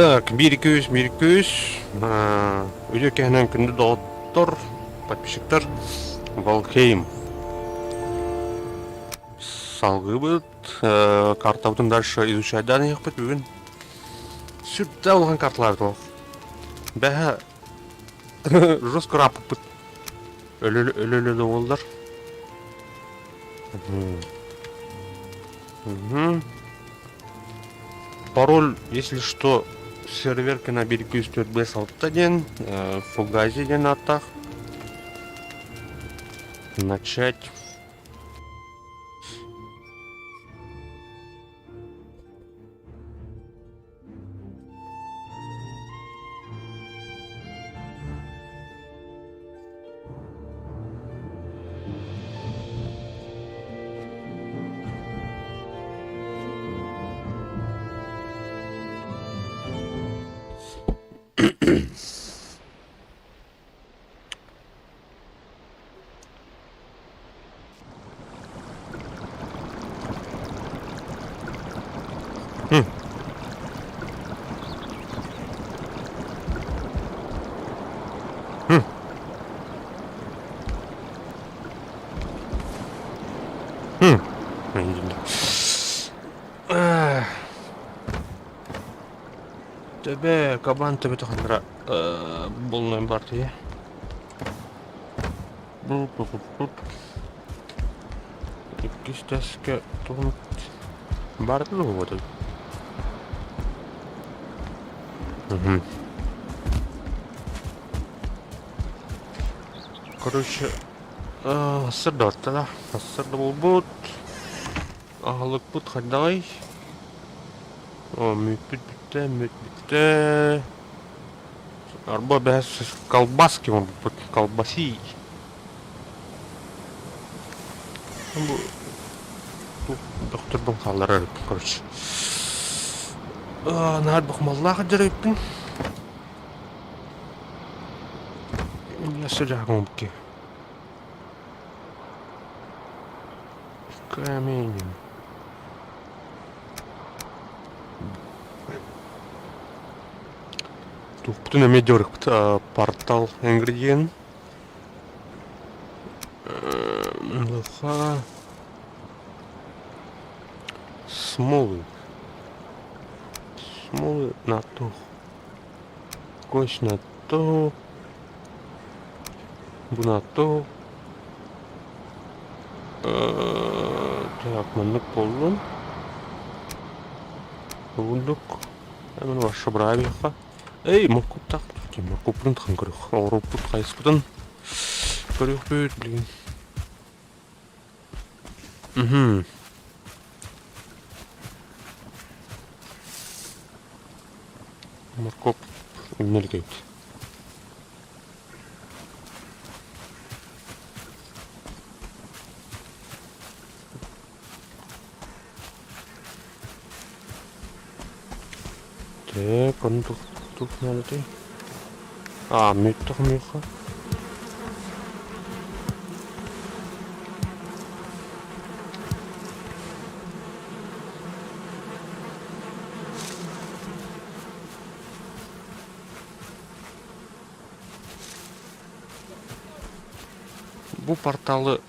Так, биир икки үс, биир икки үс. Үтүө киһинэн күндү доҕоттор, подписчиктар, Валхейм. Салгыыбыт. Картабытын дальше изучать иһиэхпит бүгүн. Сүрдээх улахан карталар ол. Бэһэ жестко раппыт. Өлө-өлө буоллар. Угу. Пароль, если что, серверка на берегу 4 диэн, Фугази диэн ааттаах. Начать. Хм. Хм. Хм. Төбө, кабан төбөтө ханнара булнан бар тие. Иккис тэскэ тугун барды дуо Угу. Короче, сырдатта да. Сырда буолбут. Аһылыкпыт хайдаҕый? О, мүппүт бүттэ, мүт бүттэ. Арба бэс колбаски оҥорбуппут, колбаси. Бу докторбун хаалларар эбиппин, короче. Наар бахмаллаах дьарыйыппын. Өссө дьааҕым Камень. Тухпутун эмиэ дьарыкпыт портал ингредиент. Лоха. Смолы. Смолы на тух. Кость на то. Бу на то. Так, маннык буоллун. Угундук. Мен ваша бравиха. Эй, моркуптаах моркуппутун тхан көрүөх. Оҕуруоппут хайыспытын көрүөхпүт билигин. Мхм. Моркуоп үннэлгэйт. Так, ону тух тух наадатый? Аа, мүттэх мүөххэ. Бу порталы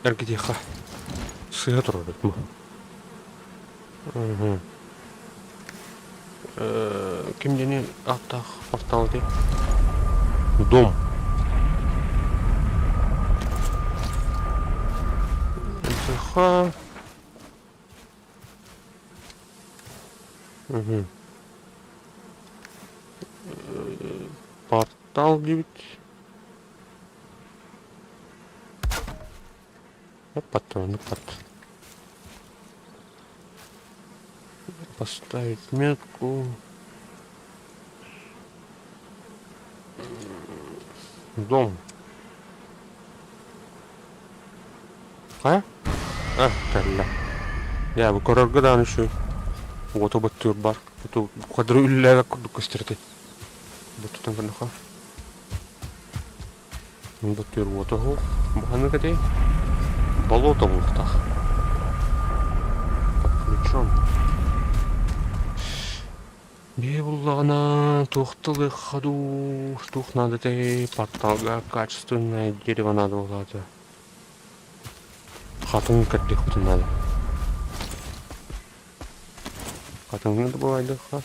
эргитиэххэ сыыһа турар эбит бу. Мгм. Ким диэни ааттаах портал этэй? Дом. МТХ. Мгм. Портал диэбит. Патроны пат. Поставить метку. Дом. Хайа? А, кэллэ. Дьэ, бу көрөргө даҕаны үчүгэй. Уоту баттыыр бар. Бу кадры үллээбэт курдук көстөр этэй. Бу тутан көрдөххө. Баттыыр уота суох. Бу ханнык этэй? Болото буолуохтаах. Под ключом. Бэйэ буллаҕына туох тылыахха дуу, туох наада этэй, порталга качественное дерево наада буолаата. Хатыҥ кэрдиэхпитин наада. Хатыҥы да буолайдахха.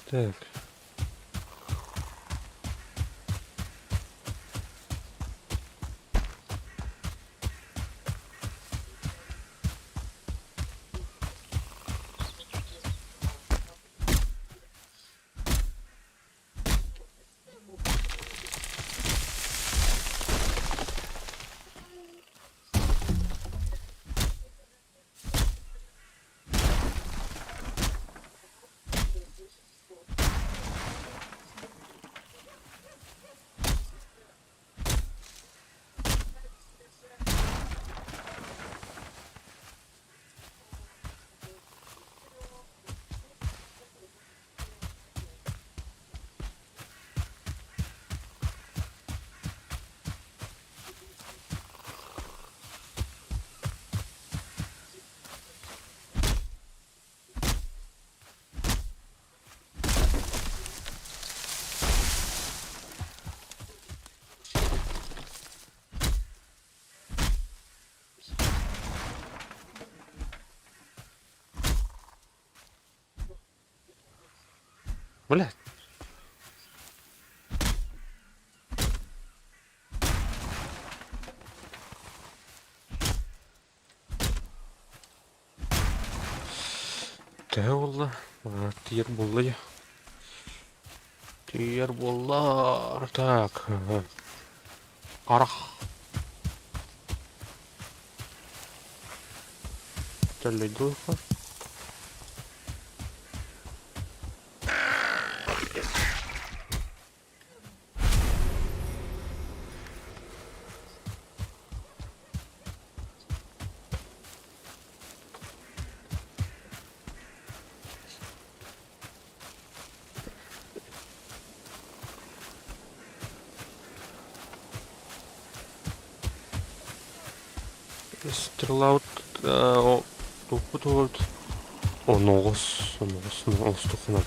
Так. Блядь. Төһө буолла? Тиийэр буолла дьэ. Тиийэр буолла. Так. Харах. Төллөйдүөххэ. Стрелаут туппут уолут оноҕос оноҕос оҥостуоххунан.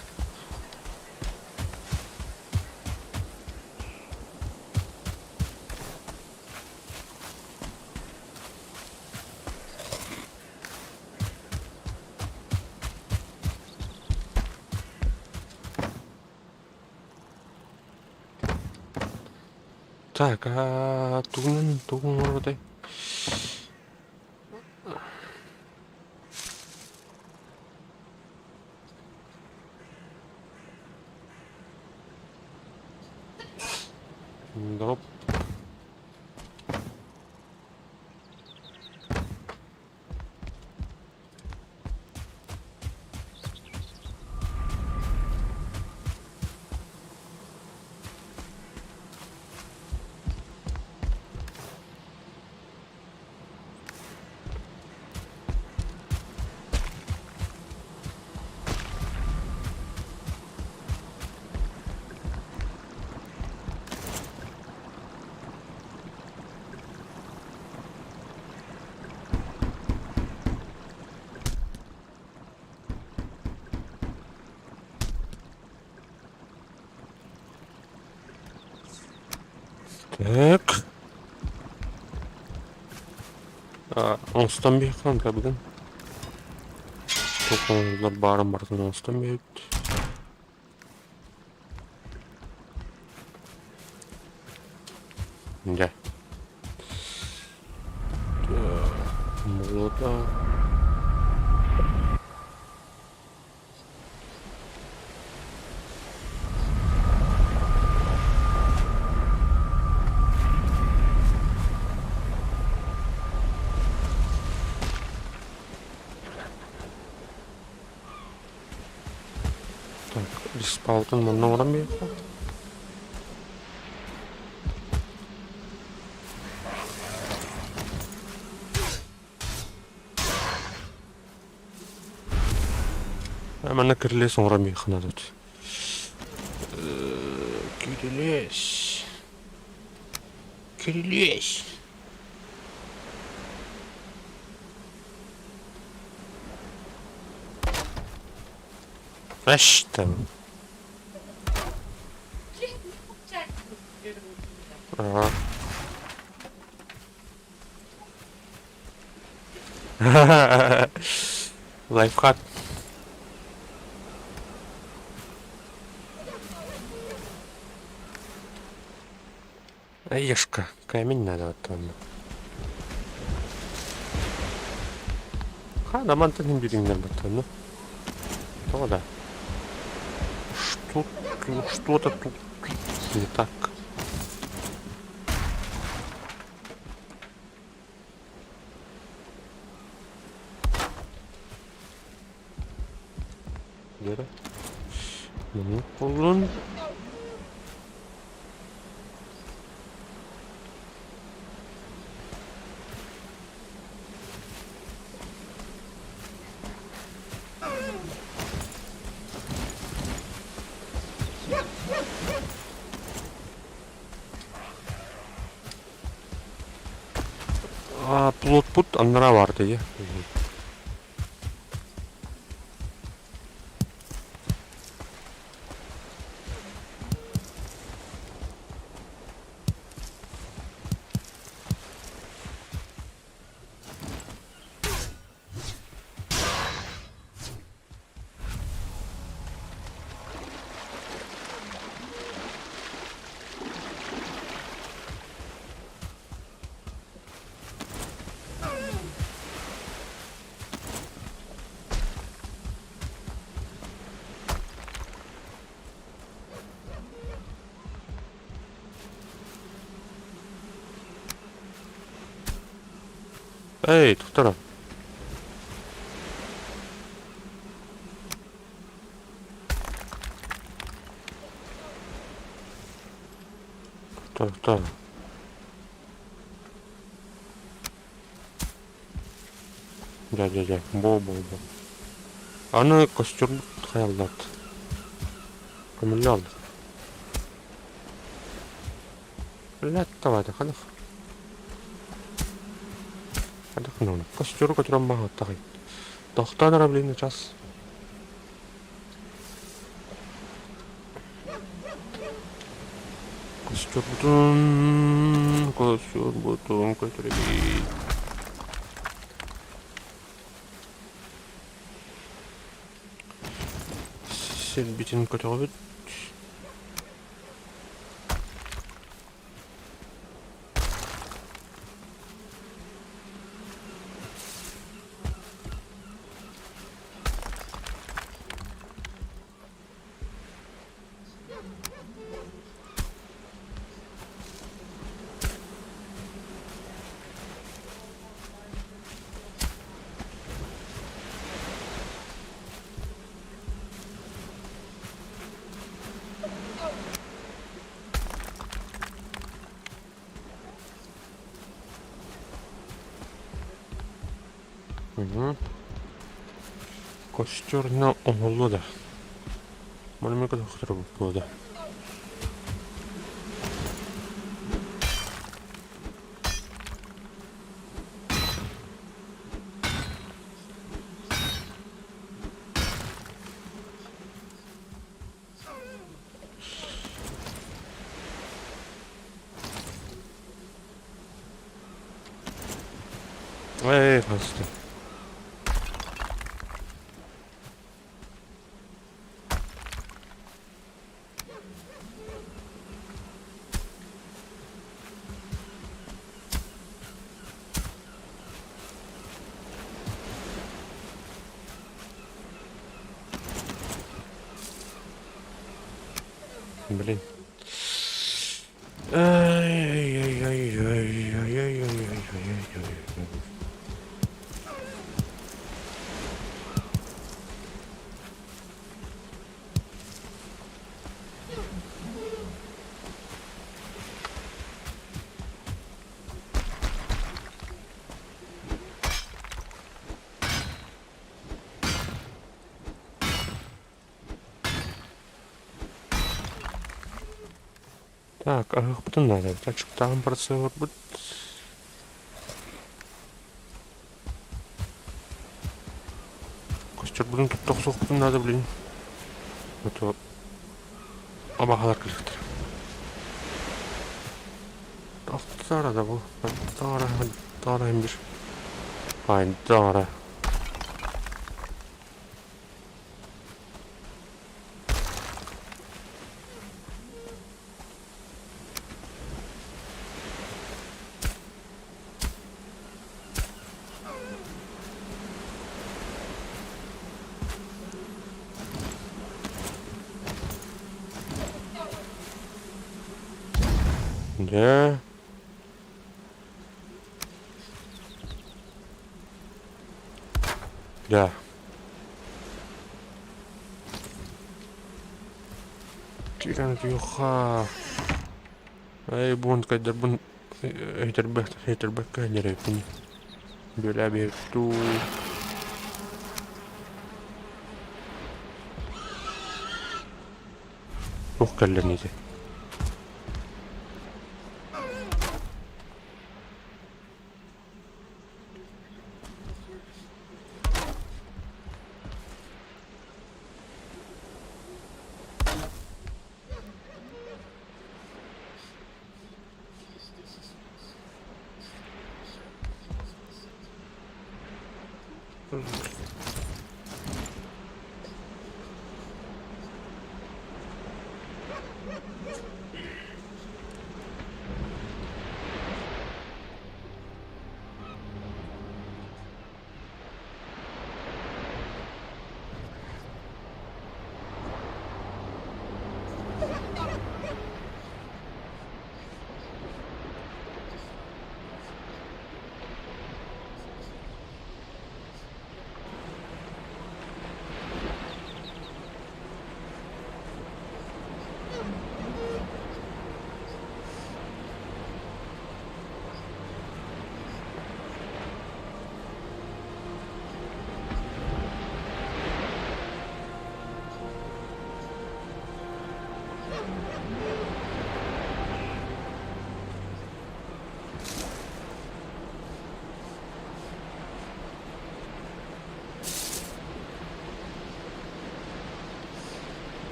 Так, а тугунан тугун оҥорбутай? Доп. Так. Оҥостон биһиэхэ онтубутун туох оҥоһуллар баарын барытын оҥостон биһэбит. Дьэ. Молота. Так, респаунтан манна оҥорон биэриэххэ. Манна кирилиэс оҥорон биэриэххэ наада эбит. Кирилиэс. Кирилиэс. Эштем. Ага. Лайфхак. Ешка, камень надо вот онно. Ха, да мантан иһин бириҥнэр баттанна. Тоҕо да? Что, что-то тут не так. Гера. Маннык буоллун. А, плотпут аннараа баар дии. Эй, туктара. Туктар, Дьэ, дьэ, дьэ, бо, бо, бо. Аны костюрбут хайаллаат. Көмүллэ алды. Блядь, давай, ханах. Ханах ну, костюру көтүрэн баҕаттаҕай. Тохтоон эрэ, блин, час. Костюрбутун, костюрбутун көтүрэбит. Сирбитин көтөҕөбүт. Костер оҥоһуллуо да? Манна көтөхтөрө да? Эй, хаста. Блин. Ай-яй-яй-яй-яй-яй-яй-яй-яй-яй. Так, аһыахпытын наада эбит. Аччыктаан барсыарбыт. Костюрбутун тутта охсуохпутун наада блин. Это абаһалар кэлиэхтэрэ. Тахсара да бу. Таара, таара бир. Ай, таара. Дьэ. Дьэ. Киирэн утуйуохха. Эй, буункайдарбын өйтөрбөт, өйтөрбөккө ньирэйбин. Бүөлээ биһиктуу. Туох кэллэн ити?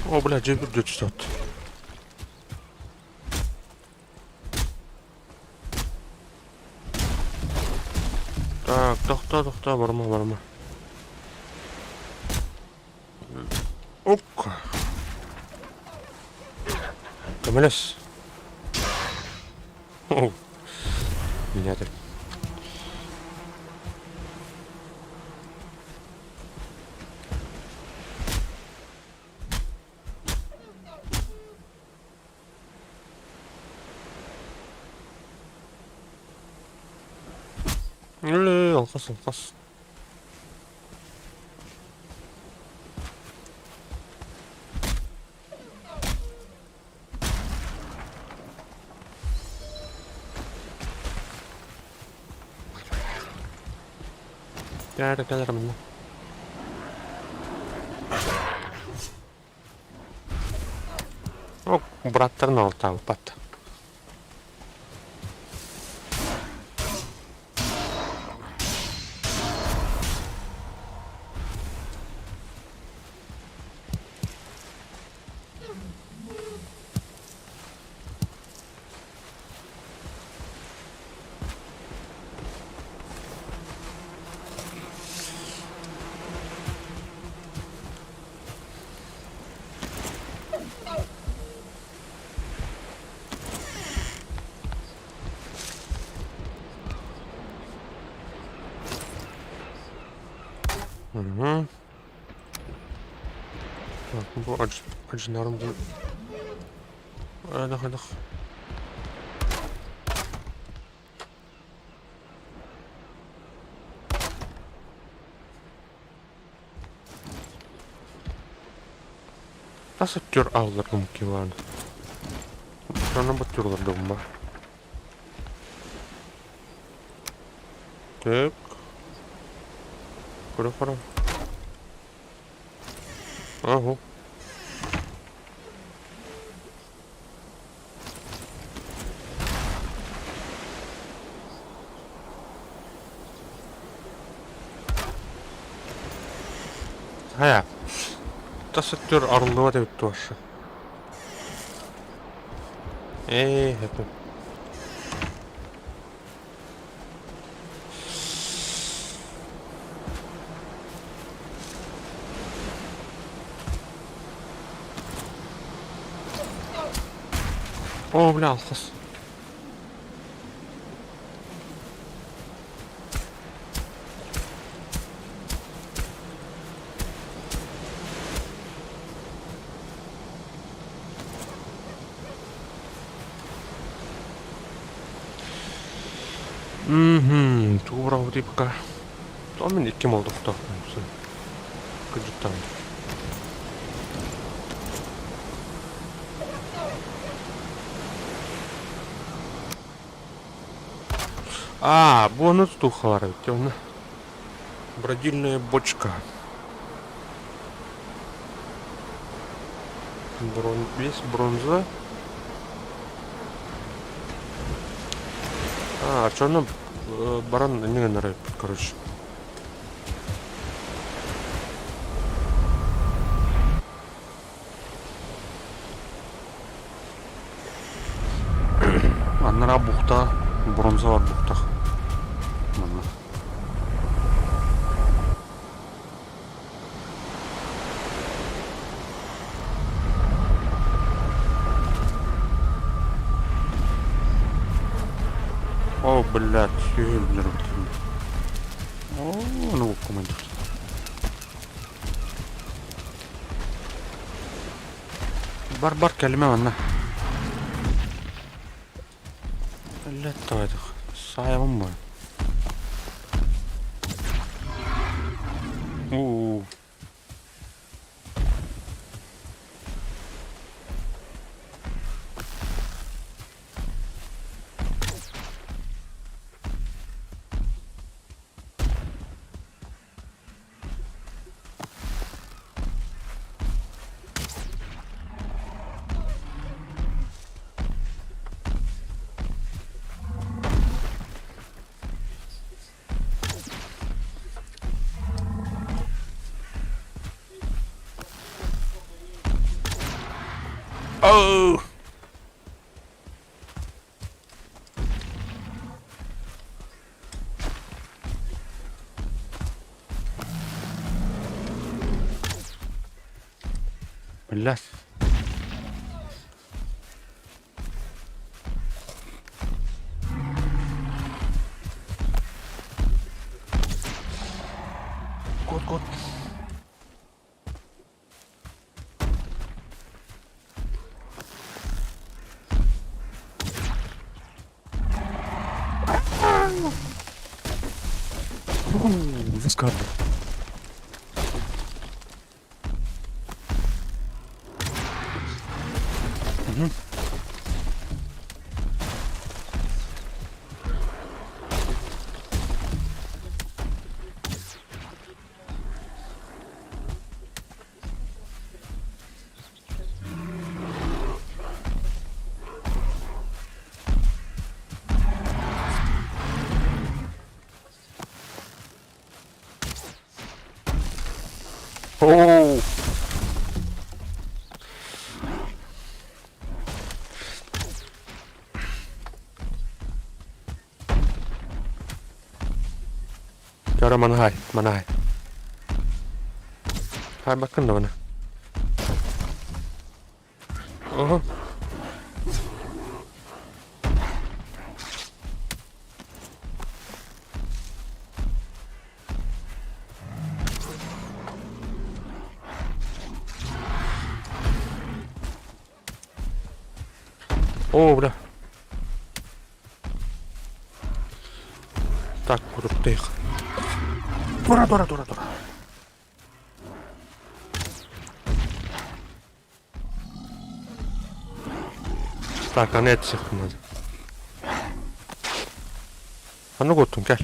О, бля, дьэ үрдү түстэ. Так, тохтоо, тохтоо, барыма, барыма. Ок. Көмөлөс. Меня так. Үлэ, алҕас, алҕас. Кэлэр, кэлэр манна. О, быраттарын алтаабыппат. Угу. Бу адьынарым бу Айдах айдах. Тас өттүгэр аалларгым килаан. Аны баттыыллардым ба. Так. Көрө-көрө. Ага. Хайа, тас өттүгэр арыллыбат эбит туоша. Ээ, это. Оо, бля, алхас. Мгм, тугу быраҕабытый пока? То мин икки молотохтоохпун кырдьыктаан. А, бу ону тутуохха баар эбит онно. Бродильная бочка. Брон... Весь бронза. А, что она баран не гыннар короче. Аннараа бухта, бронза бар бухтах. Манна. О, блядь, сүһүллэр О, ну командир. Бар бар кэлимэ манна. Блядь, давай Саайабын бу. Уу. Oh! Блядь. Кот, кот. Выскарда. Угу. Оу! Чара манаһай, манаһай. Хаайбаккын да маны. Оһо. О, бля. Так, куруктыах. Тура, тура, тура, тура. Так, аны этсиэхпин наада. Ханнык уоттун кэл.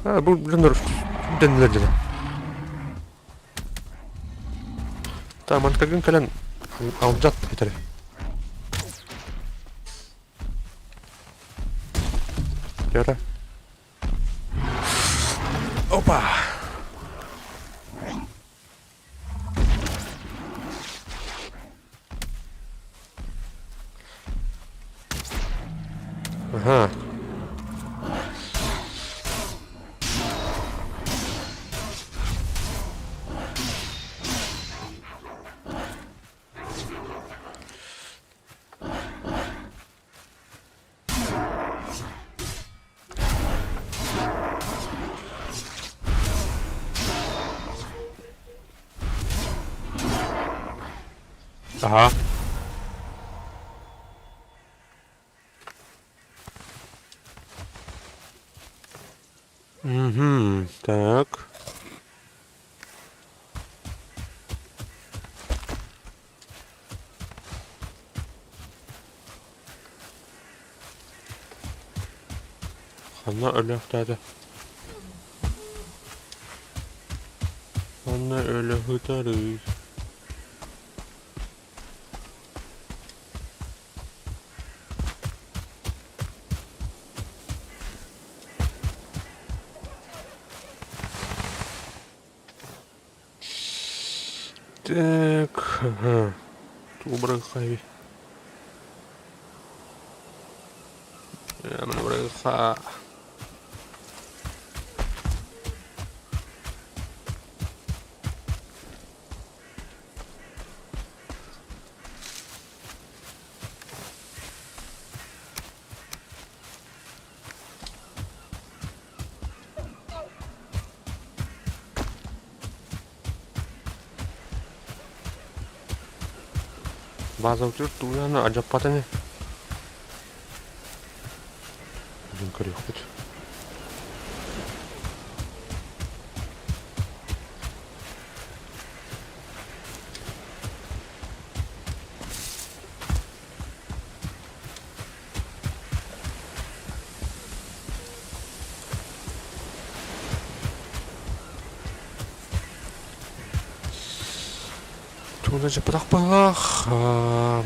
А, бу дьоннор дэннилэр дьэ. Та мантыкагын кэлэн алдьат этэрэ. Кэрэ. Опа! Ага. Ага. Угу. Так. Ханна өлүөхтээтэ? Ханна өлө сытарый? Так, ага. Тугу быраххай? Бырахха. База тугуна адьаппата ини. Бүгүн көрүөхпүт. Тугуна дьаппатах быһыылаах,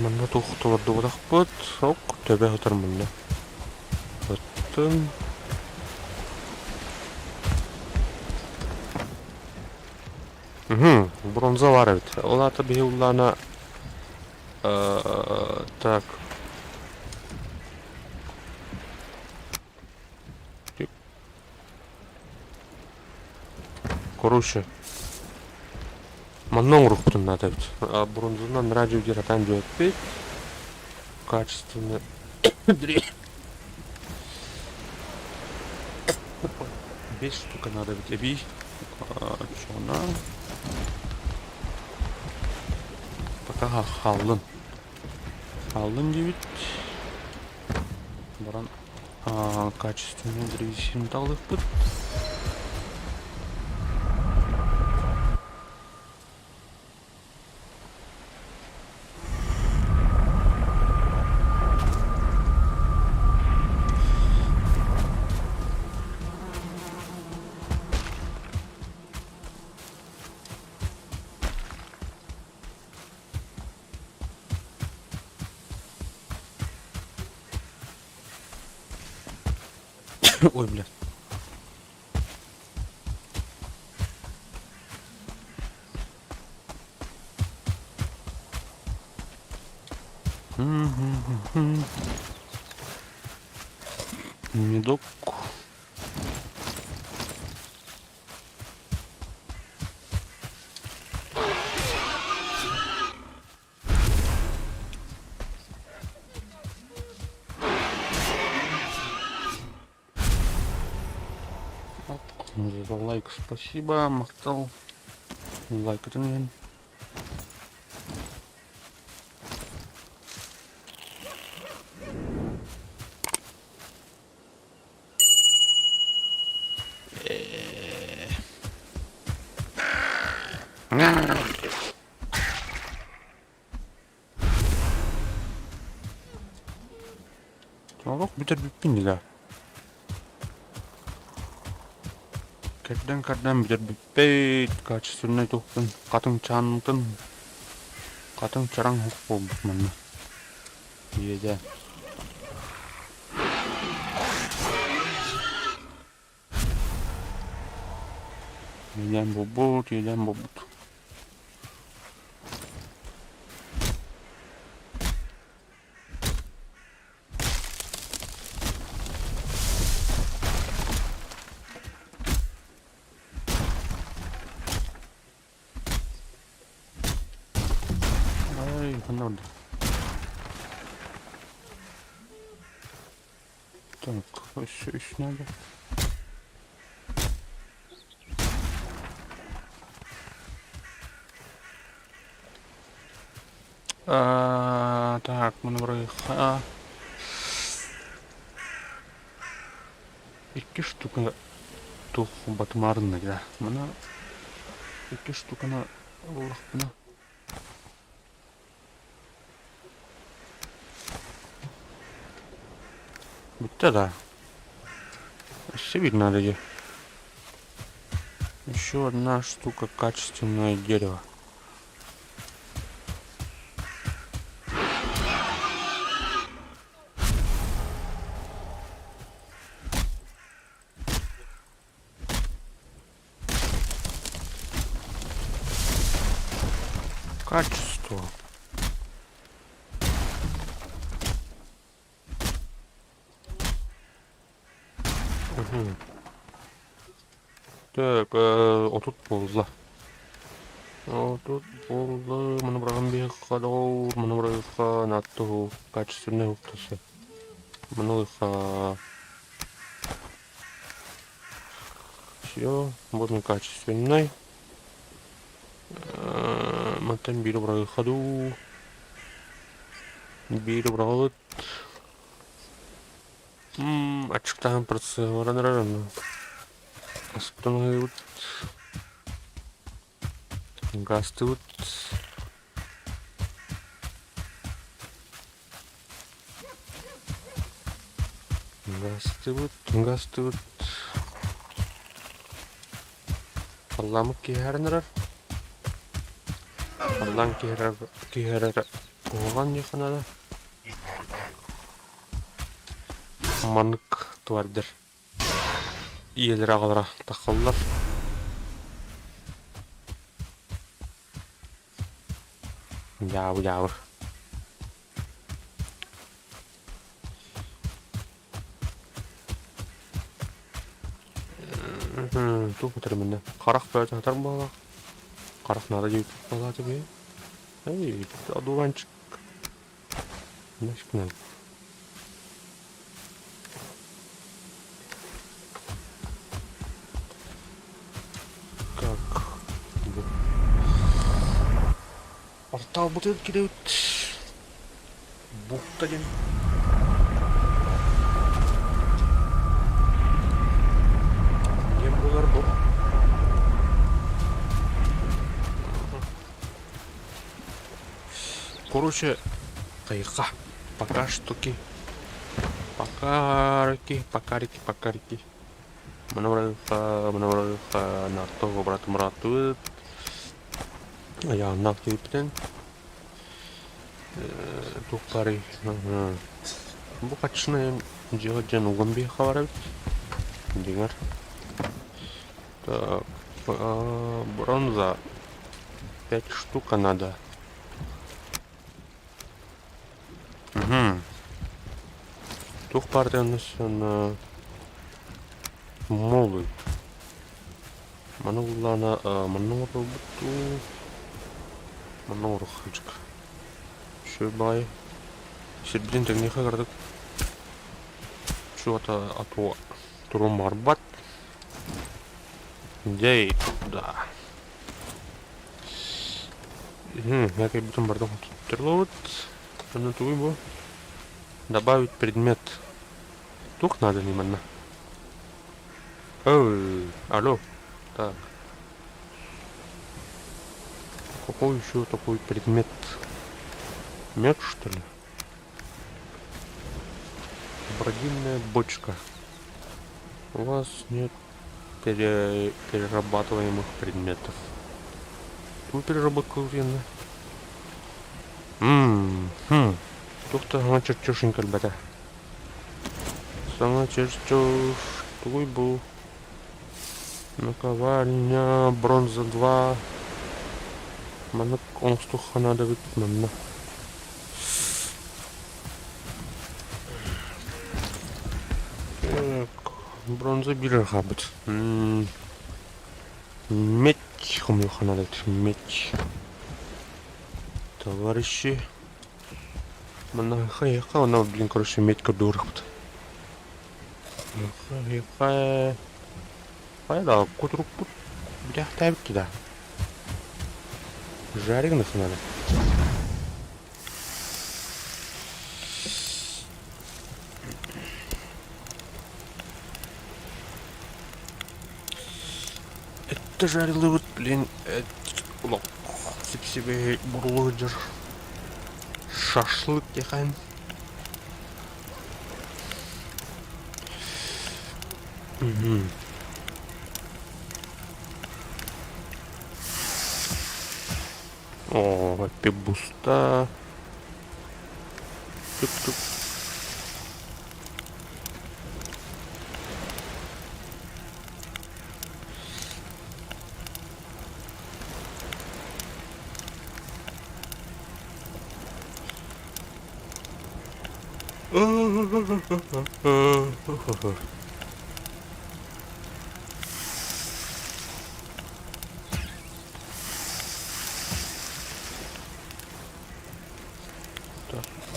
манна туох толордубатахпыт, ок, төбө сытар манна. Оттон Угу, бронза баар эбит. Ол аата биһи уллаана так Короче, манна оҥоруохпутун наада эбит. Бронзанан радио диэн диэппит. Качественно. Бес штука надо эбит эбии. Чона. Пока хааллын. Хааллын диэбит. Баран качественный древесину талыахпыт. Ой, блядь. Медок. За лайк спасибо, махтал. Лайкатын иһин. Олох бүтэрбиппин да. Кэрдэн-кэрдэн бүтэрбиппит, качественнай туохпун, хатыҥ чааннытын, хатыҥ чараҥ уһук буолбут манна. Иэдээн. Иэдээн буолбут, иэдээн буолбут. Ай, ханна барда? Так, өссө үс надо. А, так, маны Икки штука туох батымаарынна да. Маны икки штуканы ыллахпына Бүттэ да. Өссө биир надо дии. Еще одна штука качественное дерево. Качество. Мгм. Так, 30 буолла. 30 буолла. Маны быраҕан биһиэхэ доҕоор, маны быраҕыахха нааттуһу качественный уктасы. Маны ылыахха. Все, вот он качественный. Мантан биири быраҕыахха дуу. Биири быраҕабыт. Аччыктааһын процеһа баран эрэр онно. Аспытын аһыыбыт. Гаастыыбыт. Гаастыыбыт, гаастыыбыт. Халлааммыт киэһэрэн эрэр. Халлаан киэһэрэр киэһэрэр куһаҕан диэххэ наада. Маннык тварьдар ийэлэрэ аҕалара таххаллар. Дьаабы дьаабы. Туох этэр мэннэ? Харах бөҕөтө сытар буоллаах. Харах наада диэбит буоллаата бэйэ. Эй, одуванчик. Нафиг Так. Порталбытын кирэбит. Бухта диэн. Диэн буолар бу. Короче, тайга. Пока штуки. Покарики, покарики, покарики. Мына нарто брат муратыбыт. Айааннаах диэбиппитин. Туох баарый? Бу хаччыны дьиэҕэ дьон уган биһиэхэ бар эбит. Дьиҥэр. Так, бронза. Пять штука надо. Угу. Туох баар диэн молуй. Маны буллаана манна оҥорбут дуу? Манна оҥоруох кырдьык. Үчүгэй баҕайы. Сирбитин тэҥниэххэ кыратык. Чего-то а то туруом баҕарбат. Дьэй, да. Я кэлбитим бардым туттарыллыбыт. Онно тугуй бу? Добавить предмет. Туох нааданый манна? Ой, алло. Так. Какой еще такой предмет? Меч, что ли? Бродильная бочка. У вас нет перерабатываемых предметов. Туу переработка уверена. Ммм, хм. Туох да саҥа чертежин кэлбэтэ. Саҥа чертеж тугуй бу? Наковальня, бронза 2. Маннык оҥостуохха наада эбит манна. Так, бронза биир хаалбыт. Медь хомуйуохха наада эбит, медь. Товарищи, манна хайыахха, онно, блин, короче, медь көрдүүрүхпүт. Хайыахха, хайа да кутурукпут бүтээхтээбит да. Жарик надо. Это жарилыбыт, блин, олох сип-сибиэһэй буруо сылдьар шашлык диэххин. Мгм. Оо, эппит буста. Тук-тук.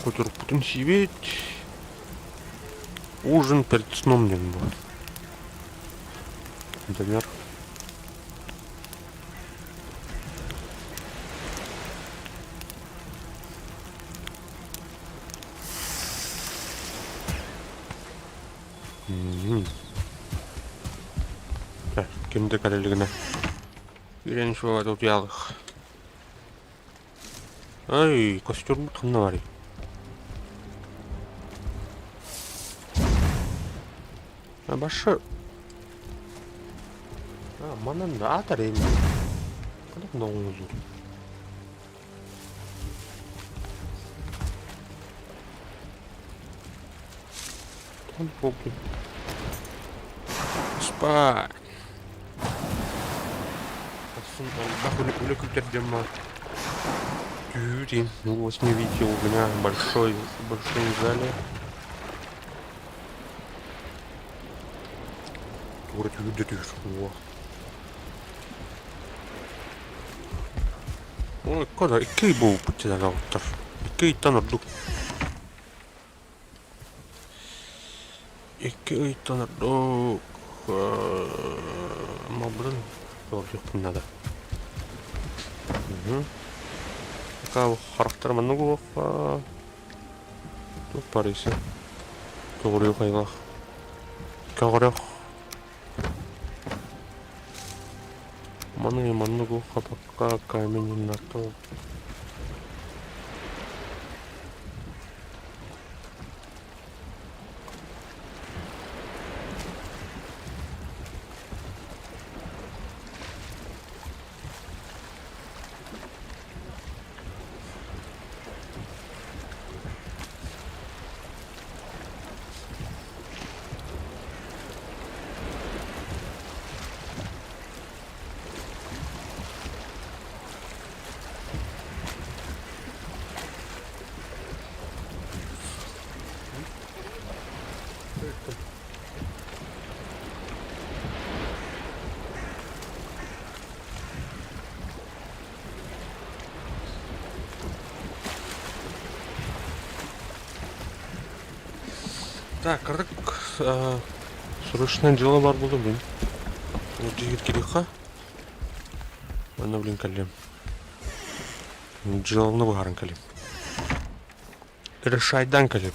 Кутурукпутун сиибит. Ужин перед сном диэн буолар. Например. Ким да кэлэ илигинэ Киирэн суола утуйаалых. Ай, костюрбут ханна барый? А башы... А, манан да атар эми. Кадак ноңузу. Там помню. Спать. Элбэх үлэ күүтэр дьоммор түүрин. Ну вот не видите, у меня большой, большой зале. Тура түүрдэ түүр. Во. Ой, кода икки буолбут дьэ Икки ыйтан ордук. Икки ыйтан ордук малбытын туордуохпун наада. Пока харахтара маннык буолуохха. Туох барыйса. Көҕүрүөх айылаах. Көҕүрүөх. Маны маннык уохха пока камень на то. Так, кырдык срочное дело бар булды блин. Дьиһиргириэххэ. Онно блин кэллим. Дьыаланы быһааран кэлим. Решайдан кэлим.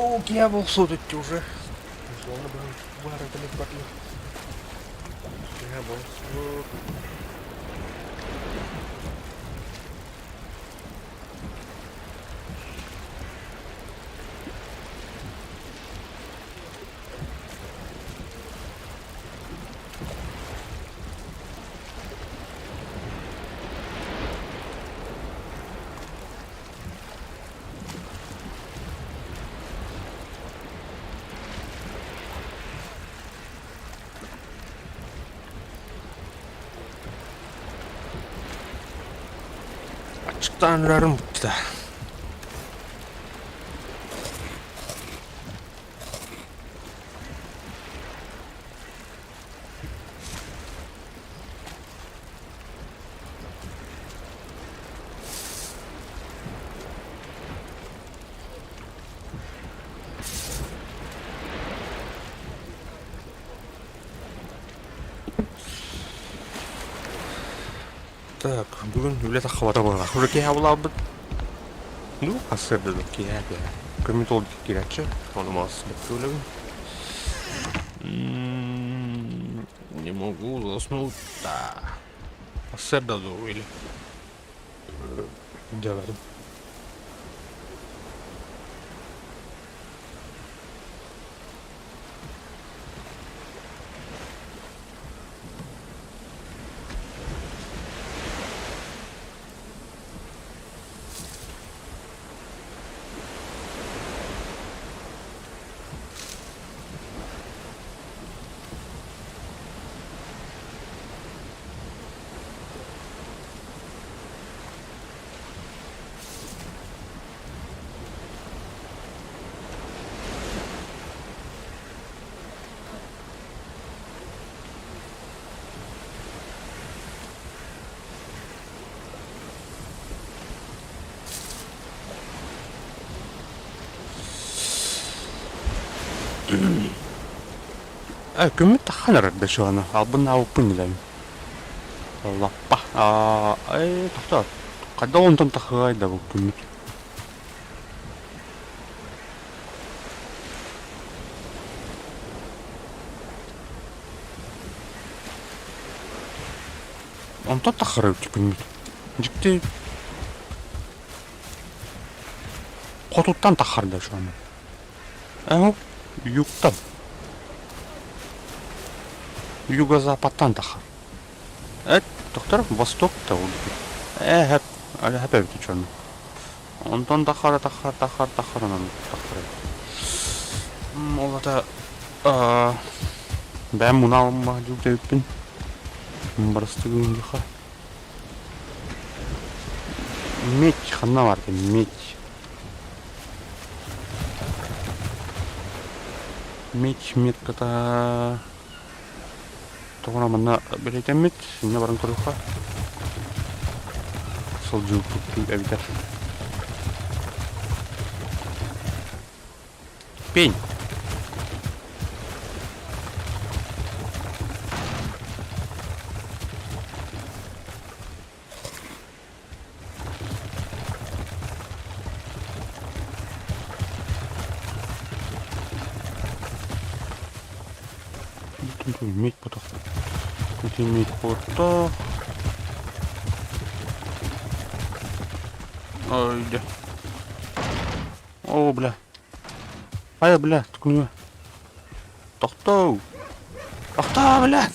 Оо, киһи буолсуот иччи уже. Баара кэлик барлар. Киһи буолсуот. Аччыктаан ырарым бүттэ. Так, бүгүн үлэ таххабата буолла. Уже киэһэ булаабыт. Ну, сарсыарда да киэһэ киэһэ. Көмүт ол киирээччи. Ону мас бэттүүлэбин. Не могу заснуть да. Сарсыарда дуу или делаем. Күммүт таххан эрэр бэчоона албыннаабыппын билэбин. Лаппа ээ тохтоо хайдах онтон тахыай да бу күммүт. Онтон таххар эбит күммүт. Дьикти хотуттан таххар да шону. Ээ югтан. Юго-западтан таххар. Эт тохтор восток да ол ээ хэп хэп эбит чону. Онтон таххара таххар таххар таххар онон таххар Ол ата бэйэм мунаалыммаха дьулдьайыппын. Барыстыгын диха. Медь ханна бар медь. Медь метката тоҕо манна бэлиэтэммит, инньэ баран көрүөххэ. Сылдьыбыппыт эбитэр. Пень. Медь потох. Медь потох. Ой, да. О, бля. Хайа, бля, түкүнүө. Тохтоо. Тохтоо, бля.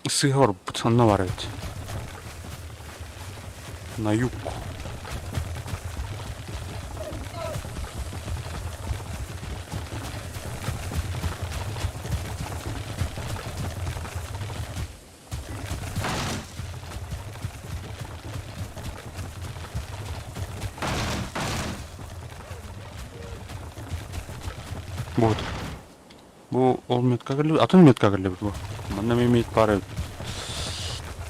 Сыыһа барбыт, онно бар эбит. На юг. Вот. Бу ол метка кэллибит, атын метка кэллибит бу. Манна эмиэ мет баар эбит.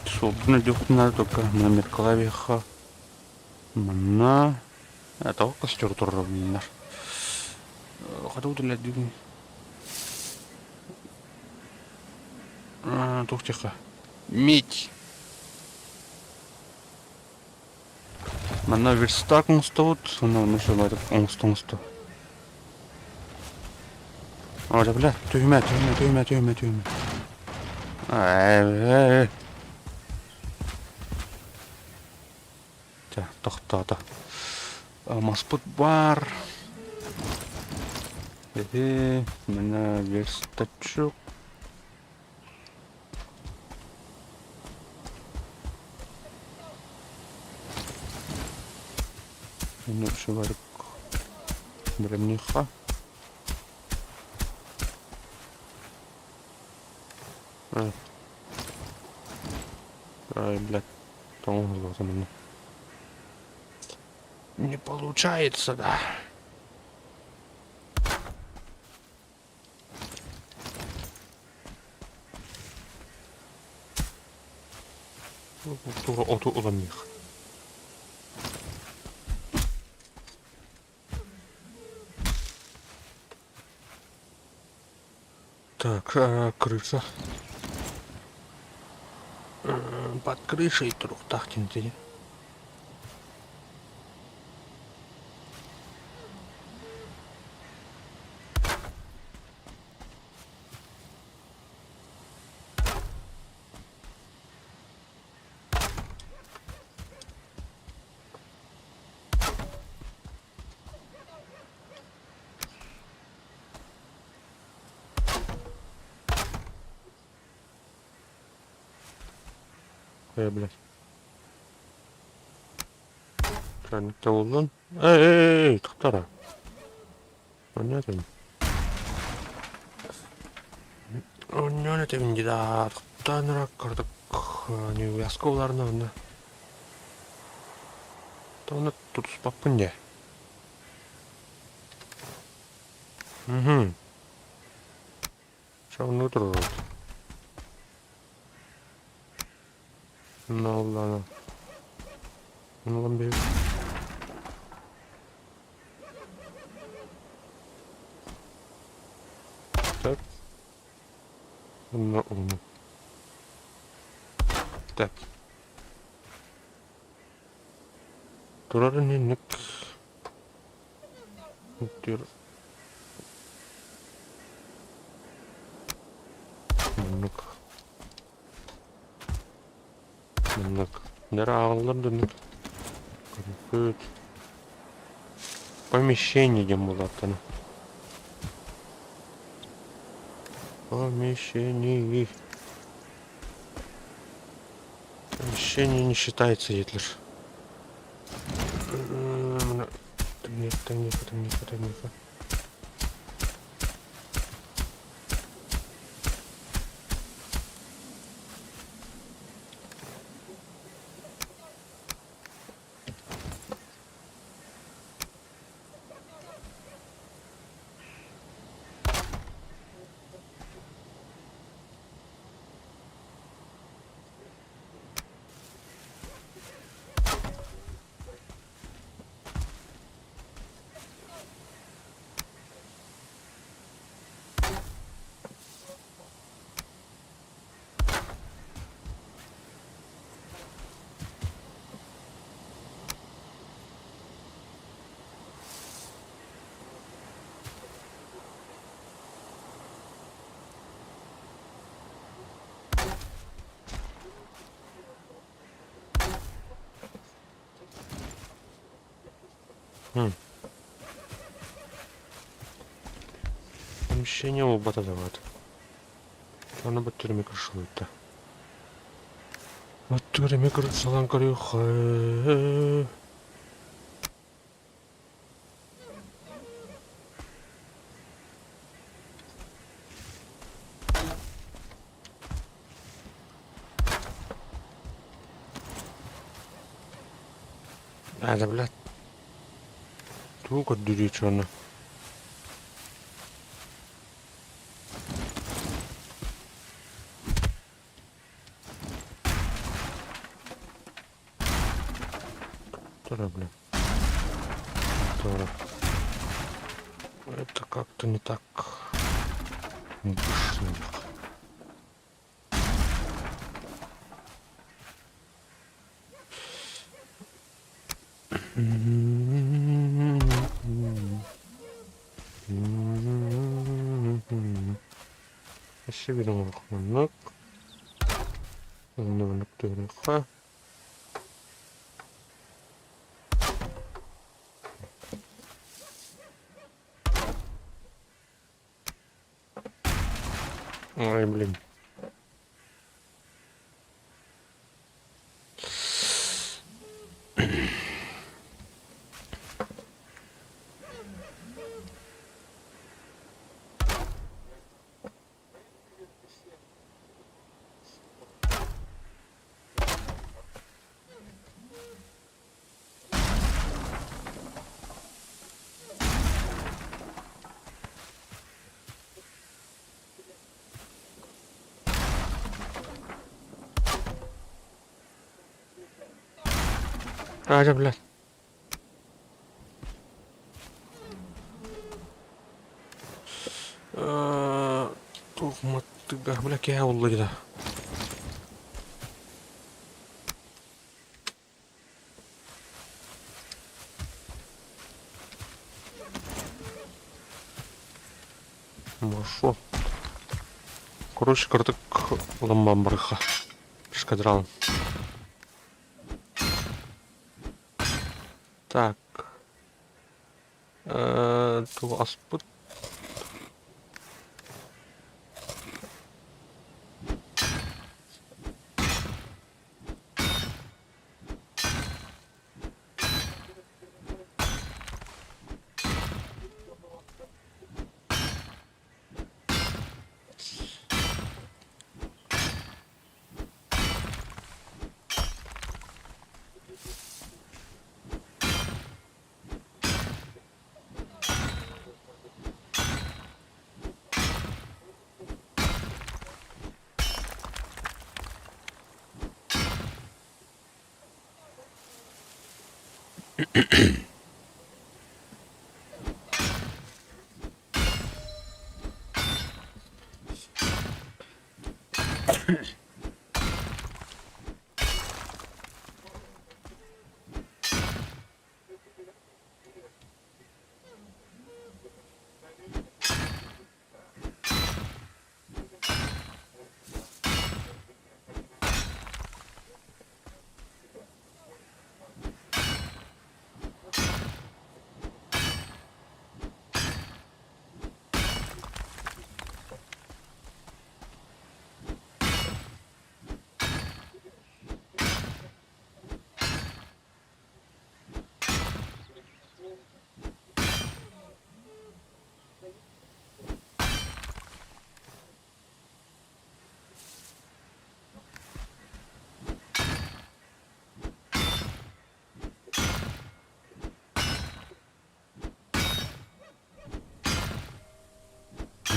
Суолбун өйдүөхпүн только мына меткалаабыйха. Манна тоҕо костер турар мииннэр. Хата утуллардыгын. Туох диэххэ? Медь. Манна верстак оҥостобут, уонна онно сылайдык оҥосто-оҥосто. О, бля, түһүмэ, түһүмэ, түһүмэ, түһүмэ, түһүмэ. Ээ, Чэ, тохтоото. Маспыт баар. Эһи, манна верстачок. Нуччаларык бэлэмниэххэ. Ай, блядь, Не получается, да. Туга оту ыланыах. Так, крыша. Под крышей туруктаах тинтини. Э, блядь. Ханнык буллун? Эй, эй, эй, тохтоо. Онньоон этэбин. Онньоон этэбин дии тохтоон эрэ кырдык неувязка буларына онно. Онно тутуспаппын дии. Угу. Чэ, оннук турар Наллана. Налан биһиги. Так. Онно онно. Так. Турар инник. Түр. Оннук. Маннык. Нэр ааҕыллар да оннук. Көрбүт. Помещение диэн буолааттана. Помещение. Помещение не считается, Гитлер. Тихо, тихо, тихо, тихо. Помещение буолбата даҕаны. Аны бөттөр эмиэ крышалыйда. Бөттөр эмиэ крышалаан көрүөххэ. Надо, блядь. Тугу көрдөрүү чуону? Тура, блин. Тура. Это как-то не так. Не Өссө биир оҥоруох маннык. Онно маннык түһэриэххэ. Ой, блин. А, блядь. Туох маттыга, бля, киһи булла дии. Хорошо. Короче, кырдык ылымман барыха. Шкадралым. Так. Тугу аспыт?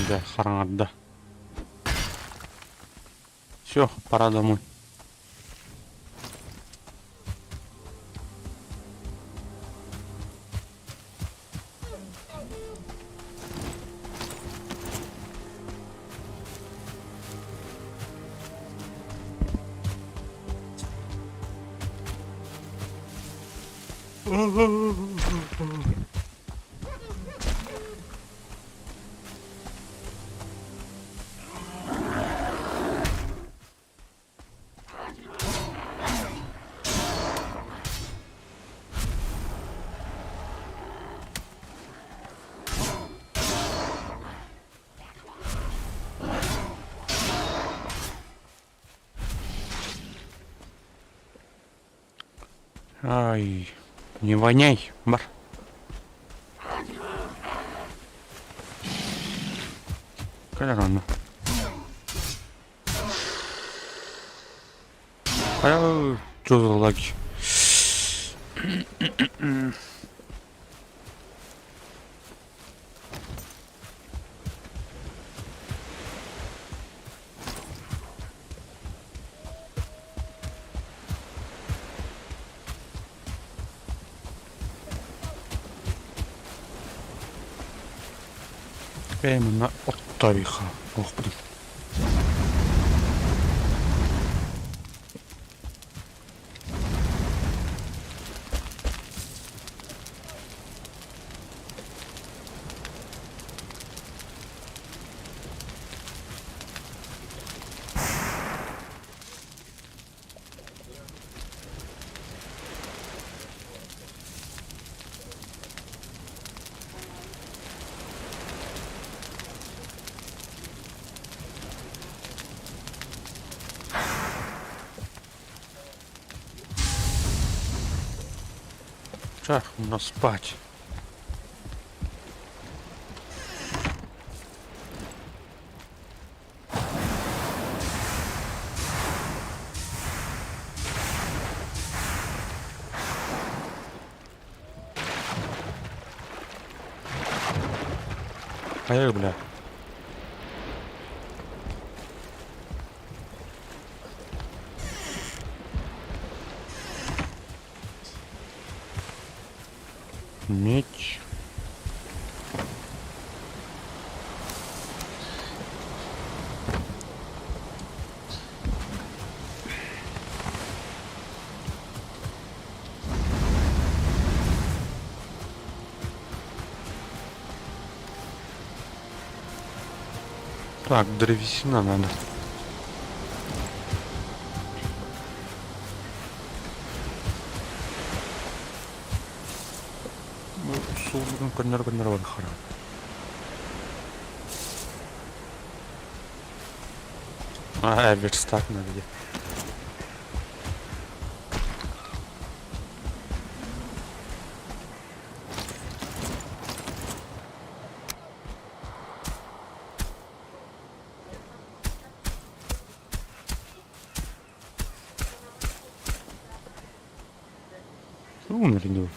Дьэ, хараҥарда. Все, пора домой. Ай, не воняй, бар. Кэлэр онно. Хайа, что за лаги? Ээ манна отториха оохпутун. Чах, но спать. Хайа бля. Меч. Так, древесина надо. Бу суолбутун көннөрө-көннөрө барыаххара. А, верстак надо где. Умер дуо?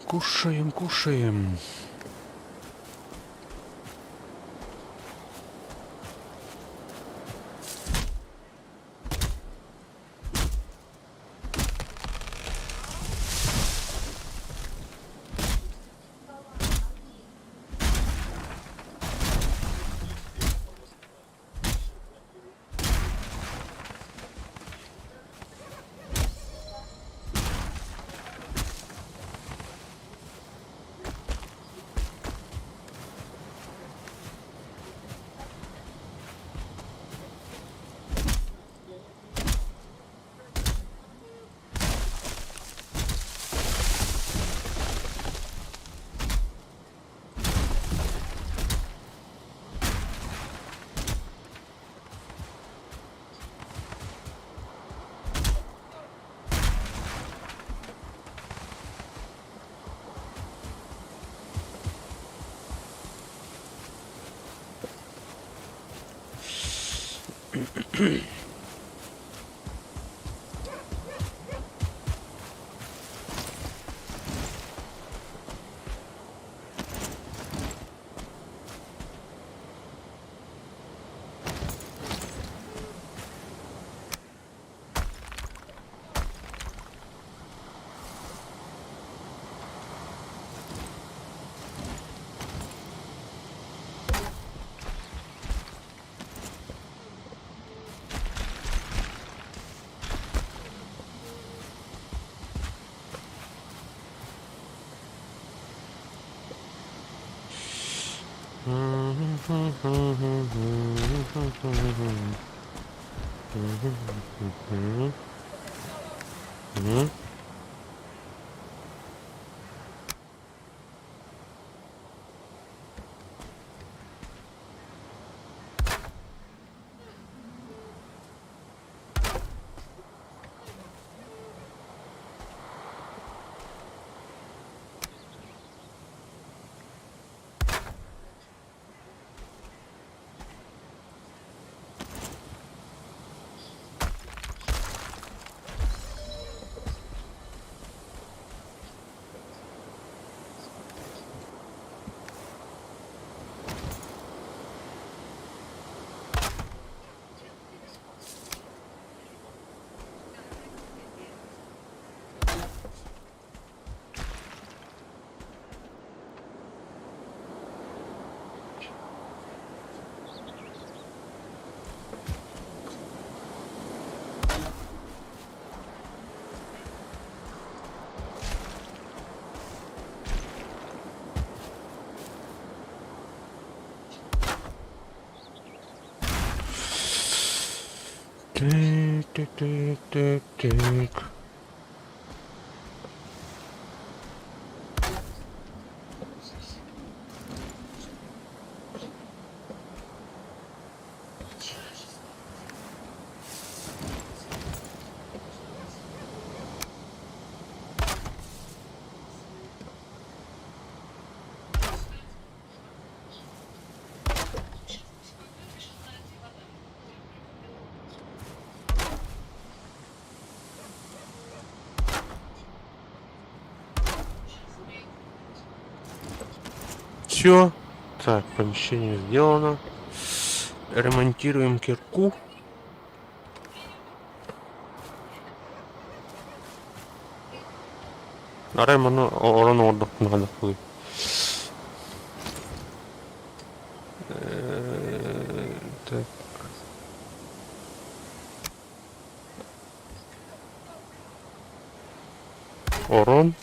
Кушаем, кушаем. Тык-тык-тык-тык. Все. Так, помещение сделано. Ремонтируем кирку. Арай маны орон оҥордохпуна хайдах буолуой? Так. Орон.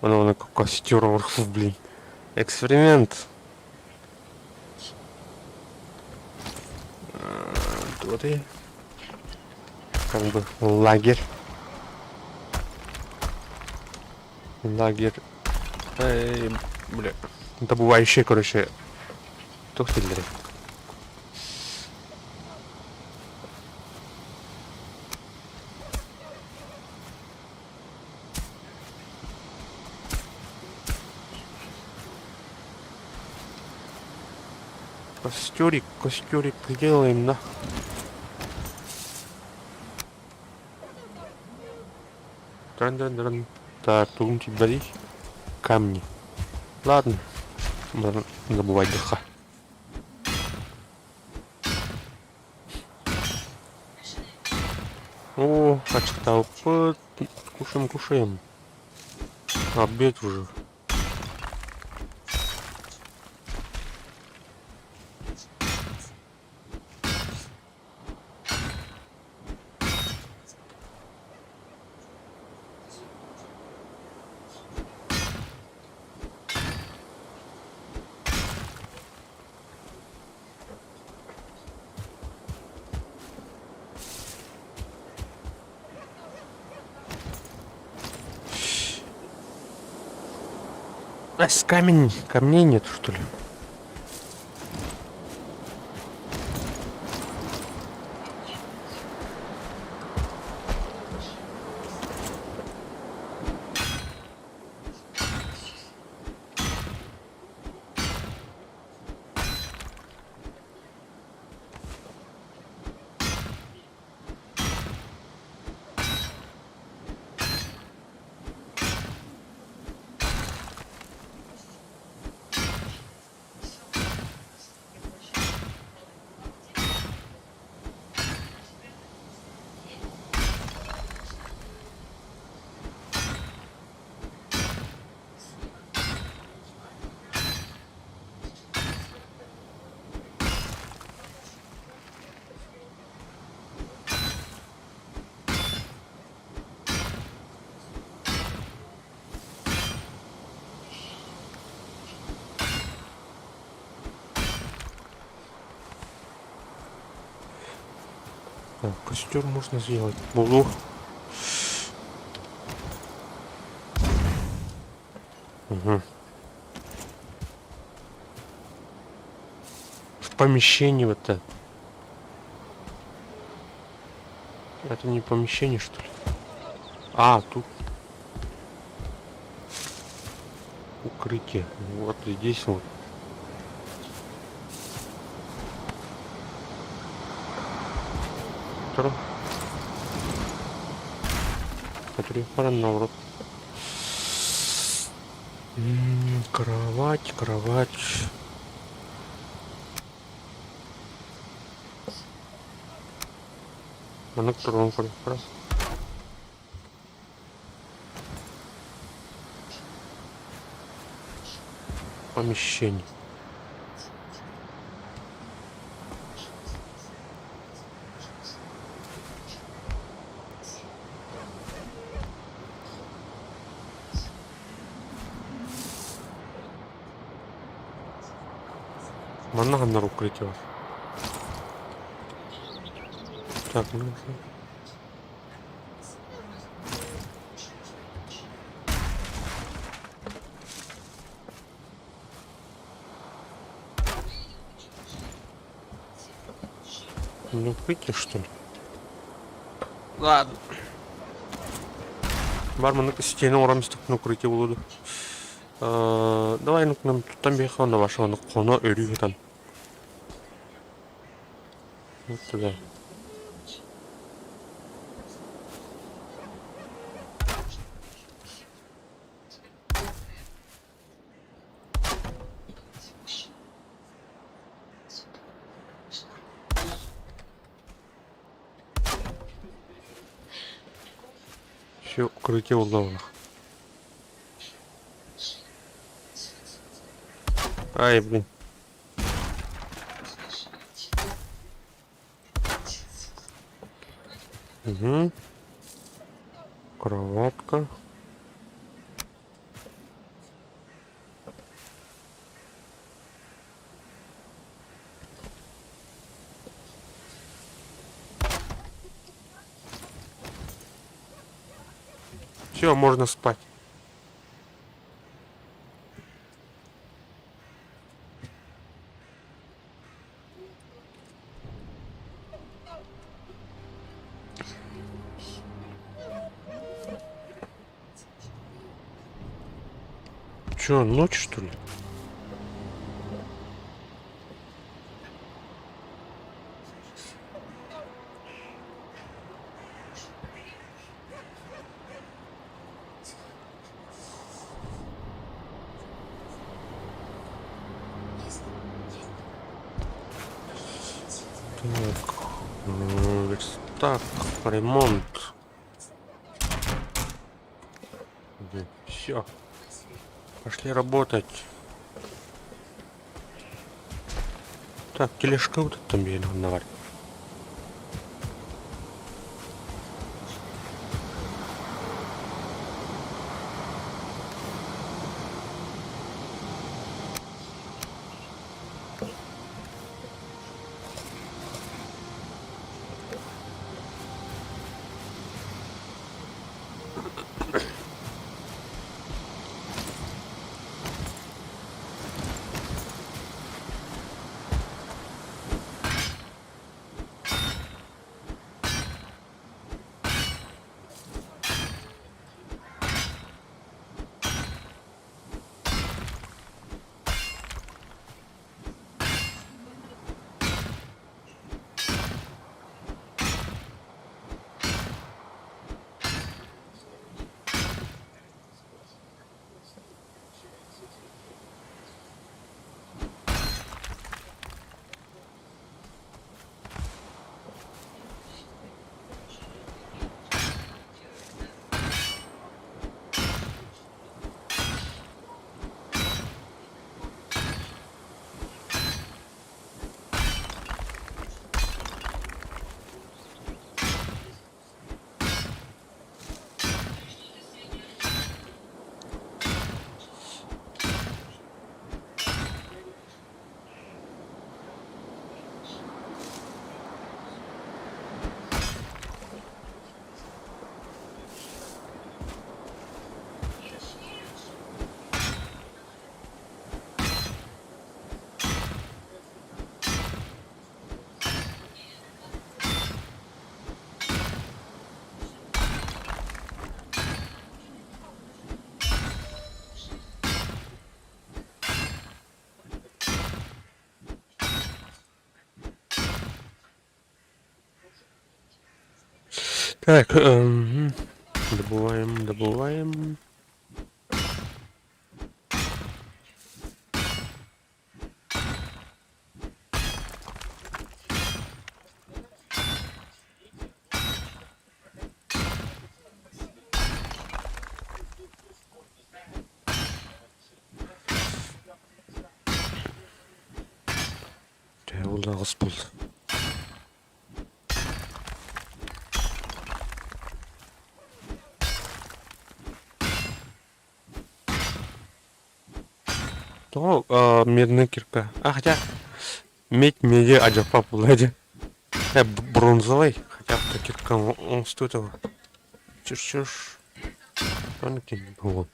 Ону костер блин. Эксперимент. Тут и как бы лагерь. Лагерь. Эй, бля. Добывающие, короче, туох дииллэрий? Костерик, костерик делаем, да? Дран-дран-дран. Так, тугум тибэрий? Камни. Ладно. Можно забывать духа. О, ачыктаабыппыт. Кушаем, кушаем. Обед уже. А с камень, камней нет, что ли? Так, костер можно сделать. Буду. Угу. В помещении вот это. Это не помещение, что ли? А, тут укрытие. Вот здесь вот. Второй. Наоборот. Кровать, кровать. Маннык турун көрүөххэ. Помещение. Манна ханнар укрытие бар. Так, ну Не укрытие, что ли? Ладно. Бар маннык стены оҥорон истэхпинэ укрытие буолуо дуо? Давай ну нам туттан биһиэхэ онно ваша онно хоно өрүү сытан. Вот туда. Все укрытие уллаҕына. Ай, блин. Угу. Кроватка. Все, можно спать. Че, ночь что ли? Так, верстак, ремонт. Все. Пошли работать. Так, тележка вот там навар. Так, добываем, добываем. Дьэ, улаҕас буолла. Тоҕо медный кирка? А хотя медь меди адьаппа буолла дии. Бронзовай. Автокирка оҥостуо Чирчир вот.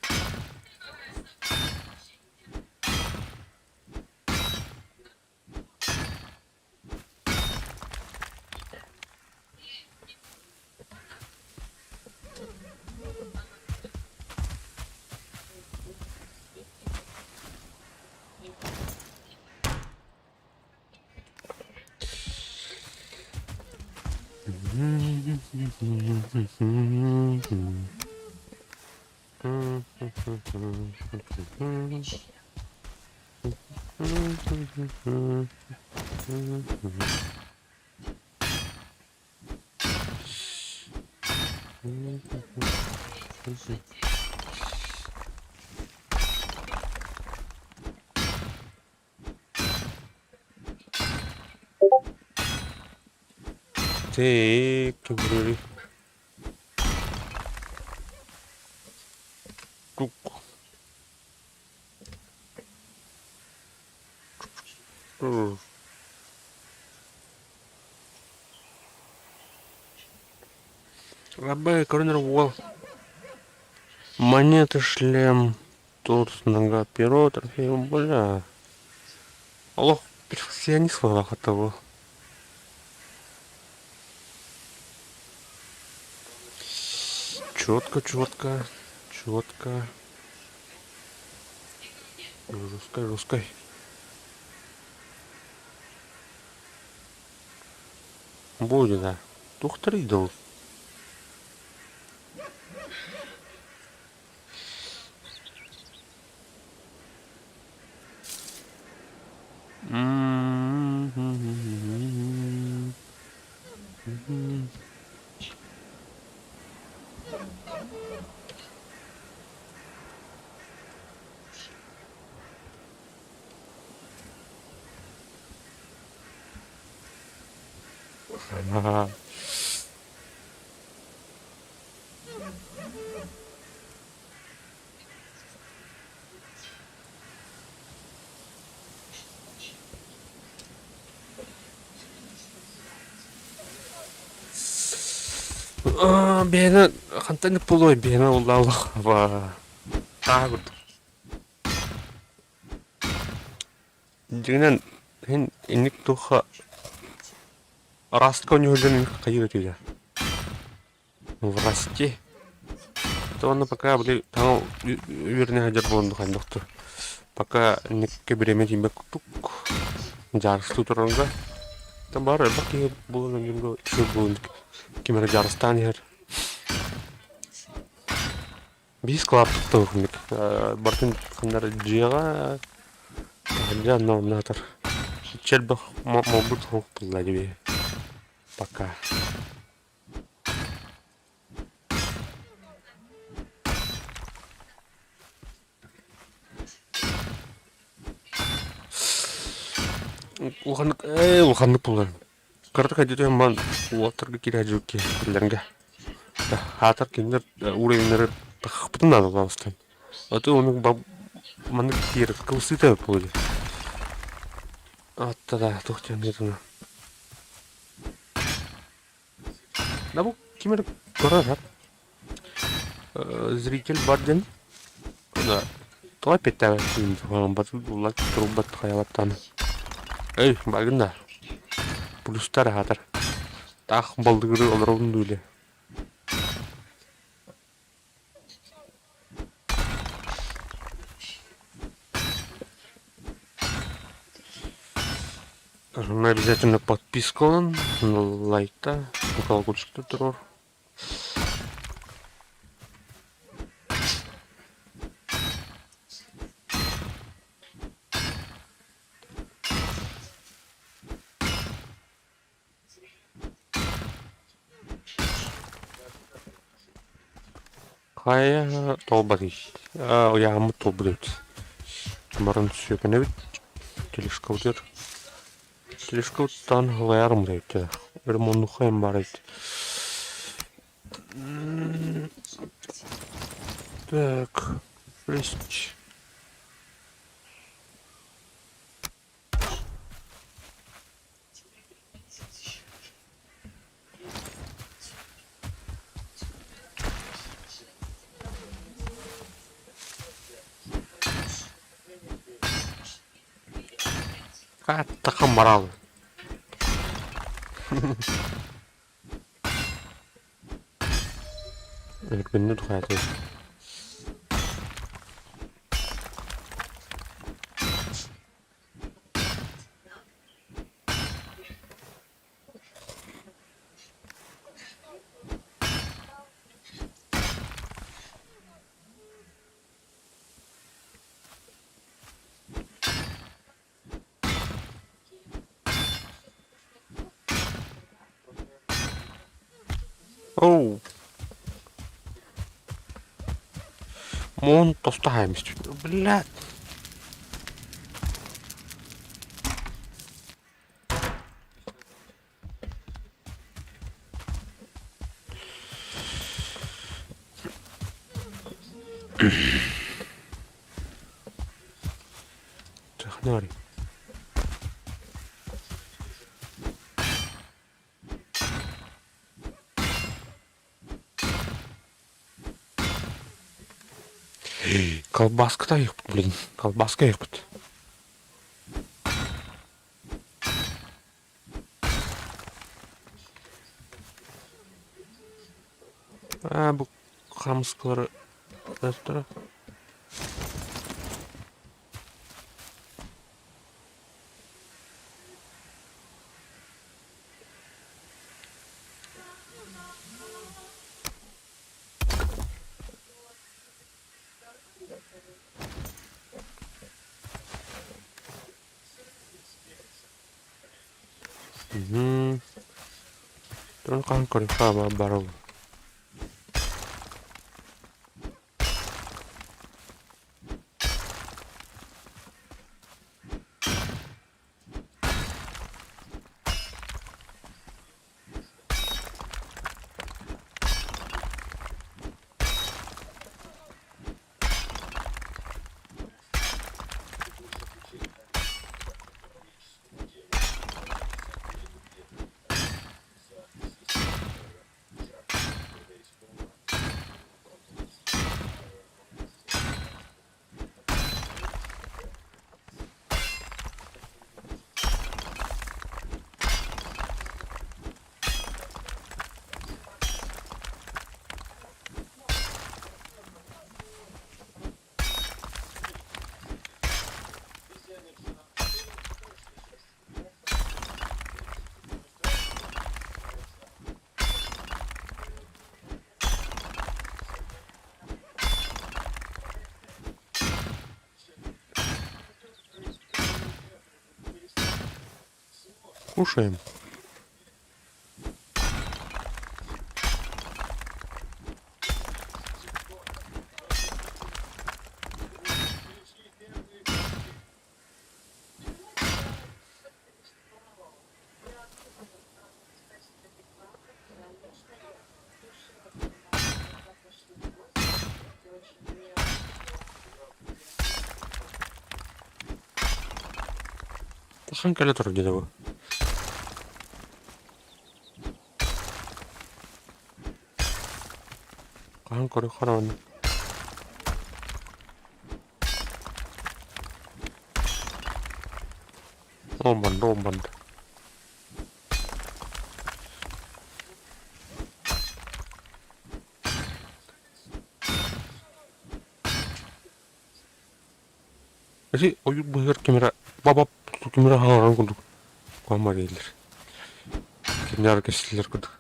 Так, кэбирэри. Тук. Рабай, көрөн уол. Монеты, шлем, тут нога, перо, трофей, бля. Олох перфекционист того. Четко, четко, четко. Жесткой, жесткой. Будет, да. Тухтар идол. Бэйэни хантан буолуой бэйэни улаалах таа курдук. Дьиҥинэн иһин инник туохха араастык оонньууһуллан хайыыр этилэр. Власти. То онно пока били таҥа үөрэнэ сылдьар буолан хайдахтар. Пока инникке бириэмэ тиийбэт курдук дьаарыстыы турарга. Там баар элбэх киһи буолан дьоҥҥо үчүгэй буолан ким эрэ дьаарыстаан иһэр. Биис кылааппыт уһуннук барытын ханна эрэ дьиэҕэ таһырдьа онно онно сытар. Иччи элбэх молбут суох буолла дии пока. Улаханнык ээ улаханнык буолар. Кыратык өйдөтөн баран уолаттарга киирээдьи киһилэргэ аатар кинилэр уровеннары тахпытын наадалаабыстан. А то ону маннык киир кылсыыта буолуо. Аттара туох диэн Да бу ким эрэ көрөр зритель бар диэн да тоҕо эппиэттээбэт турбат хайалаттаан эй баргын да плюстар аһатар таах балдыгыры олоробун дуу или Обязательно подписка ылын, лайкта, колокольчикта туруор. Хайа туолбатый? Ыйааммыт туолбут эбит. Баран сүөкэнэбит. Телешкабытыгар телешкабыттан ылайарым эбит. Ремоннухайым баар эбит. Так, шесть. Хаттаха морал. Өлгүннү тухаатын. Оу. Муун тосто хааммыт. Блядь. Технарь. Колбаската блин, колбаска ыйыппыт. Аа, бу хаамыскалары тура. Мгм. Туран хаһан көрүөххэ барыл. Кушаем. Хаһан кэлэ турар диэтэ бу? Хаһан көрүөххэ даҕаны. Ол барда, ол барда. Ити ойуур быыһыгар ким эрэ бабап ким эрэ хаҥаран курдук куһаҕан дииллэр. Кинилэр кэпсэтэллэр курдук.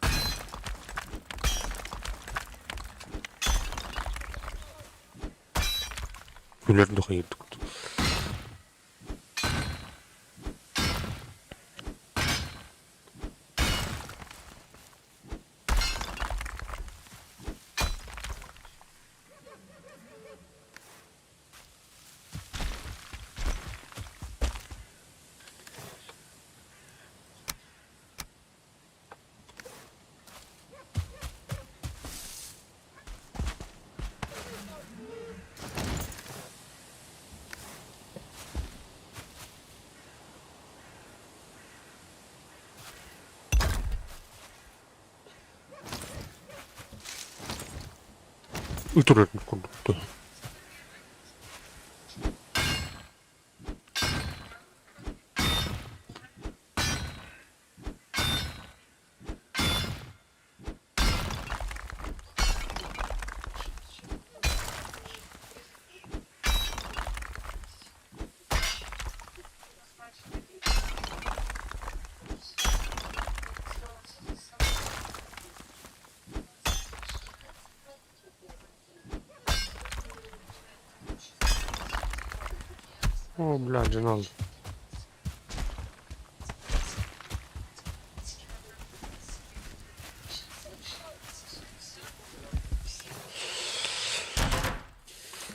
Күлэр дохуйдук. Ытырар курдук. О, бля, дьон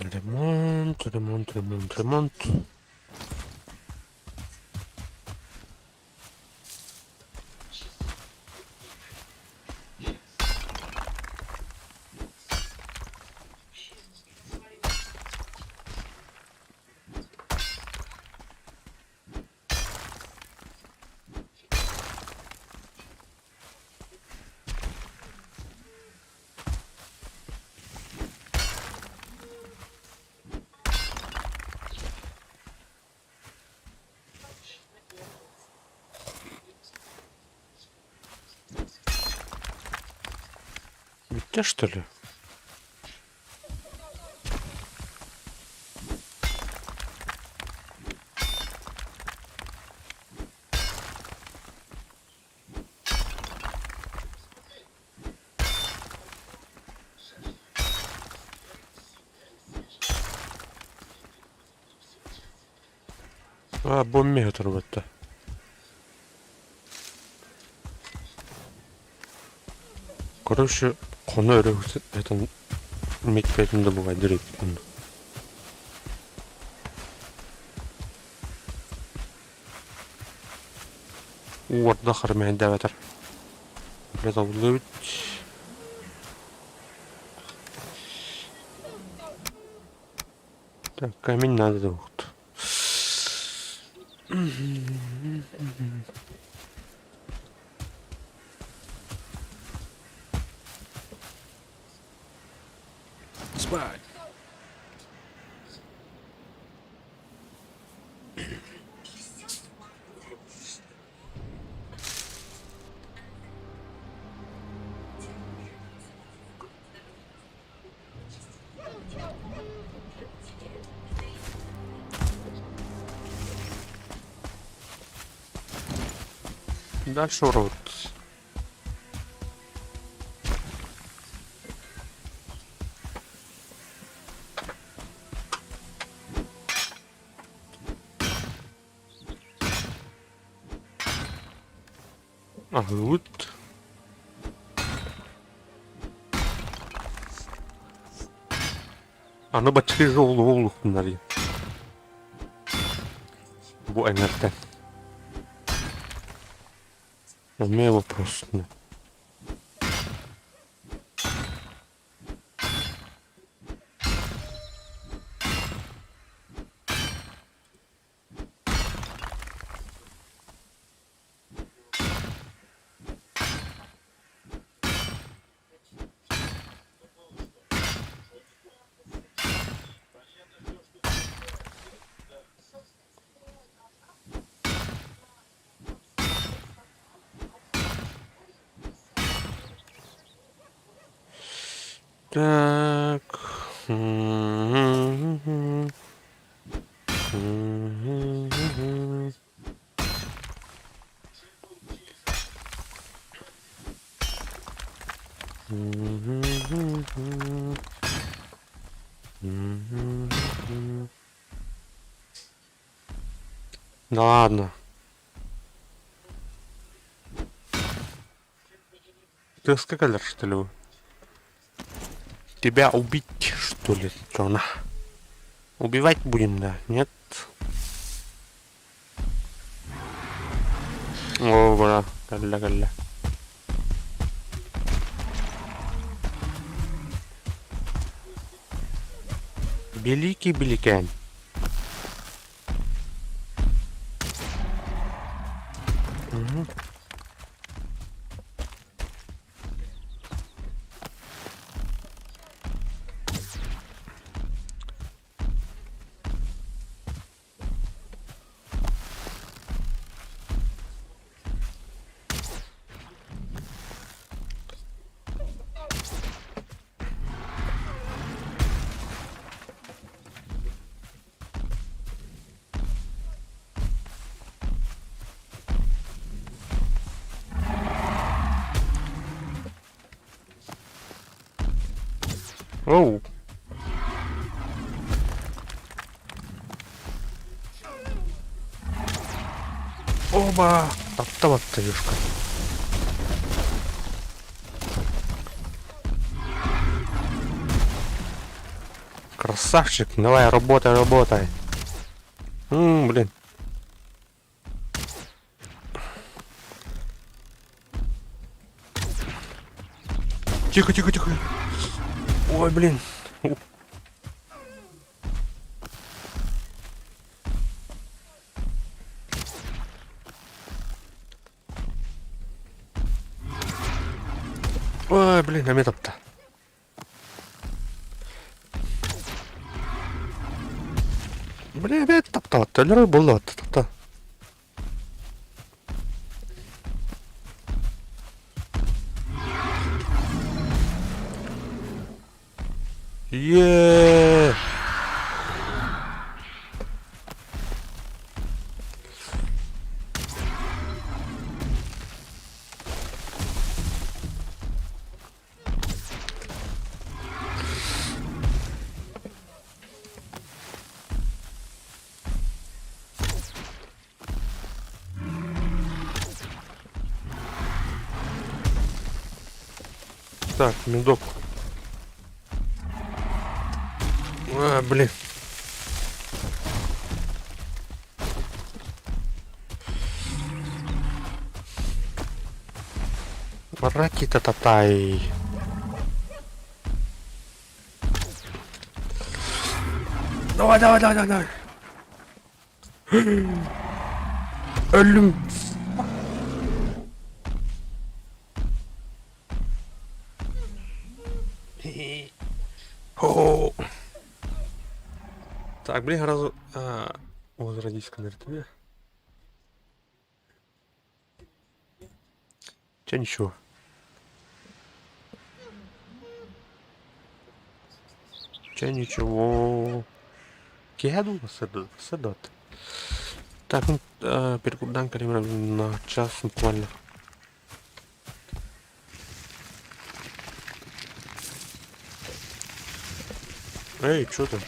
Ремонт, ремонт, ремонт, ремонт. Бүттэ что ли? А, бу эмиэ турбатта. Короче, хоно өрө этэн микпэтин да бугайдыр эбиппин. Уорда хармэйдээбэтэр. Бля, табыллыбыт. Так, камень надо вот. Спать. Дальше урод. Аһыыбыт. Аны бачча олуһуннар Бу эҥэртэн. Эмиэ вопрос. Так. Да ладно. Ты скакалер, что ли? Тебя убить, что ли, Джона? Убивать будем, да? Нет? О, бра, кэллэ, кэллэ. Великий Биликэн. Угу. Оу. Оба! Таптабатта юшка. Красавчик, давай, работай, работай. М, блин. Тихо, тихо, тихо. Ой, блин. Ой, блин, эмиэ тапта. Блин, эмиэ таптаатта. Өлөрөр буолла тапта. Еее! Так, медок. А, блин. Ракитататай. Давай, давай, давай, давай. Өллүм. О. Так, блин, сразу возродись тебе. Че ничего. Че ничего. Киһэ сыдот. Так, ну, перекурдан на час буквально. Эй, что там?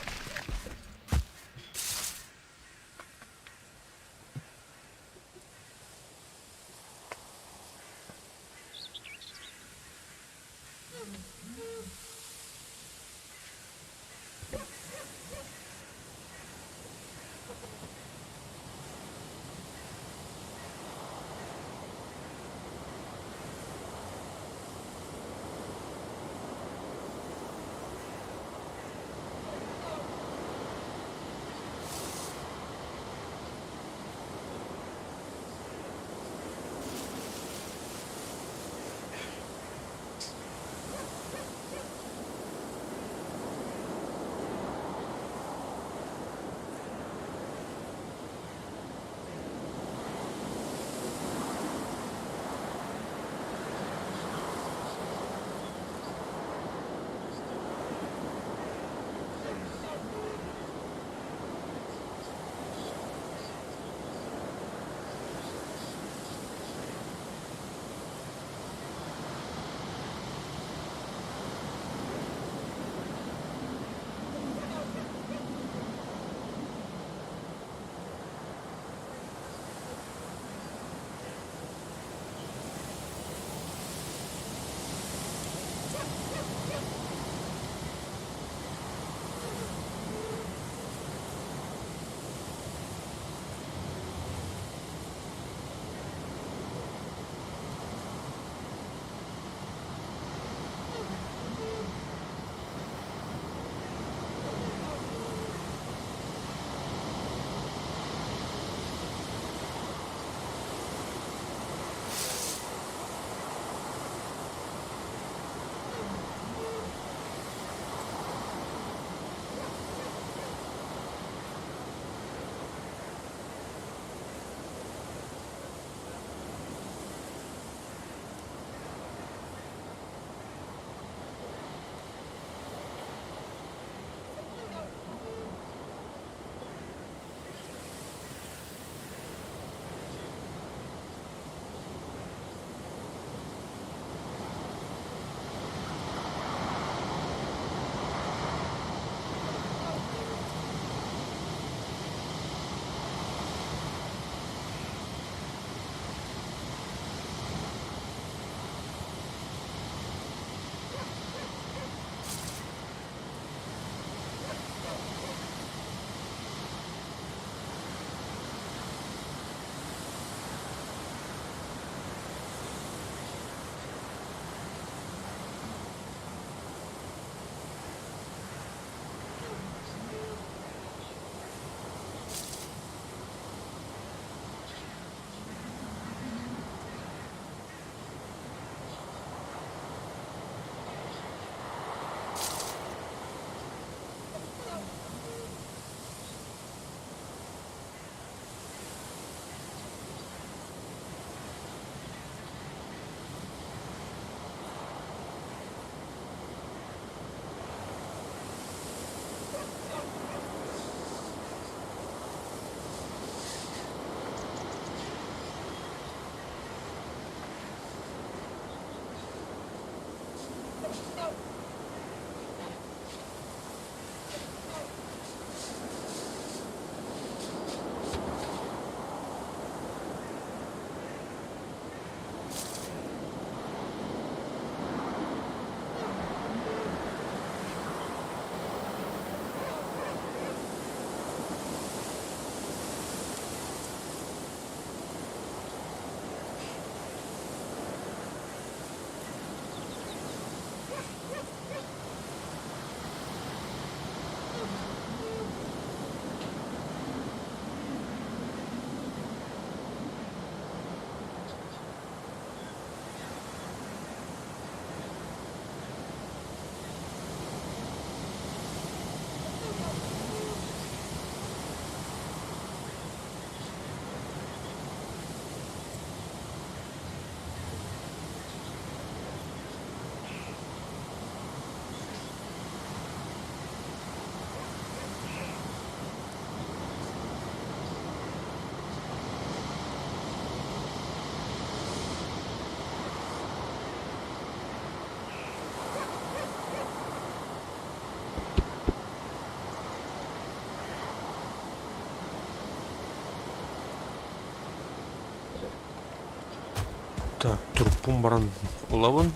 Оппун баран ылабын.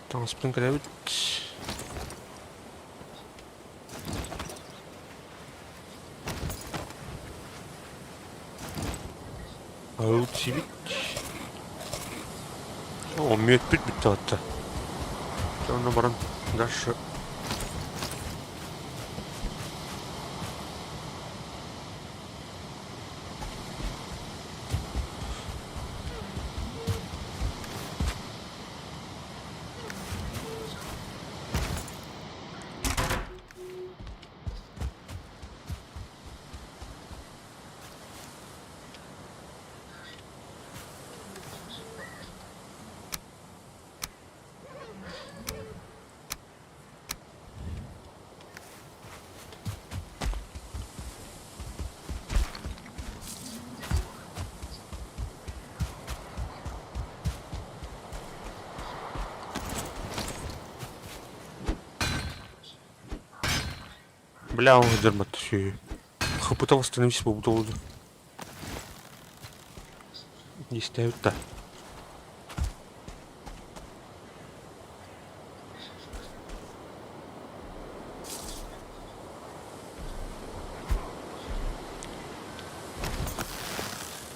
Таҥаспын кэлэбит. Аһылык сиибит. О, мүөппүт бүттэ батта. Онно баран дальше Бля, он дермат сү. Хапыта восстановись буолбут Истээбит да.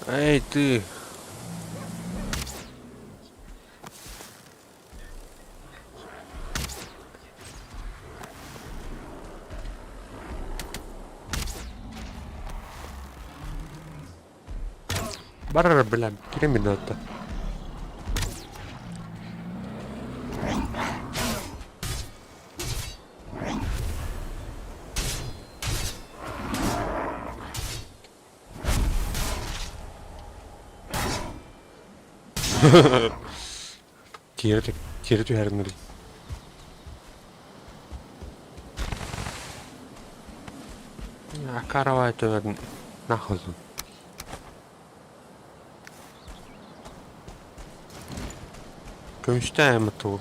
Эй, ты! Бар бля, кирем минутта. Тиэрэ тиэрэ түһэрин Акарова это нахуй. Көмүстээн тыл.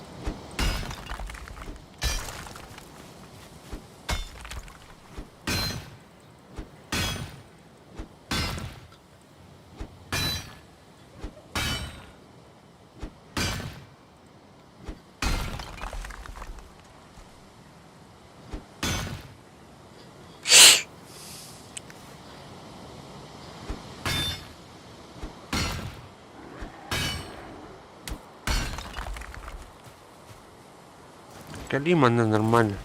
Кэлии манна нормально.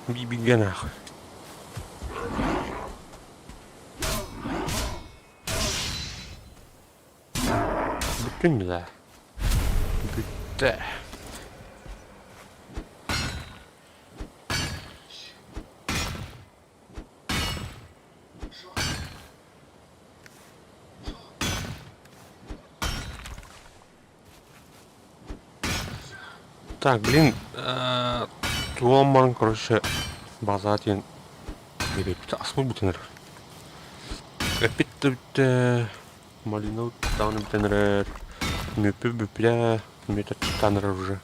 Бибигэ нахуй. Бүттүн да. Бүттэ. Так, блин, туом короче, база диэн биэрэппит аспыт бүтэн эрэр. Эппит да бүттэ, малина даҕаны бүтэн эрэр, мүөппүт бүппүтэ, мүөт аччыктаан эрэр уже.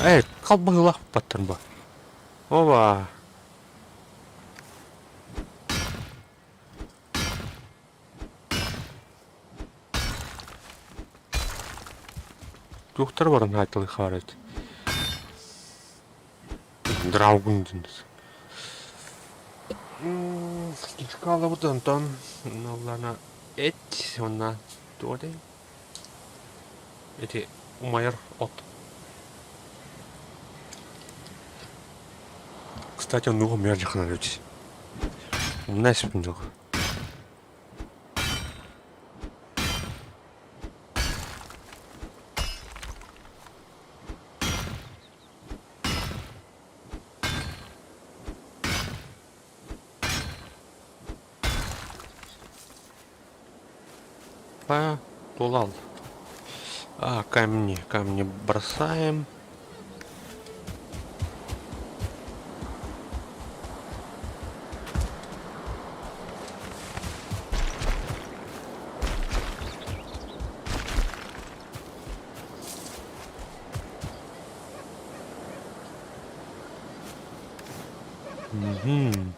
Эй, халбаһыылаах баттар бу. Оба. Туохтар баран хаайталыы хаарыт. Драугун динс. Кичкалабыт онтон наллана эт онна туодай Ити умайар от. Кстати, оннук умайар дьахтар эбит. Умна испин дьох. По тулал. А, камни, камни бросаем. Мгм.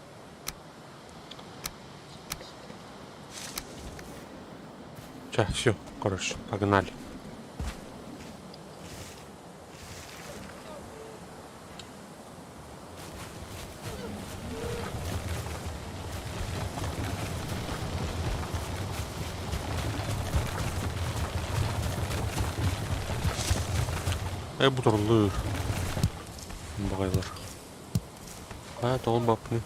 Ча, все, короче, погнали. Э, буторлуур баҕайылар. Хайа тоҕо баппыный?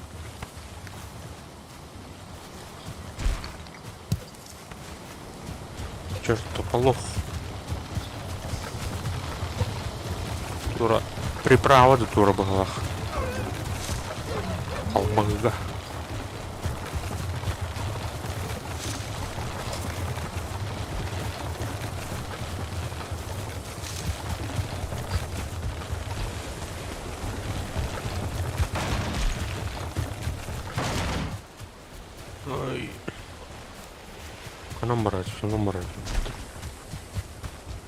Чертополох. Тура приправа да тура быһалаах. Халбаһыга. Ой. Ханан барар, сонон барар.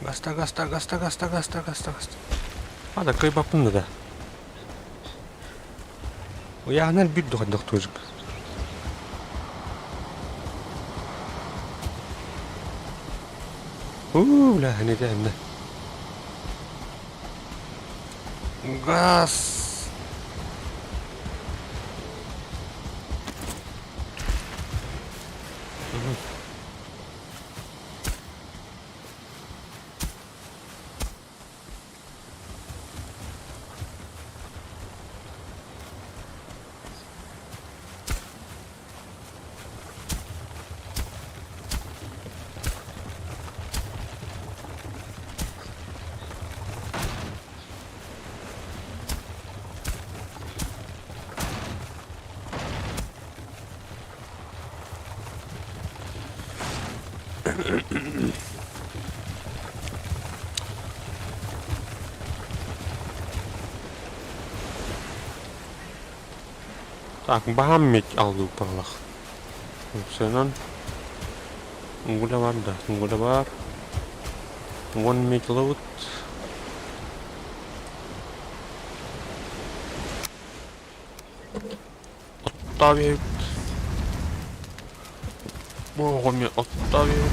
Гаста, гаста, гаста, гаста, гаста, гаста, гаста. А, да кыайбаппын да. Уйаанар биир духайдах туожук. Уу, бля, не эмне. Газ. Так, баһаам медь алдыбыт баҕалаах. Сыанан угуля бар да, угуля бар. Уон медь ылабыт. Оттаабыт. Бу оҕо эмиэ оттаабыт.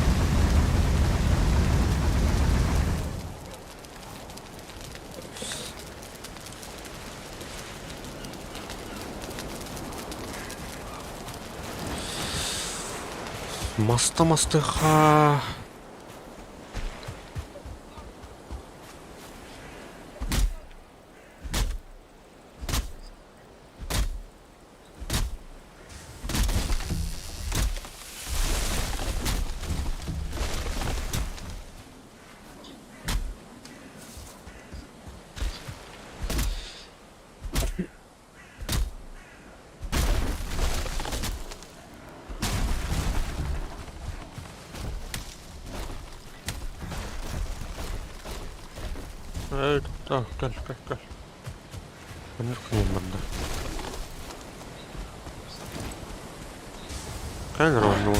Маста мастыха. Ээ, кэл, кэл, кэл. Маннык барда. Кэл ровно.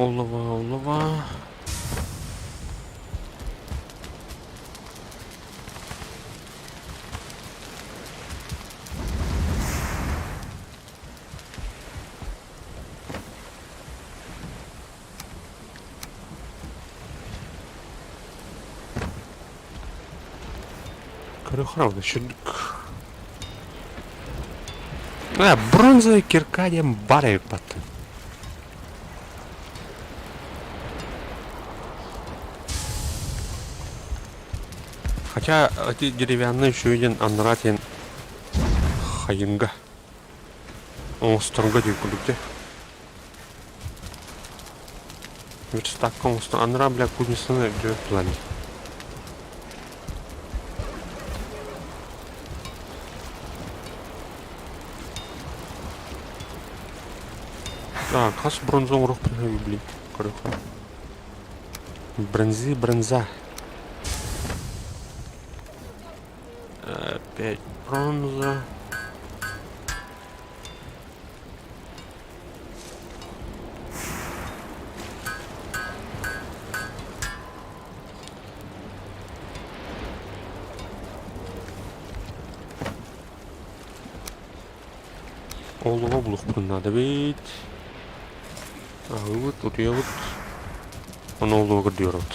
Олова, олова. Көрө хараҕына сүрдүк. А, бронзовая кирка диэн бар эбит баттын. Хотя эти деревянные еще один аннара диэн хайынга оҥосторго диэн курдук дьэ. Верстакка оҥостон анараа бля кузницаны өйдөөбөт плане. Так, хас бронза оҥоруохпун блин, көрүөххэ. Бронзи, бронза. Опять бронза. Олоҕо булуохпутун наада эбит. Аһыыбыт, утуйабыт. Ону олуга көрдүөрөбүт.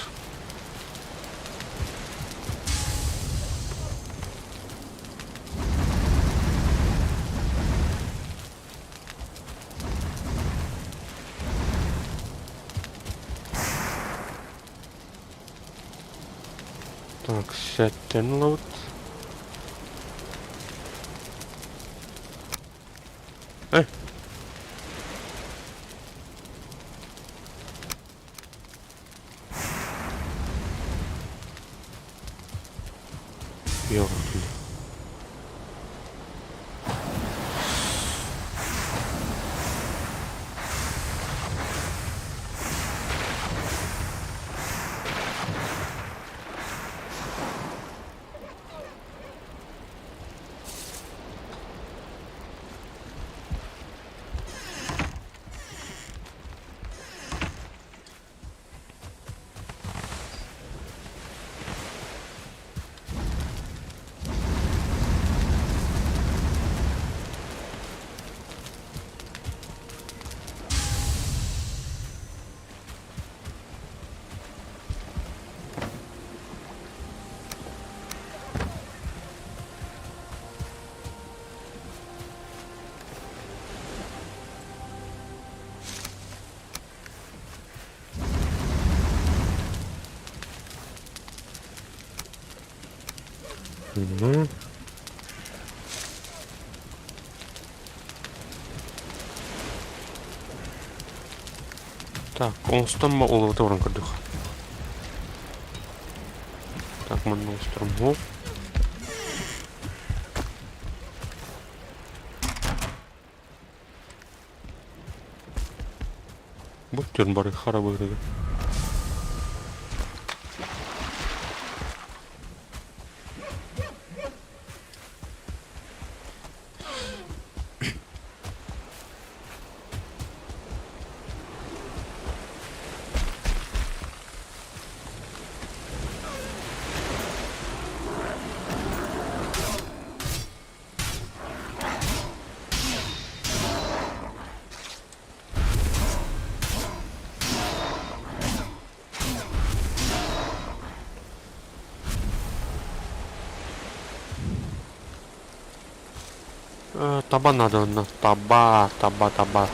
Так, сэттэн ылабыт. Эй! Ёртун. Мгм. Так, оҥостон олоҕу баран көрдөх. Так, манна оҥосторум. Бу түн бары харабыырыгы. Таба надо онно. Таба, таба, таба.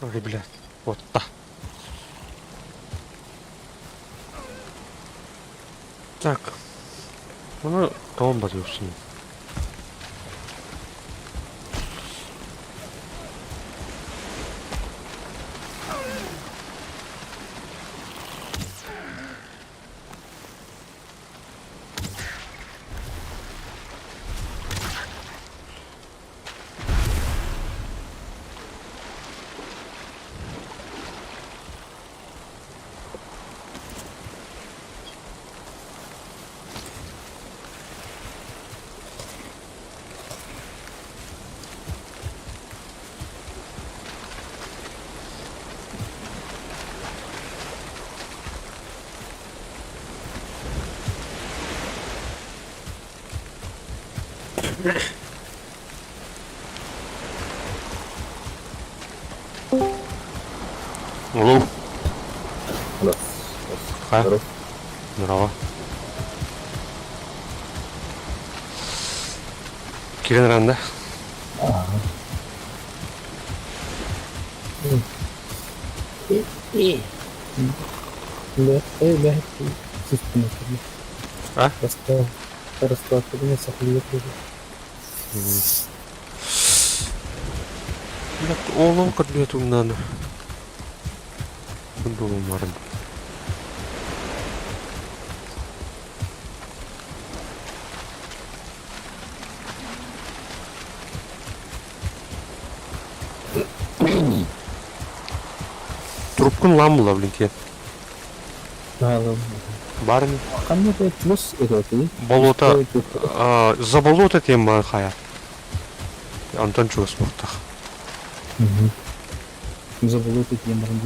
Ой, блядь, куотта. Так, ону тоҕон батыахсыҥ. Алло. Ха. Здорово. Кирен ранда. А? Блядь, оолом көрдүөтүҥ Думарым. Трубкун лам була, блин, киэн. Бар ини. Ханна плюс это Болото, за болото тем хайа. Антон чугас буохтах. За болото тем баран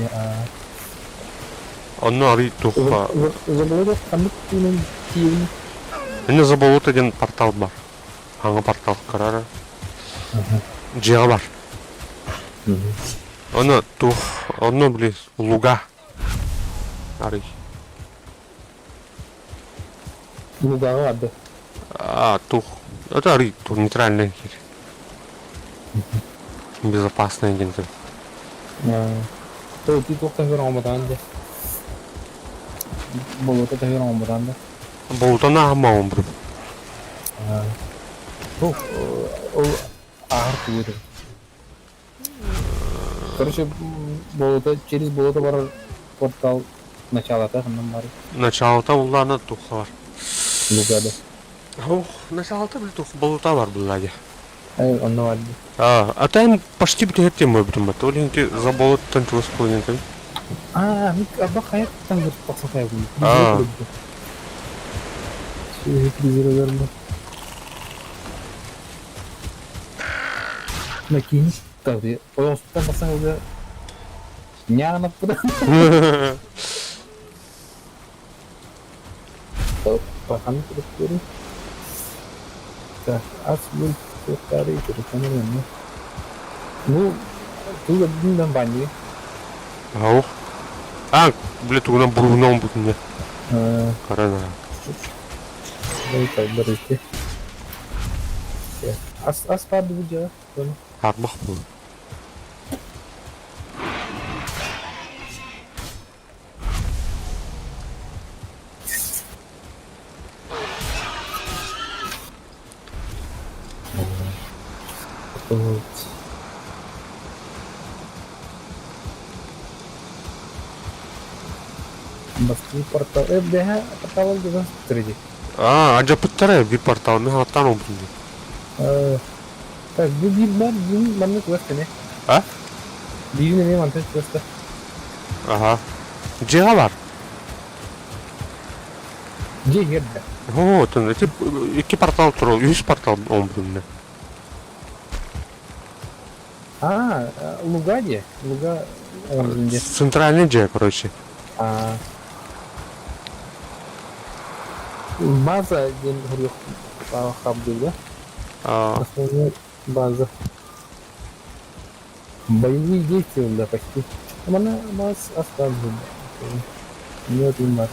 Онно арый туха. За болото ханнык тиинен тиин. Инне за болото диэн портал бар. Хаҥа портал көрөр. Дьиэҕэ бар. Ону тух, онно били луга. Арый. Лугаҕа арды. А, тух. Это арый тух нейтральный хер. Безопасный диэн То ити туохтан көрөн оҥоботаан дэ. Болото таһыгар оҥоботаан да. Болотон ааһымаҕын бу. Туох ол ааһар тугу Короче, болото через болото барар портал началата ханнан бар. Началата улаана туха бар. Лугада. Ох, началата били тух болота бар булла Онно бар. А, а там почти бүтэр тема бүтүн бат. Ол инки за болоттан чугас буолан А, мин аба хайа тахсан тахсан хайабын. А. Телевизордарында. Мына кийин так ойоҕустан тахсан уже ньаанаппыта. Паханы көрүстүрү. Так, ас бул туохтаары көрүстэнэр Ну, туга бүгүн банни. Ау. А, бля, тугунан буругунан бутунне. Карана. Дай Ас ас баар бу дьэ. Харбах бу. Вот. Бастыы портал. Дэһэ портал дьэ тириди. А, адьапыттара биир портал, мен хаттан олбутум дии. Так, бу биир бар, биир маннык квест А? Биирин эмиэ мантан квест. Ага. Дьиэҕэ бар. Дьиэ иһэр да. О, тон эти икки портал турал, үс портал оҥорбутум А, луга дьиэ. Луга оҥорбутум дьиэ. Центральный дьиэ, короче. А. База диэн хоруйуох хабдыга. А, Основная база. Боевые действия, да, почти. Она нас оставила. Нет, не надо.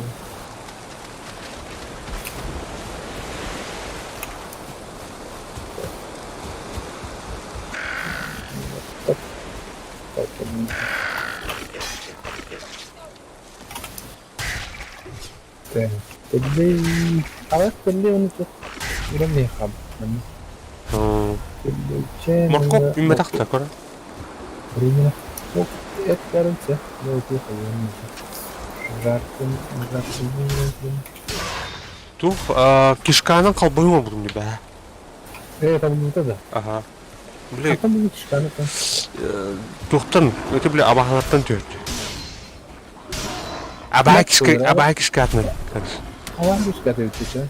Так. Тэллэй аҕыйах тэллэй уонна туох үрэн хаалбыт. Тэллэйчээн Моркуоп уонна үүммэтэх моркуоп да көрө. Временно. Ну, это короче, ну, тихо, жарким, жарким. Туох кишканан халбаһыы оҥорбутум дии бээ. Там не тогда. Аха. А Били там не кишканы-то. туохтан ити били абаһалартан түһэрдэ. Абаһа кишка абаһа кишкатынан. Алан кишкаты өтөчө.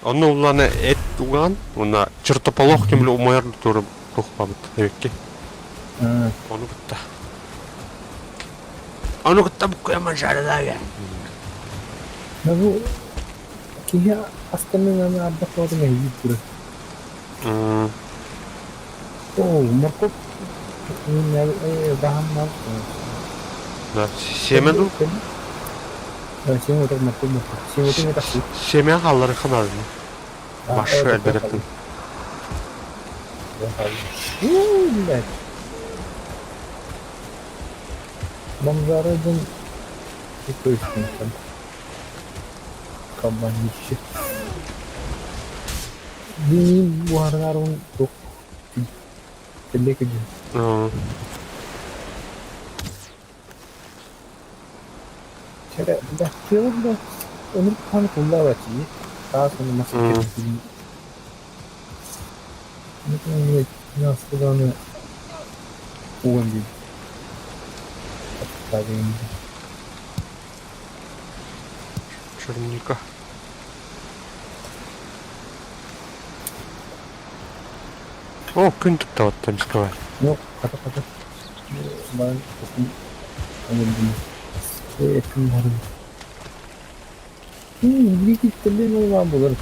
Онно улланы эт уган, уонна чертополох ким били умайар туру туохпабыт эбикки. Ону кытта. Ону кытта буккуйаман шарыдаага. Ну, бу киһи астымынан ардах буолан эһиги турар. Оо, моркуоп баһан Да, сиэмэ дуу? Сиэмэ отох моркуоп моркуоп. Сиэмэтин этахпыт. Сиэмэ хааллары ханаадын. Башы элбэтэхтин. Уу, блядь. Бомжары дьон көстүнтэн. Кабанище. Дин буһарынаарбын туох тэллэй күдьүн. Чэрэ, бля, тыала бля, ынырык хаан куллаабаччы таас уонна мас кэрдиин. Наскыданы уган диэн. Черника. О, күн туттабыттан исковай. Ну, хата хата. Баан Этим барым. Биир буолан булар.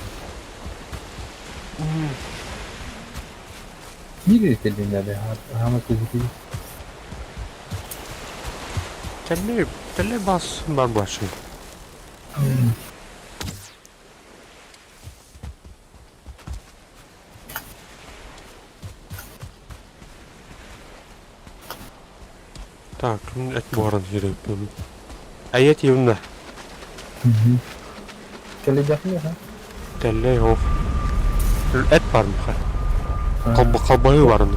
Биир теллиннәде хама көзүтү. Телле, телле бас бар башы. Так, эт буһаран киирэбин. Айет юнна. Кэлэйдэххин ha? Тэллэй оһох. Эт бар мха. Колбаһыы барын.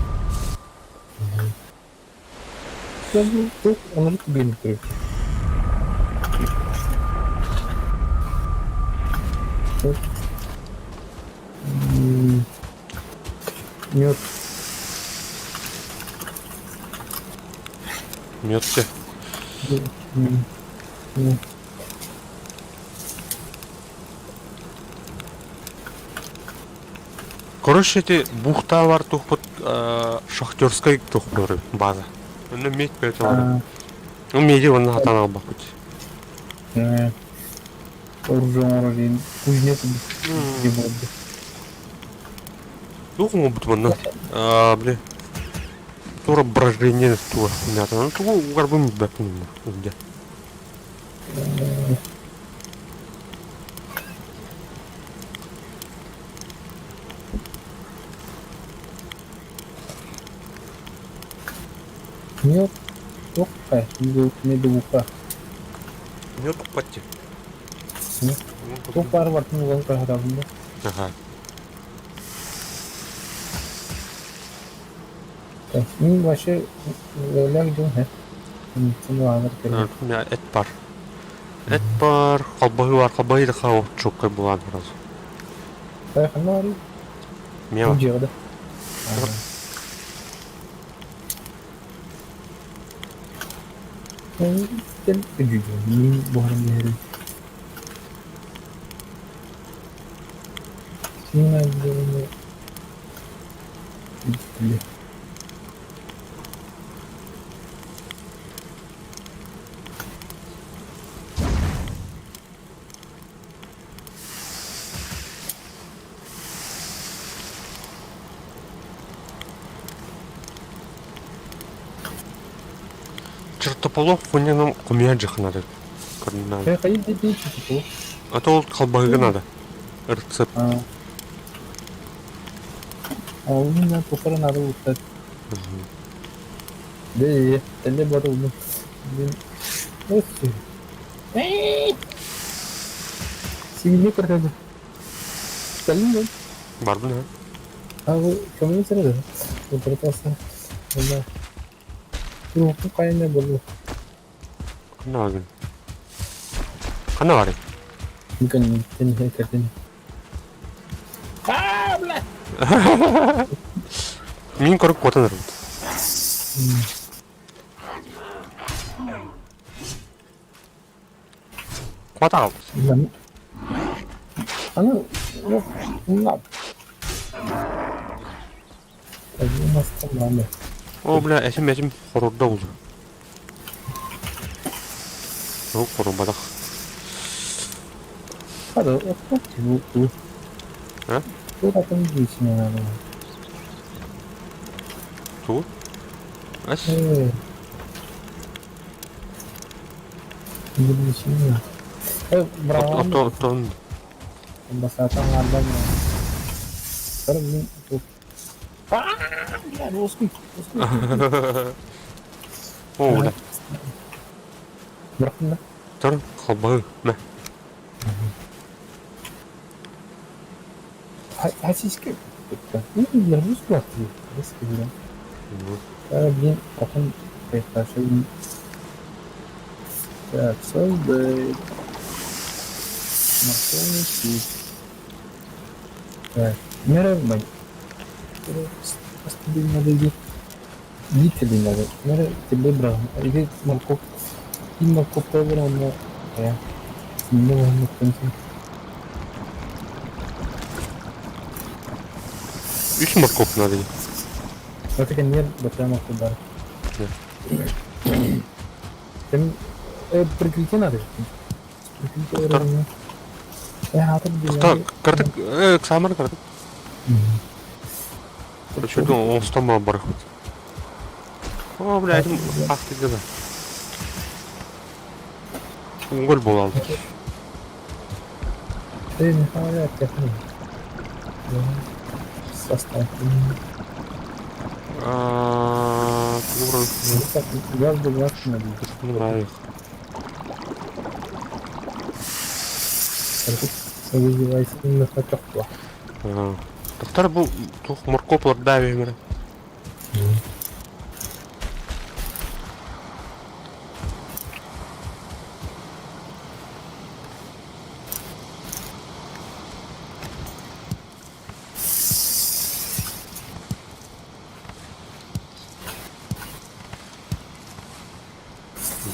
Онорут биэрбит Мед. Мед те. Короче, эти бухта бар тухпут шахтерскай тухпут база. Онно медь бэйэтэ бар. Ну меди онно хатан албаппыт. Оружие оҥорор кузнец буолбут. Туох оҥорбут манна? Били туора брожение туга хуйнятынан тугу угарбын билбэппин дьэ. Нет, туохха, медовуха. Нет туппат Туох баары барытын улан кыһатабын да. Аха. Мин вообще лээх дьон һэ. Эт бар. Эт бар, халбаһыы бар, халбаһыы да хаа чуоккай булаан сразу. Ханна барый? Мема. Дьиэҕэ да. Мин буһаран биэрэрим. Чертополох хуйнянан хомуйа дьиэххэ надо. Көрүннэҕин. А то ол халбаһыга надо. Рецепт. Дэ, тэллэй боотур мин Сибиле көрдөдө. Кэллиҥ дуо? Барбын аа. А бу көмөнү сэрэ Утары Уонна туруохпун хайа буолуо. Ханна баргын? Ханна барый? Кэнниттэн кэтин. Аа, бля! Мин көрүп куотан эрбит. Куота хаалбыт. Аны мына О, бля, этим этим хорурда булду. Yok хорурбатах. А? Тугу? Ас? Оттон О, бля. Тор холбоһу мэ. Так, создать. Морковный суп. Так, мировой. Тебе надо иди. Иди тебе надо. Мера тебе брал. Иди морковь. И морковь брал, но... Я. Не могу Үс морковь надо. Вот это нет, вот прямо куда. Там прикрытие надо. Прикрытие. Тоқта, картык, самар картык. Чудо, оңстан бар хоть. О, блядь, ах ты гына. Уңгөл бола алды. Ты не хавает, Состав. Тоқтар бұл тух моркоплар да бемер.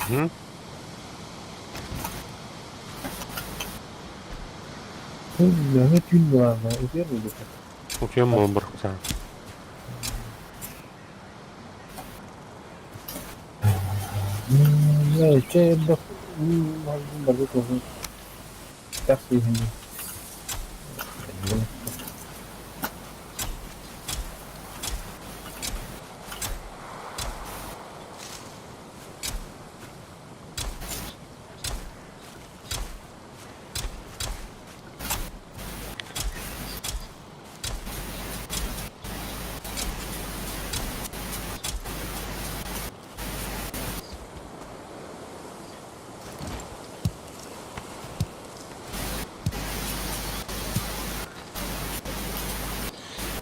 Угу. Утуйан буолан барахсан.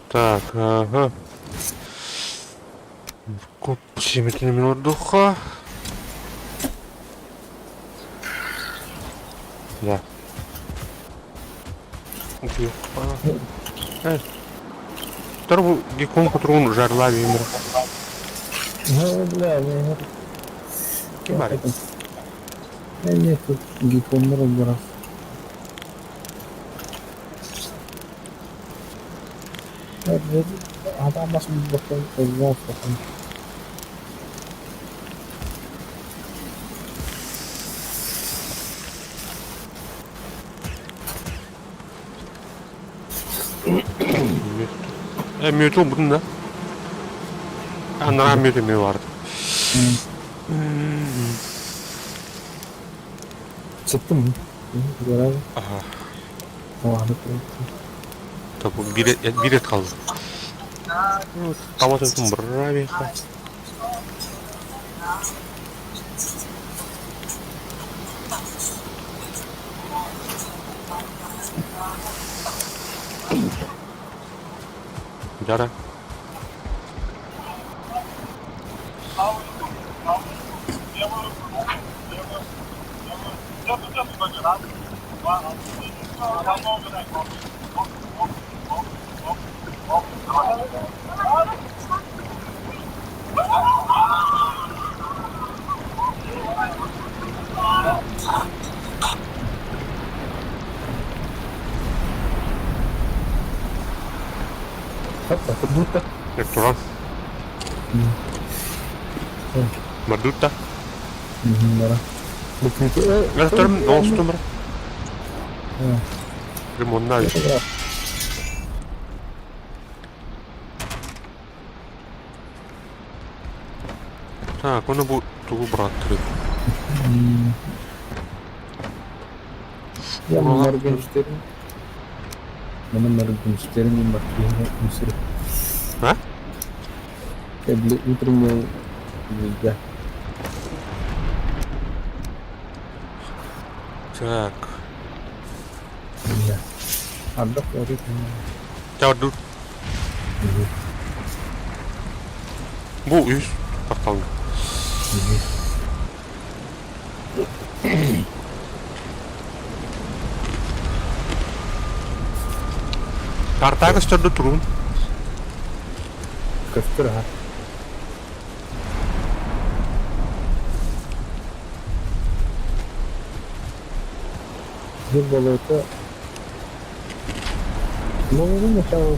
Так, ага. Моркоп сиэмэтин мин ордуохха. Да. Утуйуохха. Э, Второй бу геккон кутуругун жарла биэмир. Ким баарый? Э, мүөтү умбутун да? Анараа мүөт эмиэ баар. Аха. Так, биир эт хаалла. Таба төтүн бравиха. Дьара. Будто. Туран. Мардутта. Өлтөрүм оҥостум Ремонна. Так, ону бу тугу бырааттырый? Я Моргенштерн. Mana Моргенштерн маркиһа мусор. А? Били утренняя звезда. Так. Ардах орит. Чаудут. Бу үс порталга. Картаа көстөрдө туруун. Көстөр аха. Бир болото Ну, начало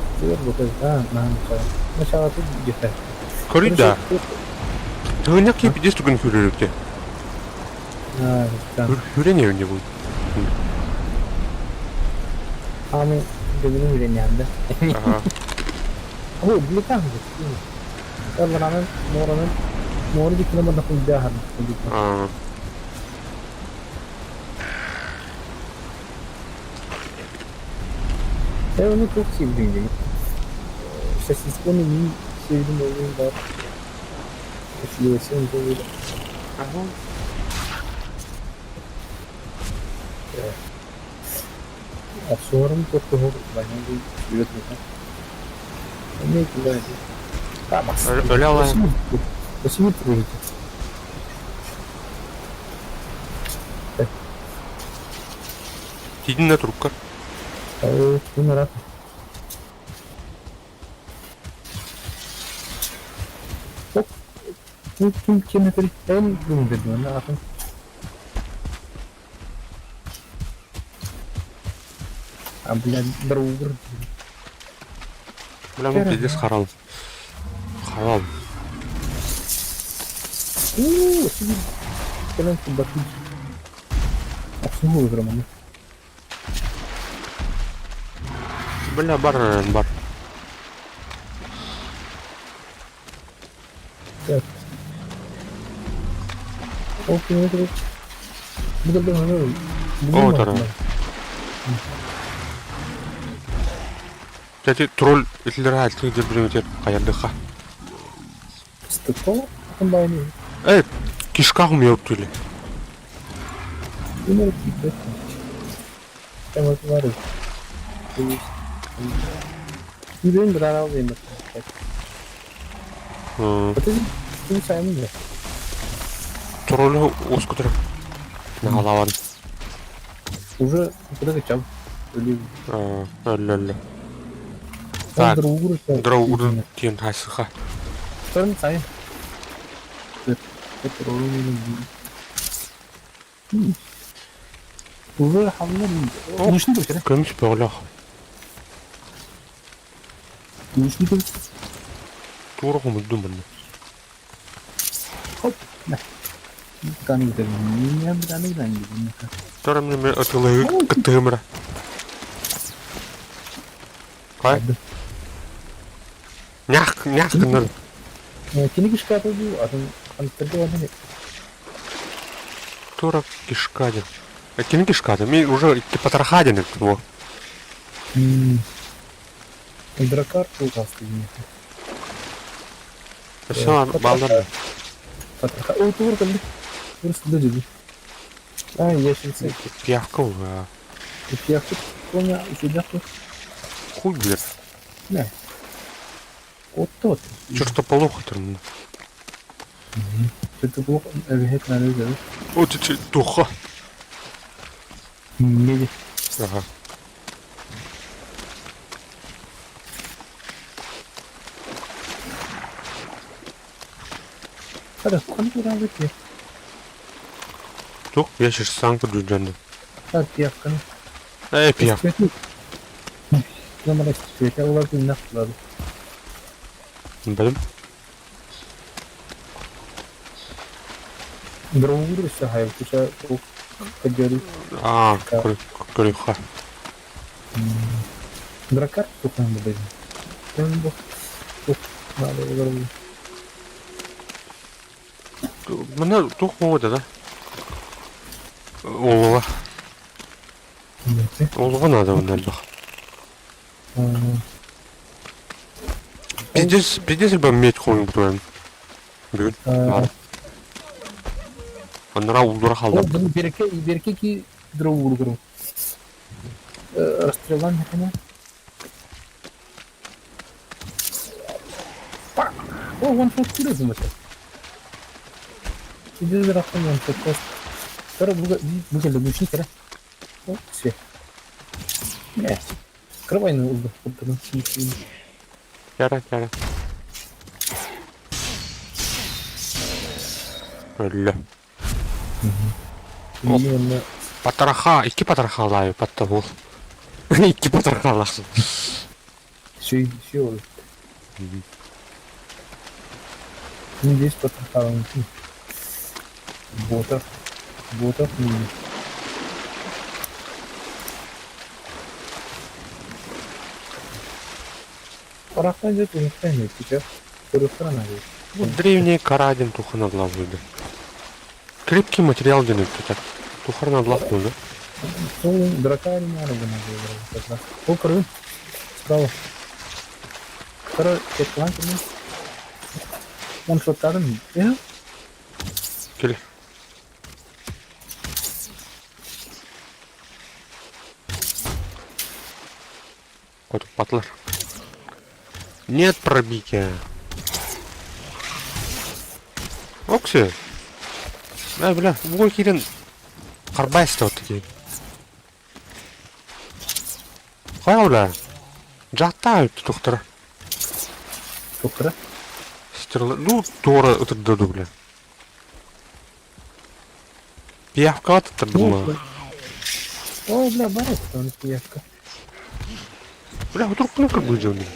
да, на начало. Начало тут где-то. Көрүй да. Тыгынньак киһи биэс түгэн хүрүрүктэ. Хүрэн эбинне бу. Аны дөгүнү хүрэннээн да. Аха. О, биликан. Орланан, моранан, мору диккина манна кулдаахан. Аа. Ben onu çok sevdim dedim. Сосисконы мин sevdim oyun var. Съесен böyle. Аха. Охсуорум куртуһур баня сүрөт Эмиэ кулай. Тамас. Өлө алайын. Спасибо, дружите. Тиидин да туруккар. Күн ыраах. Ким ким этэр эн гүндүр атын. А, блядь, другр. Бля, ну пиздец харал. Харал. Уу, кэлэн кубатын. Охсуһуу грамманы. Бля, бар, бар. Так. Ол километр. Бу да О, тара. Кстати, тролль итилер хаалтын дирбиметер хаярдыха. Стыко комбайны. Э, кишка умеют или? Умер кипет. Там вот варю. Күрен бір арал деймін. Ты саймын да. Тролль ускутер. Нагалаван. Уже куда чам. Или Өллөллө. Так. Драугур. Драугур тиен хасыха. Вторым сайын. Уже хамнар. Мушни көтөрө. Көмүс бөҕөлөөх. Мушни көтөрө. Туора хомуйдум манна. Хоп. Каны көтөрө. Мен каны көтөрө. Тора мен ытылыгы кыттыгымра. Кай? Нях, нях гыннар. Кини кишката бу атын антырды атын. Туора кишка диэн. Кини кишката? Мен уже потроха диэн во. Дракар тулгасты. Все, балдар. О, тугур кэлли. Тугур сылдьа дьиби. А, ящерица. Пиявка уже. Пиявка коня үчүгэйдэх Хуй, блядь. Не. Вот. Чертополох это. Чертополох эбиһэт надо сделать. О, ты духа. Меди. Ага. Хара, ханна выпье. Тух, я сейчас сам подожду. Так, пиявканы. Эй, пиявка. Блин. А, крюха. Дракар Мына тух мода да? Олуға. Олуға надо онда. Пиздец, пиздец, либо медь хуй бутуем. Бүгүн. Аннара улдура халда. Береке, береке ки дрову ургуру. Расстрелан хана. О, вон шот куры зымыша. Иди зарахтан вон шот кост. Тара буга буга лягушни кара. О, все. Не. Открывай на улду. Кара, кара. Өллө. Потроха, икки потроха лаю, подтабул. Икки потроха лахсın. Все, все. Ну, здесь потроха. Ботов. Ботов не. Парахтан идет, сейчас. Ну, древний карадин тухана выйды. Крепкий материал денек так. Тухарна да? Ну, дракарий надо было. О, коры. Справа. Второй, Он что там? Кел. Кот патлар. Нет пробития. Окси. Да, бля, бу кирен карбайста вот такие. Хайа, бля. Жаттают доктора. Доктора? Стерла... Ну, Тора ытырдаду, бля. Пиявка ытырдыла. О, бля, барет, он пиявка. Бля, вдруг ну как будет делать?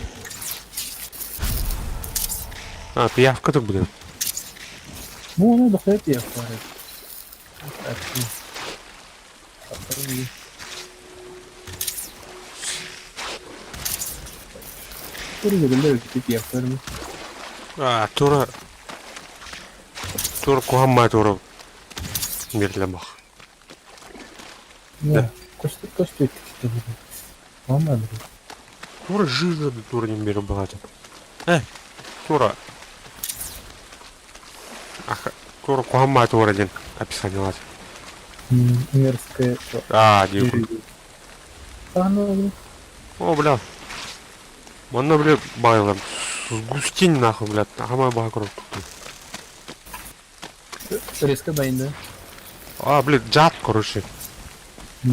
А, пиявка тут будет. Ну, ну, дохуя пиявка, барет. А, тура... Тура кухамма тура. Мирлемах. Да. Костю Мама, Тура жирно тура не мир была. Тура. Ах, тура кухамма тура один описание лад. Мерзкая. А, дикую. А, ну, О, бля. Манна, бля, байлам. Сгустень нахуй, бля. Хамай бакру. Резко байн, да? А, блин, джат, короче. Да,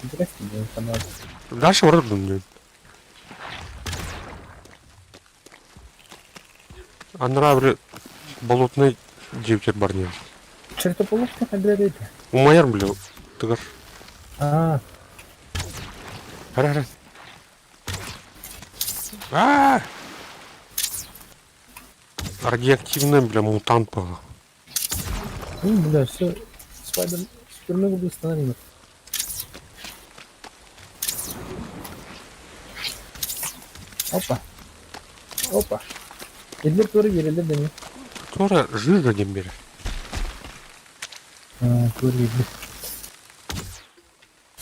интересно, мне понравилось. Дальше вроде бы. Анра, бля, болотный девчер барне. Чертополохка наградите. Умайар, бля, тыгар. А, Хара, А! Радиоактивный, бля, мутант был. Ну, бля, все. Спайдер, Супермен был остановим. Опа. Опа. Эллер тура берелер да не. Тура жира не берет. А, тура берелер.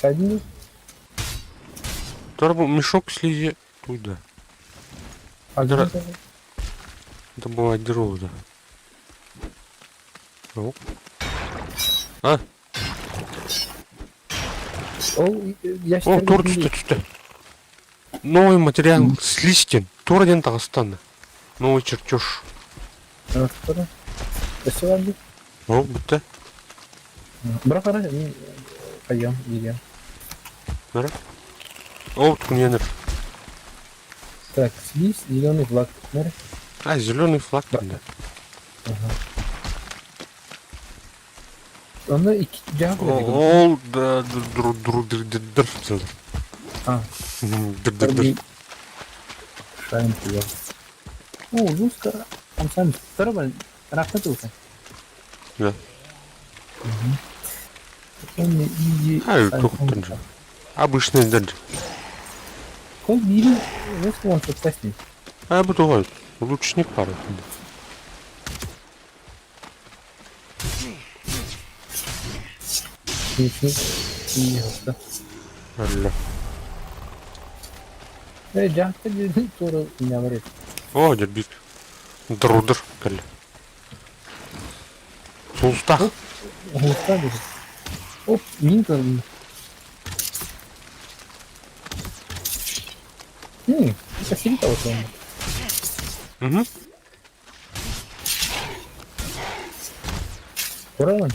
Один. Тура мешок слизи туда. А Тура. Это бывает да. О. А? Ол О, тур түстэ түстэ. Новый материал с листьем. Тура диэн таҕыстан. Новый чертеж. Өссө бар дии. О, бүттэ. Бырақ ара, мин хайыам, дириэм. Нара? О, ткуненер. Так, слизь, зеленый флаг. Нара? А, зеленый флаг да. Ага. Онно икки дьаһах Ол да дру дру дыр дыр дыр дыр. А. Дыр дыр дыр. Шайм пиво. О, русская. Он сам второго рахмет улка. Да. Иди. А, тухтан же. Обычный дыр. Кол бири русский он подпасни. А, бутугай. Лучник пары. Алла. Э, дьахта диэн туора ньалар О, дербит. Друдр кэллэ. Сулустаах. Оһуохтаах диэн. Оп, мин көрдүм. Спасибо того, Угу. Көрөҕүн?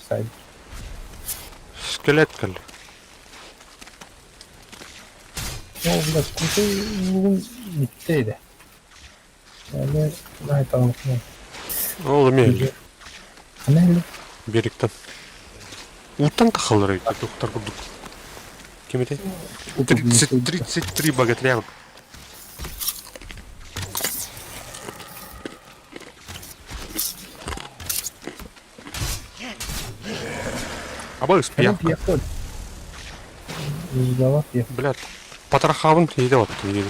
Сай. Скелет кэллэ. Ол бля, кутай лугун бүттэ Аны айтаҕым. Ол эмиэ Ханна берегтен. Ууттан тахаллар эбит тухтар курдук. Ким этэй? 30, 33 богатыря. Абы пиявка. Блядь, потрохавын тиийдэ вот тиийдэ.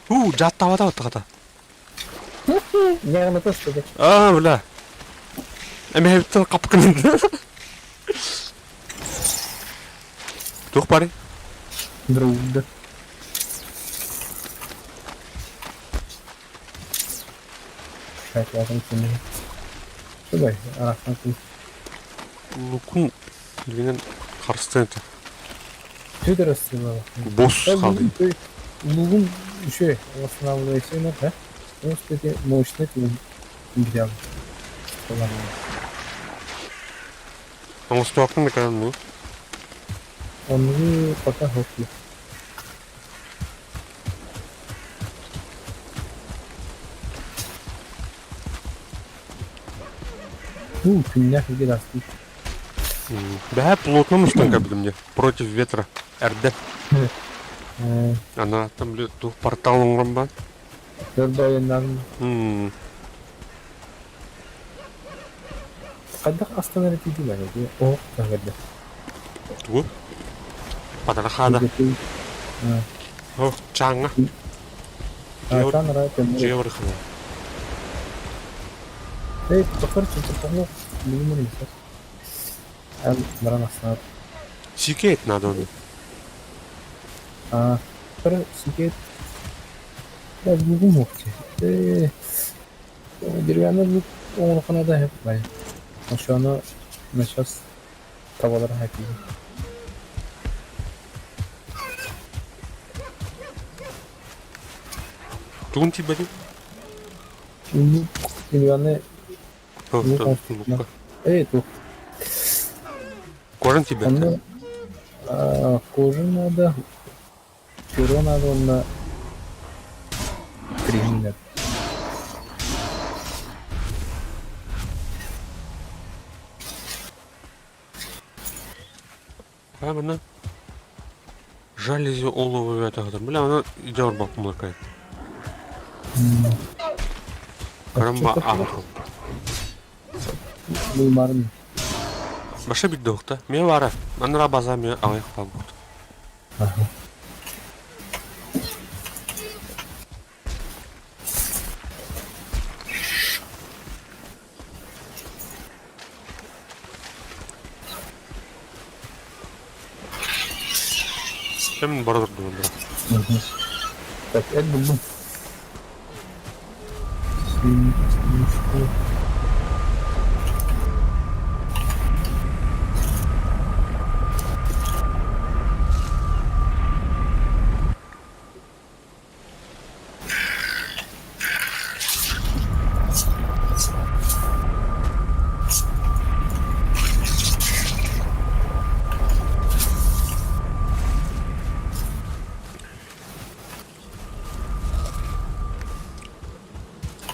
Уу, жаттабата баттахата. Аа, бля. Эмэһэбиттэн хапкын. Туох барый? Друг. Лукун дегенен харыстыан этэ. Федор Стрелова. Босс хаалый. Лугун еще восстанавливается, да? Ну, кстати, мощный взял. Оҥостуохпун да кэлэн бу. Он пока готов. Ну, меня где растут. Бэһэ плотно мустан кэбилим дьэ. Против ветра. Эрдэ. Ана там били туох портал оҥорон баар. Дордойунан. Хайдах астанар этиитилэр оһох таһырда. Тугу? Патарахаада. О, чааҥҥа. Дьиэ барыхана. Эй, тоқыр чөтөкөһү билимин баран астанар. Сикет надо оны. А, бір сикет. Бүгін мөкте. Э, деревянный лук оңроханада хеп бай. Ошону сейчас табалар хапи. Тугун тиийбэтий? Лук деревянный лук. Лукка. Эй, тух. Кожан тиийбэт. Онно кожа надо, перо надо онно кремень. А манна жалюзи олово этаҕытын. Бля, она идеал бапмылакай. Карамба аахыл. Булмарын. Баша бидде охта. Ме бара. Анра база ме аҕыйах бабут. Кем бара турдум бара. Так, это был. Свинюшку.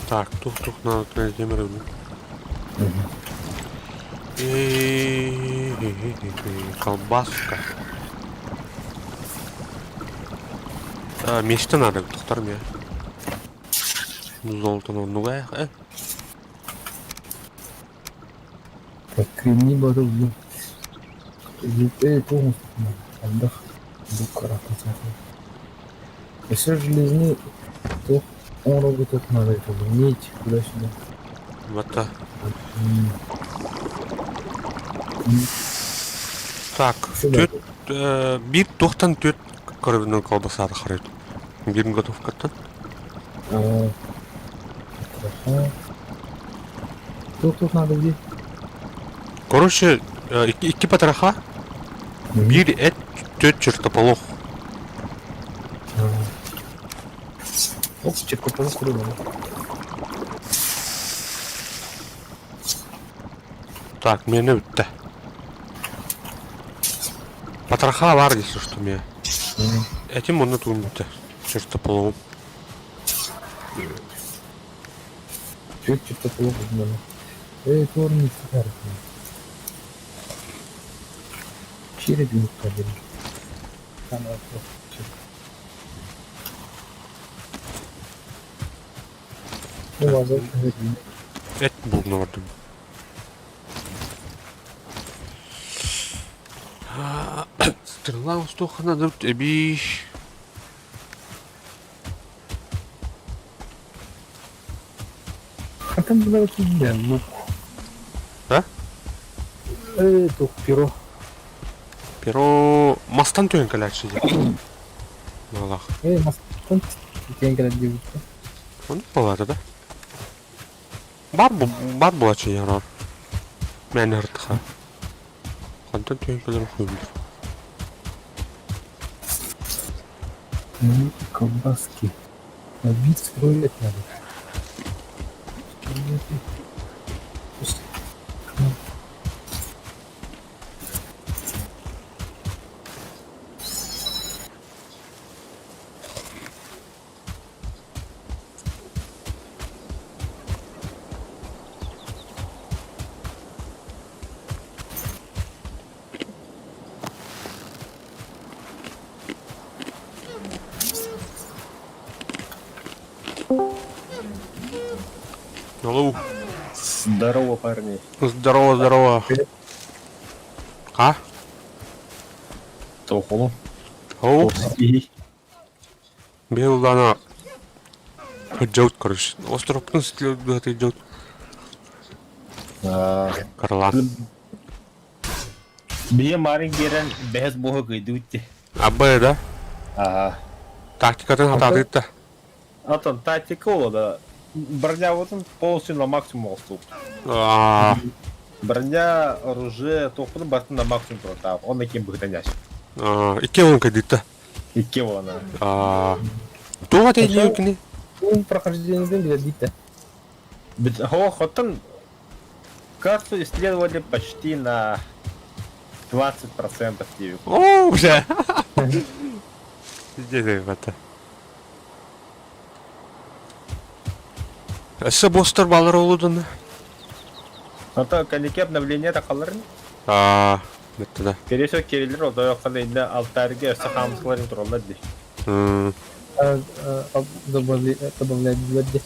Так, тух-тух надо тремеры. Колбаска. Место надо, доктор мне. Золото ну э. Так, кремний батыл. Полностью отдох. Если железный, то он работает надо это нить туда-сюда. Вот так. Так, түт биир туохтан түт көрөбүнэн колбасаары харайт. Биир готовкаттан. Тут тут надо где? Короче, икки потроха, биир эт түт чертополох. Оп, чертополох рыба. Так, мені бүттэ. Потроха бар если что мне. Этим онно тугум бүттэ. Чертополоҕум. Чуть чертополох надо. Эй, торни сигарет. Череп не кабель. Ну, возможно, Эт булгуна бардым. Стрела устуохана да эби. А там было да, лук. А? Это перо. Перо мастан түйен калячы деп. Аллах. Мастан түйен калячы деп. Оны болады да. Бар бу бар булачы ярар. Мен артыха. Хантан түйен калер хуйбур. Ну, колбаски. Набить строить надо. Алло. Здорово, парни. Здорово, здорово. А? Тохолу. Оу. Белдана. Джоут, короче. Островтың стилі джоут. Карлан. Бие марин герен бәһәс буһы кыйды үтте. Абы, да? Ага. Тактикатын хататыт да. Антон, тактика ола да. Броня вот он полностью на максимум уступ. Броня, оружие, тохпын бартын на максимум протав. Он на кем быгданяш. Икки он кыйдыт да. Икки она. Туға тәйли өкіне? Ун прохождение для дита. Хо, хотон карту исследовали почти на 20% тебе. О, бля. Здесь ребята. Өссө бостор балар олудун. Ата канеке обновление тақаларын. Аа, бітті да. Скорее всего, керелер ода yoққанда инде алтарге өссө хамсыларын тураллар ди. Добавлять блядь.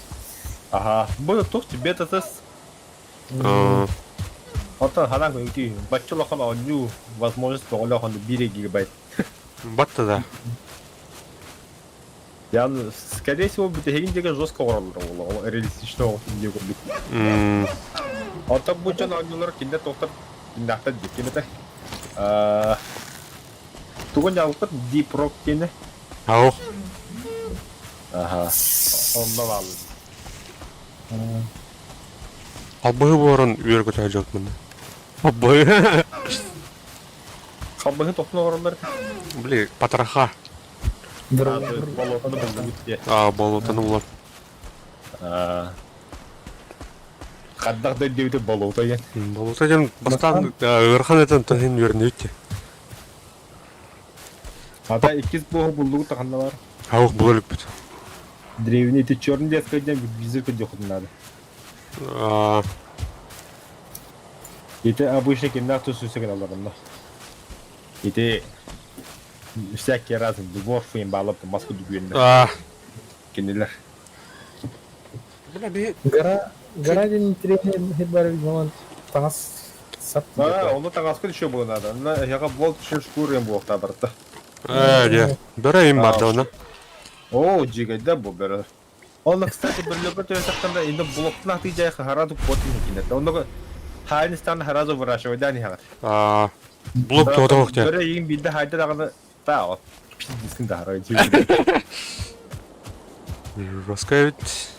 Ага. Бу тух бета тест. Ата ханан көйү баччылахан онню возможность тоголохон 1 гигабайт. Батты да. Я, скорее всего, бүтегин деген жестко оралар ол реалистично деп көрдүк. Ата бу жан оннюлар кинде токтор киндахта диккенете. Тугун дьаалбыт Deep Rock диэни? Ау. Аха. Онно бааллар. Албыһы буоран үөр көтө дьот мында. Албыһы. Халбыһы тохтун олороллор. Били, потроха. Болотаны булдубут дии. А, болотаны булар. Хаддах да диэбити болото диэн. Болото диэн бастаан ыарахан этэн тахин үөрнүбүт. Ата иккис буоһу буллугут таханна бар. Аух була иликпит. Древний ити черный детская диэн визир көрдөххүтүн наада. Ити обычно кимнээх тус үсэ гыналлар онно. Ити всякие разные дворфы им баалап мас курдук үөннэр. Кинилэр. Бля, би... Гора, гора диэн интэриэһинэй иһит баар эбит буолан таҥас сап А, онно таҥаска еще было надо. Онно эһиэхэ болт еще шкур им буолуохтаа барыта. Ээ, дьэ. Бөрө им бар да оны. Оо, дьигэйдэ бу бөрө. Онно, кстати, бөрлөкө төһөтөхтөн инде блоктун аты жай хараду кот кинет. Онно хайнистан харазу выращивай да не хагат. Аа, блок тоотоох те. Бөрө иин билде хайда даганы та от. Пиздисин да харай. Жестко ведь.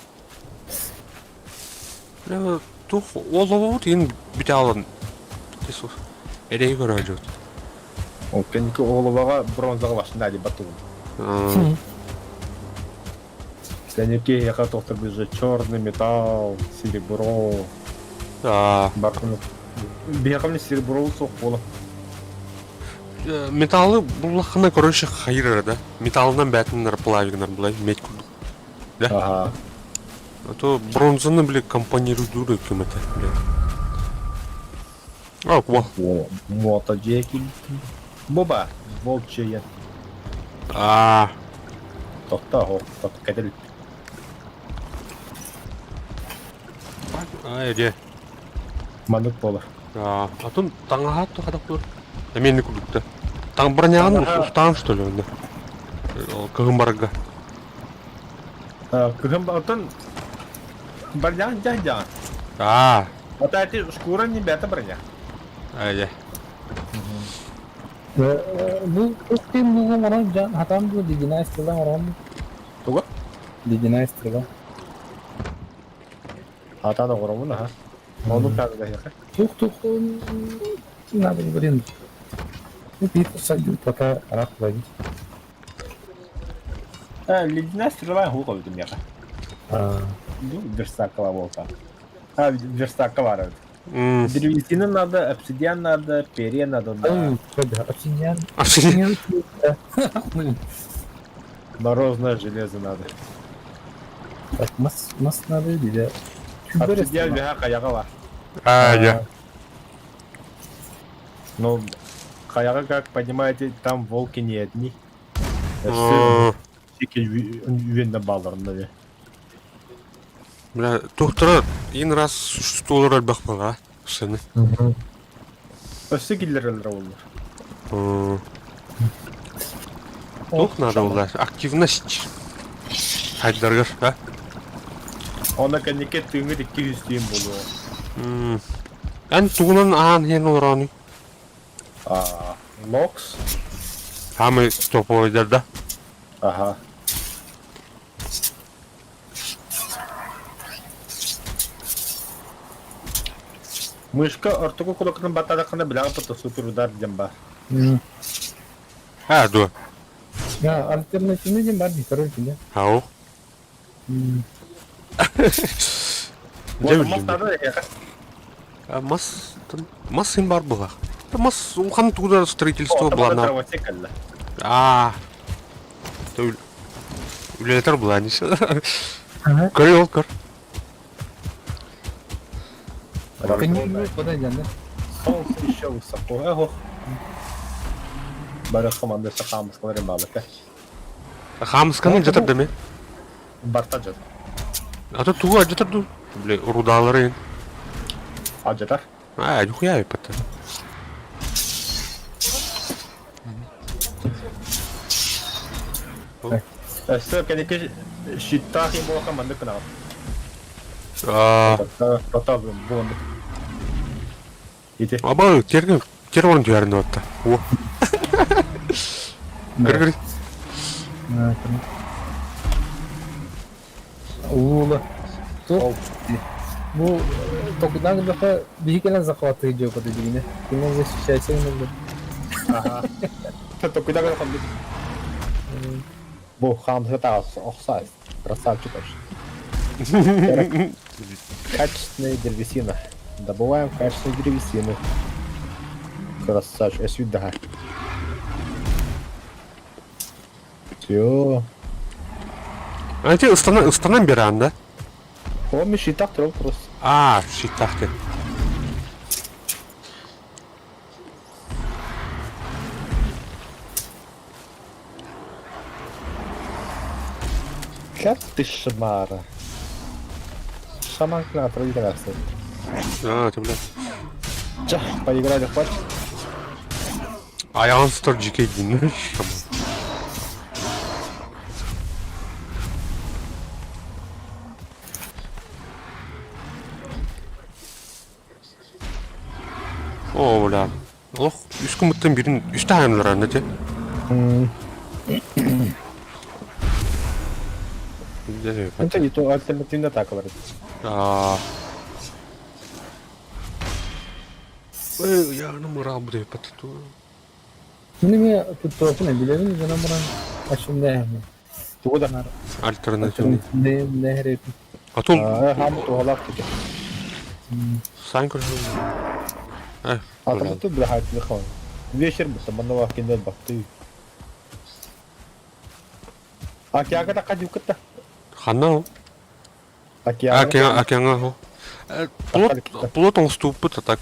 Бля, тух олобут ин бүтэ алан. Тесус. Эрэйи көрөөдүт. Ол кэнники олобаҕа бронзаҕа башында ди батылым. Сэники яка тохтор бизже черный металл, серебро. Аа. Баркын. Биһиэхэ серебро суох буола. Металлы буллахына короче хайыр да. Металлынан бәтин плавигнар булай медь курдук. Да? Ага. А то бронзаны, бля, компонируют кем-то, бля. А, куба. Мото дьиэки. Буба, волчья. Аа. Тохто, хо, тохто, кэтил. Аа, эде. Маннык буолар. Аа, атын таҥаһа хадах буолар. Эмиэ курдукта. Таҥ броняҕын устаан что ли онно? Кыһын барарга. Кыһын оттон броняҕын дьаан дьаан. Аа. Ата эти шкура не бята броня. Эде. Бу туох бугун оҥорон дьон хатаан бу ледяная стрела оҥорон Тугу? Ледяная стрела. Хатаан оҥоробун аха. Ону каадыга Тух тух надо блин. Ну, сойдет, пока рак ловить. А, ледяная стрела хука в меха. Ну, верстакала волка. А, верстакала баар. Древесина надо, обсидиан надо, перья надо. Да. Обсидиан. Обсидиан. Морозное железо надо. Так, мас, мас надо или... Обсидиан бэһэ хайаҕа баар. А, я. Ну, хайаҕа, как понимаете, там волки не одни. Үөннэ бааларында Бля, тухтара ин раз существовал элбэх буолла, сыны. Өссө киллэрэллэр оллар. Тух надо было активность. Хайдаргар, да? Онно кэнники тыыҥҥыт икки үстүүн буолуо. Эн тугунан аан хен олорону? Локс. Самый топовый да? Ага. Мышка ортоку кулакын баттадаххына билэҕин тута супер удар диэн баар. А, дуо. Да, альтернативный диэн баар дии, короче, да. Ау. Вот мас надо эһиэхэ. Мас, мас им бар была. Мас улахан тугуда строительство была. Аа. Үлэлэтэр была не Көр ол көр. Солнце еще высоко. Эх, Бары команда хаамыскаларын баалыка. Хаамысканы жатар деме? Барта жатар. А то тугу жатар ду? Бля, рудалары. А жатар? А, нихуя это. Өссө кэники щиттаах им буолаха маннык гынаҕын. Аа. Тота бу оннук. Ити. Аба, терген тервон түһәрин отта. О. Көр-көр. Уула. Туох бу токунаан гыннахха биһи кэлэн захватыы дьиэппит дигинэ. Кимэн защищайся гыннар. Аха. Токуйда гына хоннук. Бу хаамса таҕыс охсаас. Красавчик вообще. Качественная древесина. Добываем качественную древесину. Красавчик. Эсвидаха. Все. А эти ыстанан беран, да? Он щитах трол просто. А, щитах ты. Как ты шмара? Шаман к нам проигрался. А, ты, блядь. Ча, поиграли, хватит. Ayağın tutar GK dinler. Шаман. О, бля. Олох үс күммүттэн бирин үстэ хаамнар анна те. Это не то альтернативная атака говорит. Аа. Эй, я на мурал буду патату. Мин эмиэ туттуохпун билэбин гынан баран ачымнаһым. Тугу да. Альтернативный. Нэһирэпин. А то Хаамы туһалаах кити. Сайн көрөр. Э, Альтернатив бля хайт Вечер бу манна киндер бакты. Акиага да кадюкта. Ханна ол. Акиага. Акиага, акиага хо. Плот, плот он ступит, а так.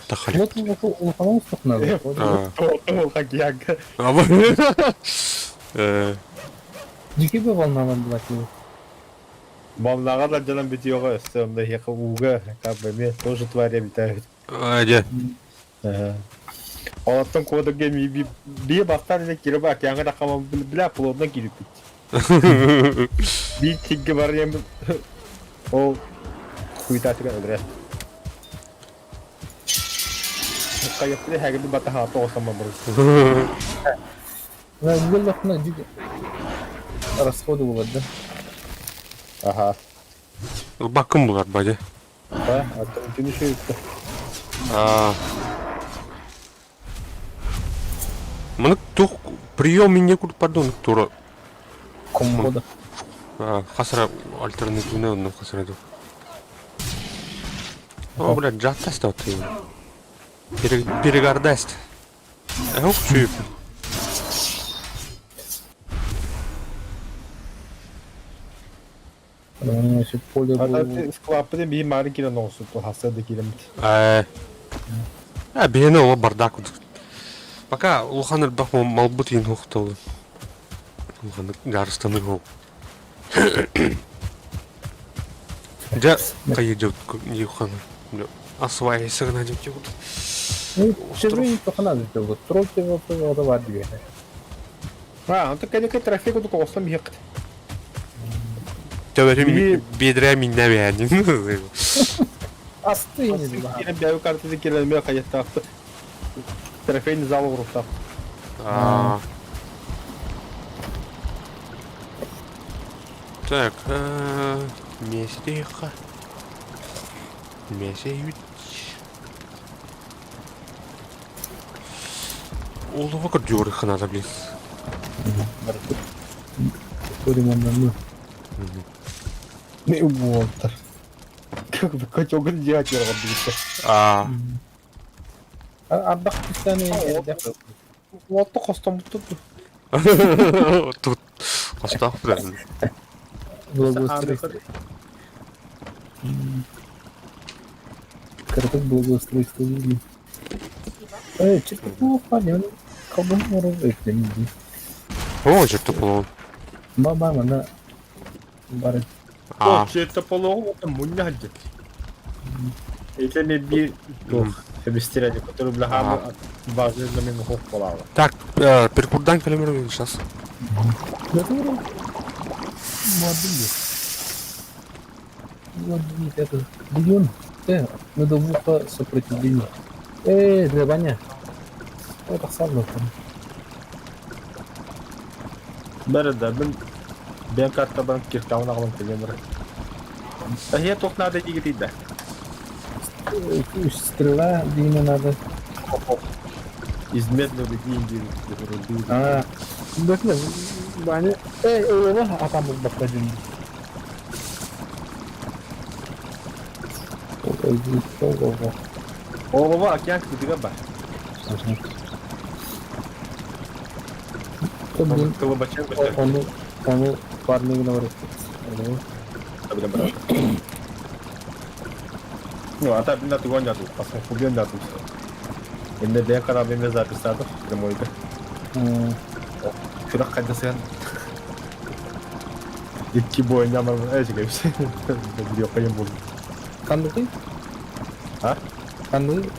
Тахали. Вот улахан устухнады. Акиага. Э, Дьикти бы волнанан булатыы. Волнаға да жанам битиоға өстөмдө хеқа уга как бы мен тоже тварь обитают. Э, Олаттан кодоге ми би би бастан эле кирип океанга да каман бля плотно кирип Би тигге бар эми ол хуйтатыга өлүрэ. Кайыпты хагы бата ха тоосама бur. Гөллөхнө дьик расходы болот да. Ага. Бакым булар бади. Да, альтернативный еще А. Маны тух прием мине кур пардон тура. Комбода. Хасра альтернативный онно хасра ду. О, блядь, жаттаст вот его. Перегардаст. Эх, чуй. Поле было. Склапы би мары кирен олсу, то хаса да кирен. Э. А, бейне ол бардак. Пока улахан элбэх малбыт иин хуохтолу. Улахан жарыстаны хоо. Дьэ, хайы дьэ юхан. Осваивайся на дьэ Ну, Червей тохана вот тролль вот бар диye. А, он так кенеке трофей кудук ослам хект. Төбөрүм бедре минне бээнин. Асты не Кирен бәю картасы кирен мө каяттақты. Трофейный зал уруктап. А. Так, месяца. Месяц. Олова көрдүөр ханада блин. Ремонтны. Не уолтер. Как бы котёк делать я А. Ардах түстәне Уолту костом тут. Тут Остав блин. благоустройство. Карток благоустройство видно. Эй, что-то плохо, не колдун О, черт полон. Баба, она бар. А. Черт полон, это мунья хаджи. Это не би бистеряди, который бля важный для меня хох полава. Так, перекурдан калимер сейчас. Который Модуль. Модуль, это Легион. Медовуха сопротивление. Эй, для баня. Это сам там. Бары да мин бэйэм картабын киртаҕын аҕалан кэлиэм эрэ. Эһиэ туох наада диигитий да? Стрела диэни надо. Из медного деньги руды. А, бөкне, Ваня, эй, олоҕо атам булбакка дьүн. Олоҕо. Олоҕо океан кытыга бар. Ону, ону парный гына барыт. Ну, а так на тугон яту, пасмофобия яту. Инне бэйэ карабин записатов прямойга. Күрэх хайда сыһан. Икки бойня эжигебис. Билиокайым болду. Ханныгый? А? Ханныгый?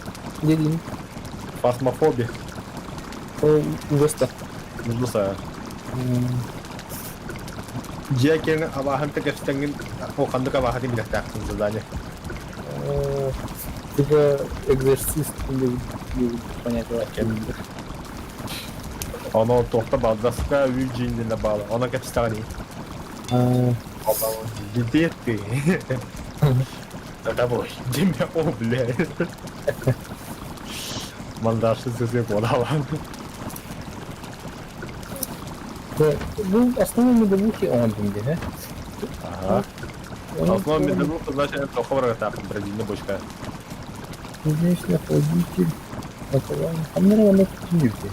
Дедин. Фасмофобия. Ужаста. Ужаса. Дьиэ киэҥ абааһын кэпсэҥҥин ол ханнык абааһы билэхтээххин задание. Типа экзорцист понятие. Ону туохта балдаска үл дьиҥнэнэ баала. Ону кэпсэҕин. Где ты? Да давай, где О, бля. Мандашы сөзге бола Бу основной медовухи оҥордум дии, Ага. Основной медовуха, значит, тоха барыгатаахпын бразильный бочка. Кузнечный охладитель. Хамнара онно түнүрдэ.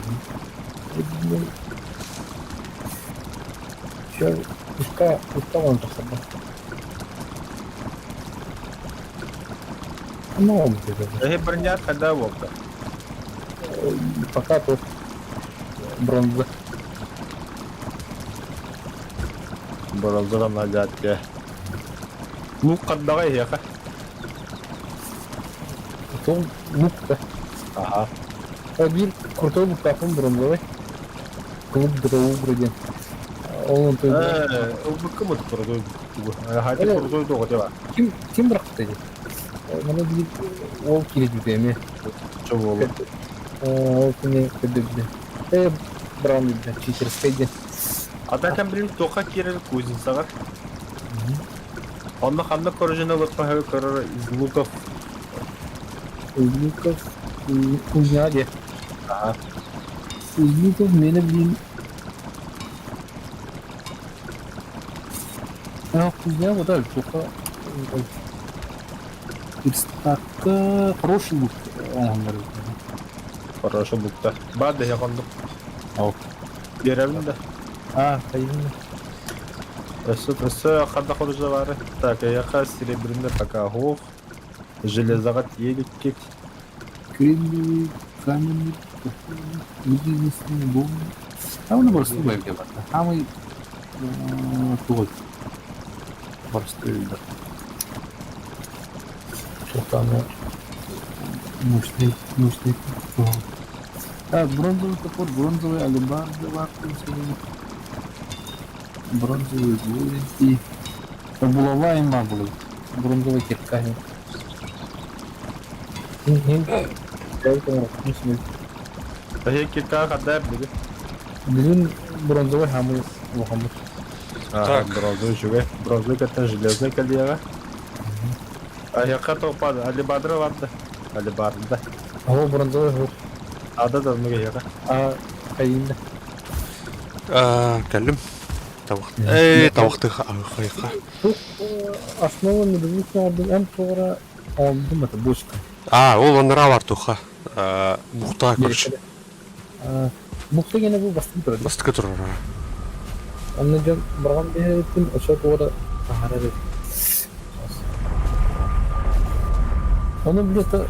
Все, пуска, пуска вон тахсарба. Ну, Эһи бронят когда волка? Пока тут бронза. Бронзадан надятке. Лук хаддаҕа иһиэхэ. Потом лук да. Аха. Биир крутой луктаахпын бронзовый. Клуб Дроугра диэн. Ол онтон Ылбыккым крутой Хати крутой тоҕо дева. Ким ким бырахпыта дии? Маны биир ол киирдибитэ эмиэ. Чо буолла? Ол кини көрдөрдө. Э, браун билбэ, читерскай диэн. Ата кэм билин туохха киирэр кузницаҕа? Онно ханна коржина ылыппаһы көрөр из луков. Из луков кузня диэ. Ага. Из луков мені блин А, кузня вот да, туха Верстакка хороший лук оҥоһуллар Хороший лук да. Бар да яқондук. Ол. Беремин да. А, хайын. Өссө өссө ханна хоружа бары. Так, яқа серебряный пока хоох. Железаға тиеликкит. Кремниевый, каменный, единственный бом. А он просто где Самый тугой. Простой, да. Что там мощный, мощный. А, бронзовый топор, бронзовый алебарда, бронзовый голенький. Булава и маглы. Бронзовый кирка. Кирка хаддар диги. Бүгүн бронзовый хамы улахаммыт. Так. Бронзовый үчүгэй. Бронзовый каттан железный кэлиэҕэ. Аһыахха тоқпады. Алибадра барда. Алибарда. О, бронзовый хор. Ада да мыга А, хайында. Кэллим. Табах. Эй, табахтыха ахайха. Основа медовухи алдым, эн туора алдым это бочка. А, ол оннара бар туха. Бухта, короче. Бухта гene бу бастын турар. Бастыкы турар. Онно дьон барган биһириттин очо туора таһаарар эбит. Ону билета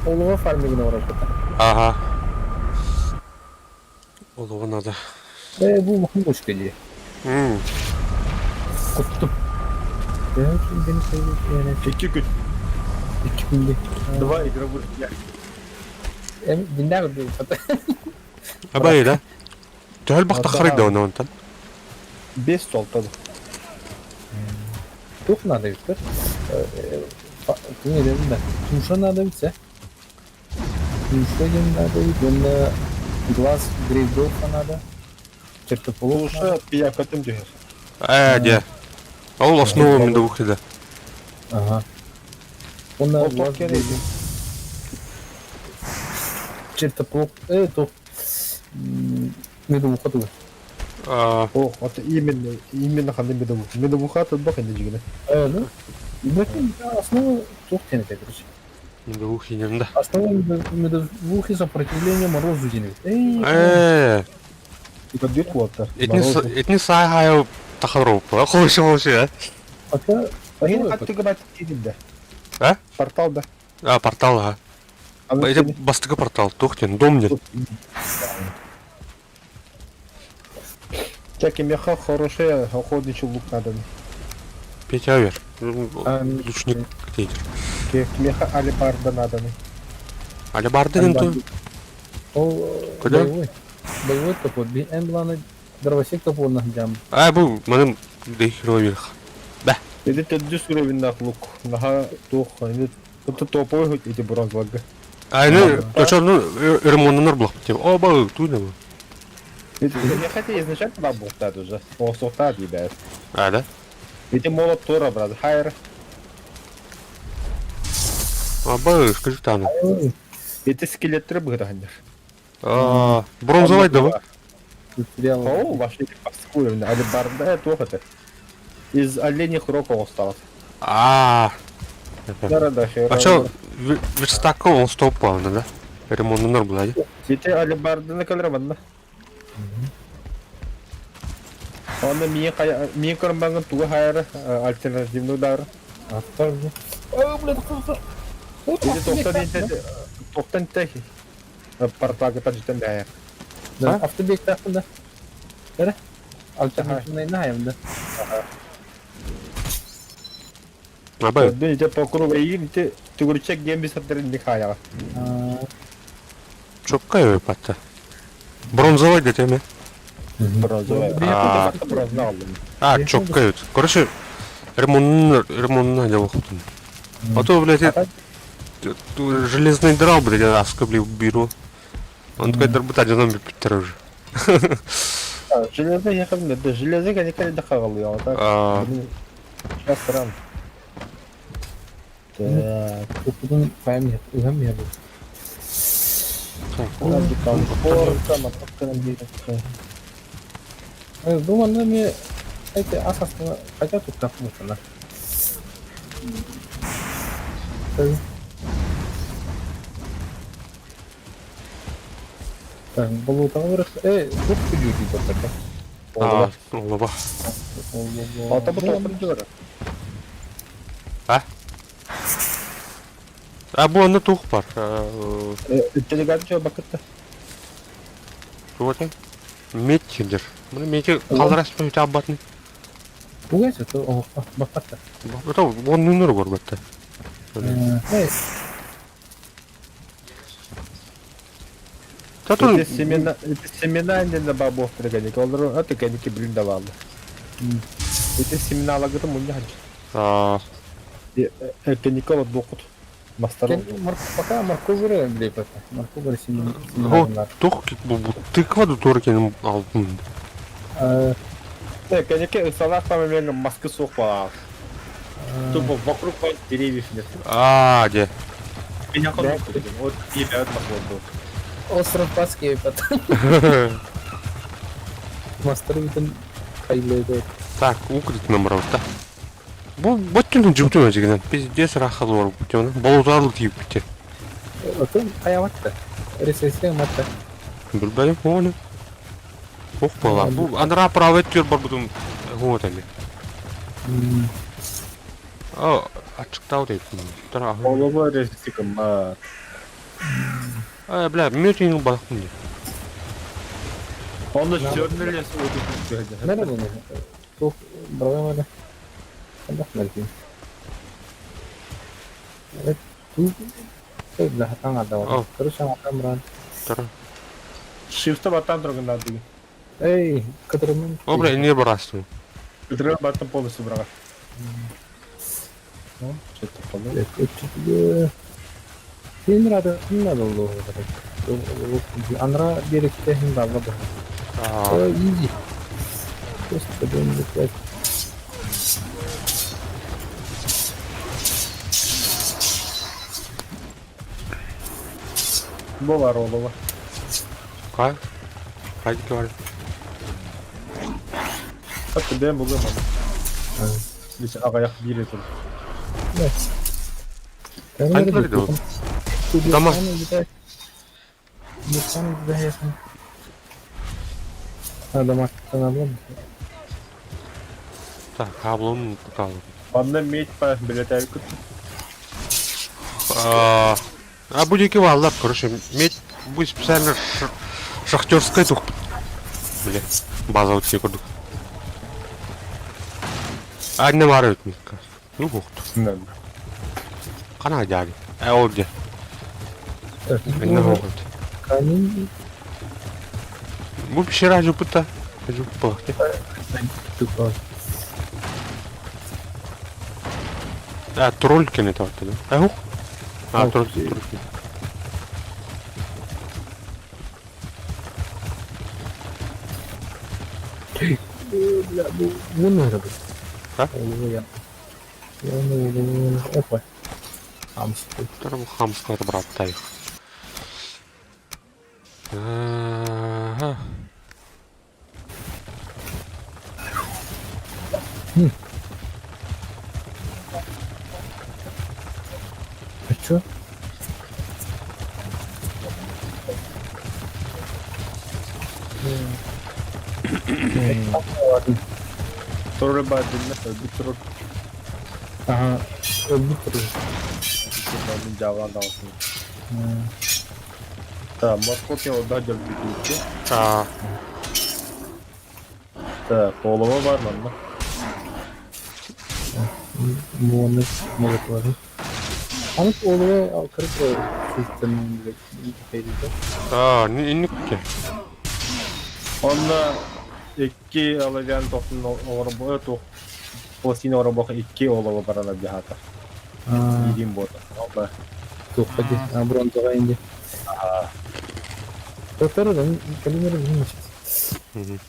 олоҕо фармигына барарбыта. Ага. Олоҕо надо. Э, бу улахан бочка дии. Куттум. Икки күн. Икки күн дии. Два игровых дня. Эм, диннээх үрдүк Абай да. Төһөл бахта харыйда оны онтон. Бес толтады. Туох надо эбит Ким эдем да. Туша надо эбит Туша диэн надо эбит уонна глаз Грейдорфа надо. Чертополох. Слушай, пиякатын түһэр. Ээ, дьэ. Ол основа медовухи да. Ага. Уонна Ол туох киэнэ Чертополох туох медовуха туга. А, О, вот именно, именно ханна медовуха. Медовуха тут инде дьигинэ. Ну, бөтен основа туох диэн этэ, короче. Медовухи диэн да. Основа медовухи сопротивление морозу диэн эбит. Эй, Ээ, Көдүт уоттар. итини саахайы тахароуппа. Холушу холушу, э? Ата Ахин хаттыгы бат тиидин А? Портал да. А, портал, ага. Это бастакы портал, туох диэн, дом диэн. Чаки меха хороший охотничий лук надо. Петя Авер. Лучник где Меха алебарда надо. Алебарда диэн ту? Ол Куда? боевой. Боевой топор. Эн буланы дровосек топорна дьам. А, бу маным дехирових. Это төрдүс уровеннаах лук. Наха туох, это топовый эти бронзаларга. А, ну, очо, ну, ремонтнар блок. Типа, о, ба, ту не. Это не хотя изначально бар буохтаат уже. Оосуохтаат ебят. А, да? Эти молот тура, брат. Хайр. А, ба, скажи там. Эти скелеттеры быһытаһаннар. А, бронзовый да, вы? О, вообще бастакы уровень. Алебарда туох это. Из оленьих рогов осталось. А, Да, да, а чё, верстака он стопа, да? Ремонтнар была, да? Эти алебарданы калраманна. Оны миин көрмәңін тугы хайыр альтернативный удар. Аттар. О, блядь, Эти тоқтан те порталга тажитен бәйер. Да, автобек тахында. Эре? Альтернативный наем, да. А, ба, Дүн ите по кругу иин ите түгүрчек гемби саттарын нихаяга. чокка патта. Бронзовый да теме. Бронзовый. А. Бронзовый алдым. А, чокка. Короче, ремонт, ремонт делал. А то, блядь, железный драл, блядь, аска, блядь, беру. Он такой дробыта, зомби питер уже. Железный я хам, да железный конечно да хагал я так. А, Сейчас ран. Так, Тупудун пойми, угам я был. Думаю, нами эти асасны хотят тут капнуться, да. Так, болотовых. Тут люди вот такая. а, олаба. Ата бу тоқтан жүгірі. А, бу аны тух бар. Телегат жо бакытта. Вот. Медь кендер. Мына меди қалдырасыз ба аббатын. Пугайся, то о, бакатта. Это он нүнер бар батта. Эй, Тату Это семена, это семена не на бабу пригодик. Олар это кеники блин давал. Это семена лагыты мунья ханч. А, Кеники вот бокут. Мастер. Пока морковь блин, пока. Морковь О, тух бу тыква ду торкен алтын. Кеники салах там мен маска соқпа. Тупо вокруг вас деревьев нет. А, де. Меня вот ебят походу. Остров Пасхи потом. Мастер бүтін хайлайды. Так, укрит номер да. Бу боттун жуптун жигинен. Пиздец рахал бар бутён. Болотарлы тип бите. Отын аяватты. Ресесия матта. Билбейм хоны. Ох бала. Бу андра правый төр бар бутун хоотами. А, ачыктау дейт. Тара. Олова ресиком. А, бля, мютинг бахмын. Оны черный лес Нere bunu? Çok bravo Allah melki. Evet. Bu Захатан адам. Короче, адам Тара. Шифта баттан тұрғын надо. Эй, который мы... О, бля, не барастым. Который баттан полностью брала. Ну, что-то подумал. Син рада, не надо было. Анра беректе хин бабла. Аа. Изи. Просто блин, Бу бар олова. Хай. Хайди бар. Hatta ben buluyorum onu. Biz ayak bir tur. Хантилар доо. Дама. Так, хаблон туталым. Манна медь па билетәбит кут. А, а будет валлар, короче, медь будет специально шахтерская тух. Бля, база вот все курдук. А не марают митка. Ну бухт. Кана дяди. Э, ол где? Не могут. Бу пещера жупыта. Жупа. А, тролль кene тавты, да? Эх. А, тролль, тролль. Бля, бу вон А? Опа. Хамский. Турбу хамская брат тайх. Ага. А чё? Тролль бар билмес, bir troll. Ага, öldü troll. Мен жабылан дауысын. Так, морковь ода дөлбүтүүчү. А, Так, олова бар манна. Буоны может ложить. Аны олова кырып системин а, не не ке. Онна икки алавян тохтун олорбо тух пластина оробоха икки олова барана бихата. Един бота. Оба. Тухади, а бронзовая инди. Повторю, калимер сейчас.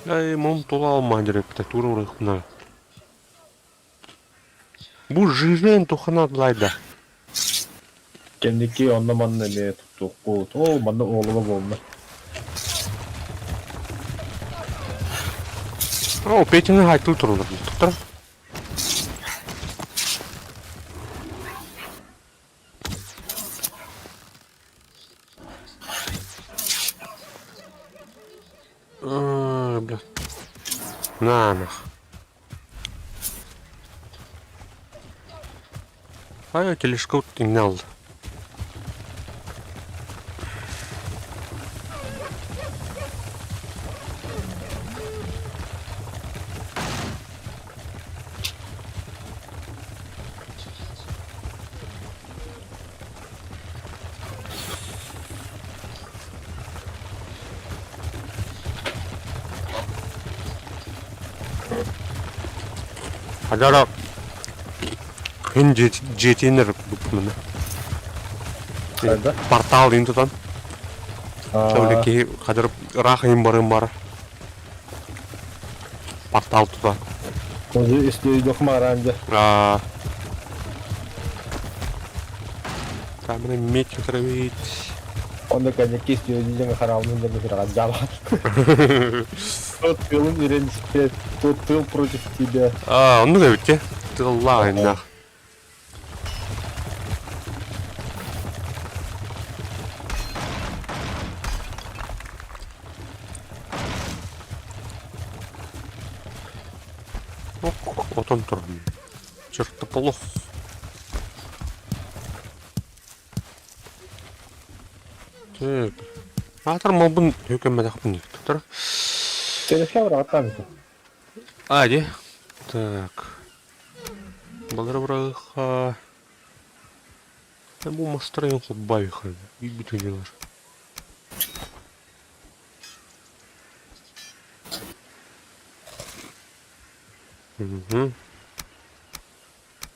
Ай, мом тула алман директа, тура урыхна. Бу жирен тухана лайда. Кемдики онна манна эме туттукку. О, манна олова болна. О, Петина хайтыл турулар. Туктар. А, бля. На, нах. А я телескоп тигнал. Хадара Хин жетинер бупмена. Хайда? Портал ин тутан. Шәүлеки хадыр рах им барын бар. Портал тута. Тоже если дохмаранде. А. Там менә меч травить. Онда коньяки стюдиң харамын деп бир жаба. Тот тылын үйренишпе, тот тыл против тебя. А, ну да ведь. Тылла нах. Отон турун. Чертополох. Так. Атыр мобун хөкөмөт Тур. Телефон атам. А, де? Так. Балар браха. Бу мастырын хуббайха. Битүнелер. Угу.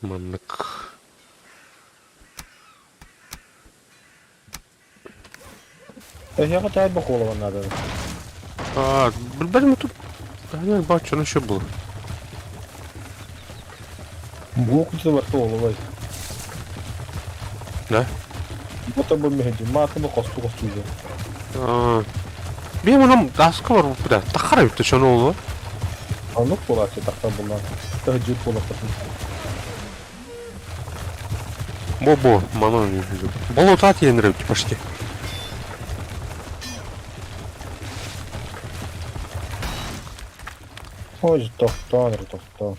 Маннык. Эһиэхэ таай бокуолабан наада. А, билбэтим тут баччаны еще было. Бу куту барта оловой. Да? Бото бу мехеди, мааты бу косту косту же. Бем онам даска бар бу да. Тахара битте шону олу. Оннук буолааччы тахсар буллаан. Тыһыдьыт буолахпытын. Бо-бо, манан Болота тиэнер почти. Ой, тохтоон эрэ тохтоон.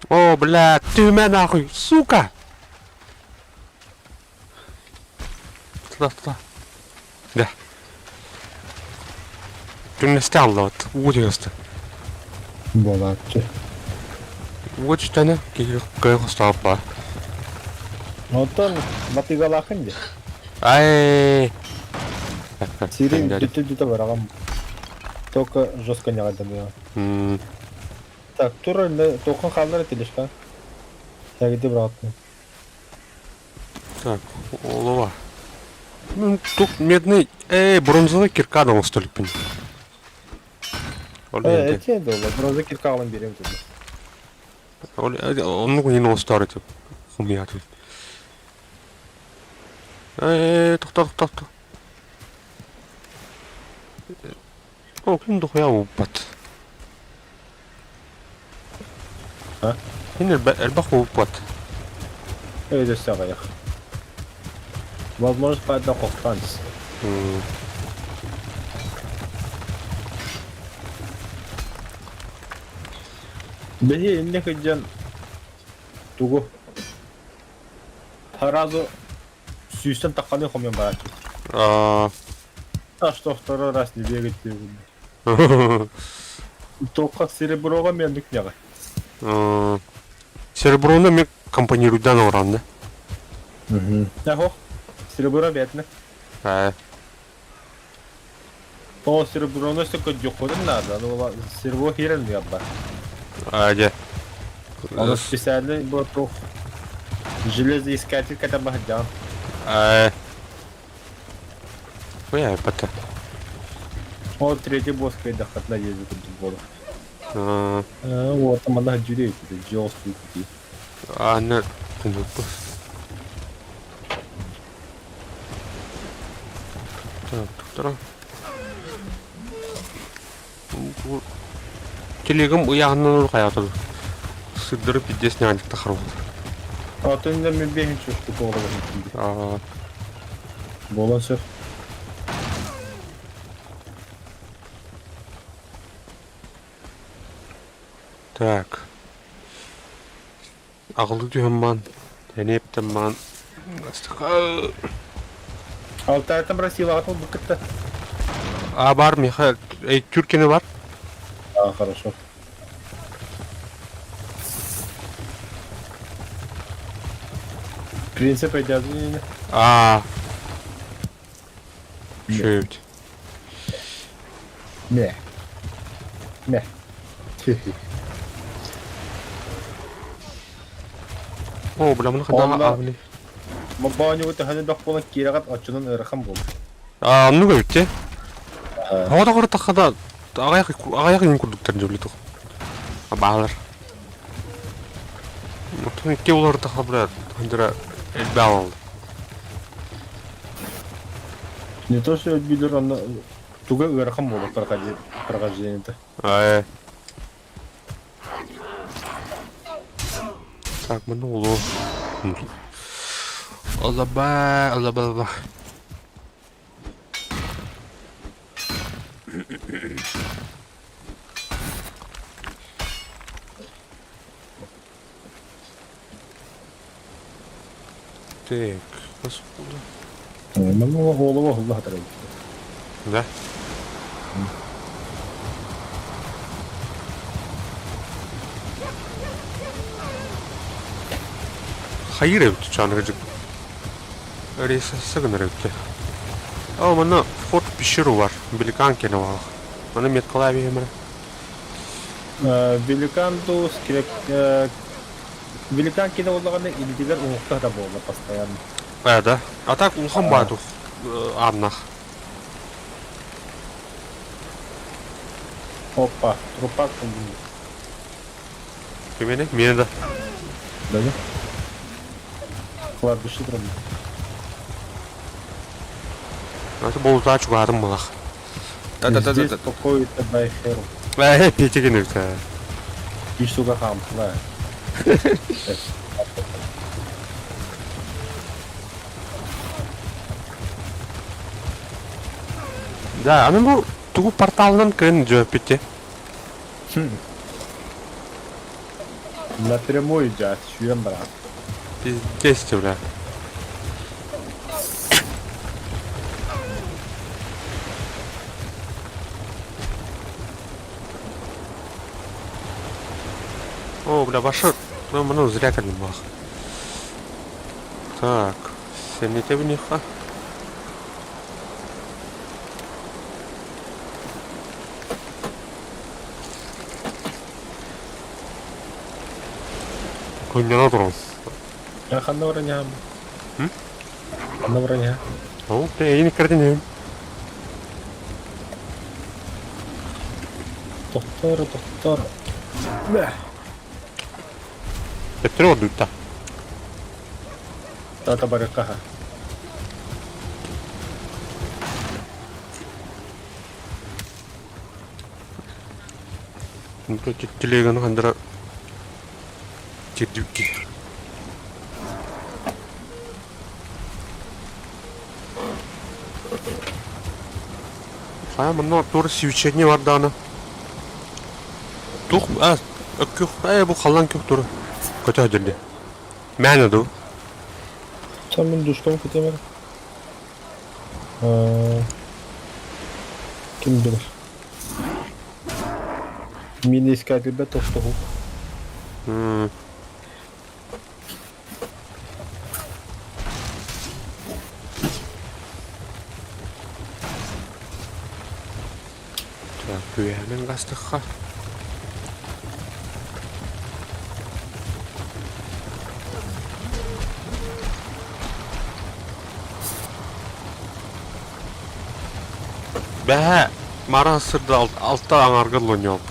О, бля, ты меня нахуй, сука! Туда, туда. Да. Түннэстэ аллабыт, уу тыгаста. Буолааччы. Уу түстэне киһи кыайан хостооппа. Оттон матыгалаахын дии. Ай! Сири бүтү-бүтэ бараҕам. Только жестко ньаҕайданыа. Так, тур эле тоқын хааллар тележка. Тягиди быраҕаттым. Так, олова. Ну, тут медный, эй, бронзовый кирка оҥостоликпин. Ол Э, эти да, бронза кирка алан берем тебе. Ол оннук иин оҥостоор этим. Хумуйаатын. Ээ, тохтоо, тохтоо, тохтоо. О, ким дохуя ууппат. А? Мин элбэх ууппат. Өйдөстө аҕыйах. Возможно, поэтому хохтанс. Биһи инне кыдьан тугу сразу сүүстэн тахханы хомуйан барааччы. Аа. А что второй раз не бегать Только сереброга мен княга. Сереброны мен компанируйдан оран да. Ого, серебро бедно. Аа. О, сереброны только дюхурын надо, ну серебро херен ябба. Аа, дьэ. Оно специально был тух железоискатель когда бахдян. Аа. Ой, пота. О, третий босс когда хат наездит тут воду. Аа. Вот там она дюрей, это Аа, не. Так, доктора. Телегам ыйааһыннан хайаатыл. Сырдырып пиздец ньаанньык тахар буолар. Атын да мен бэһин штука олорор. Буолан сөп. Так. Аҕылыы түһэн баан, эниэптэн баан. Алтайтан Россиялаҕа буккытта. А бар миэхэ Түркини бар. А, хорошо. Принцип өйдөөдүн А. Шөйт. Мэ. Мэ. О, бля, маны ханна аабыны. Мобаанньугу төһөнү бөх буолан киирэҕит оччонон ыарахан буолар. Аа, оннук эбит дии. Оҕо да да аҕыйах аҕыйах иҥин курдуктар дьуллутук. Баалар. Оттон икки уларытахха бля, хандыра элбэх алаллар. Не то что өлбүлэр онно туга ыарахан буолар прохождение-то. Аа. Так, маны улуу. Алаба, алаба, алаба. Так, господи. Ну, голову голова Да? Хайыр эбит чааныгыдьык. Рейсасы гынар эбит. О, манна вход в пещеру бар. Беликан кene бар. Маны меткалай биһимere. Великан дуу, Великан кини буоллаҕына илиитигэр уһукта да буолла постоянно. Э, да. А так улахан баатух ааннах. Опа, трупак Кимини? Миэнэ да. Да, да. Кладбище турар. Это болутаа чугаһатым малах. Здесь покоится Байхеру. Э, петигин үксэ. И сука хампла. Да, аны бу тугу порталынан кырын дьөппүтте. Напрямую дьаат, сүүрэн бараҕын. Пиздец, бля. О, бля, башы. Ну, ну, зря кэллим бах. Так, сэмнэтэбиниэххэ. Көнньөнө турун. Я ханна баран иһэм? Ханна баран иһэ? Ол эйин иккэрдин Тохтоор, тохтоор. Төттөрү ордуйта. Тата барыкаха. Телеганы хандыра тирдибикки. Хайа манна тур свечение бар дааны. Тух а өккүх э бу халлан күх тур. Көтө өдүлдү. Мээнэ дуу. Sen мин душкам көтөмөр. Ким билэр. Мин искателбэ тохтоһу. Так, үөһэнэн гастыхха. Бэһэ мара сырда алта аҥарга лоньол.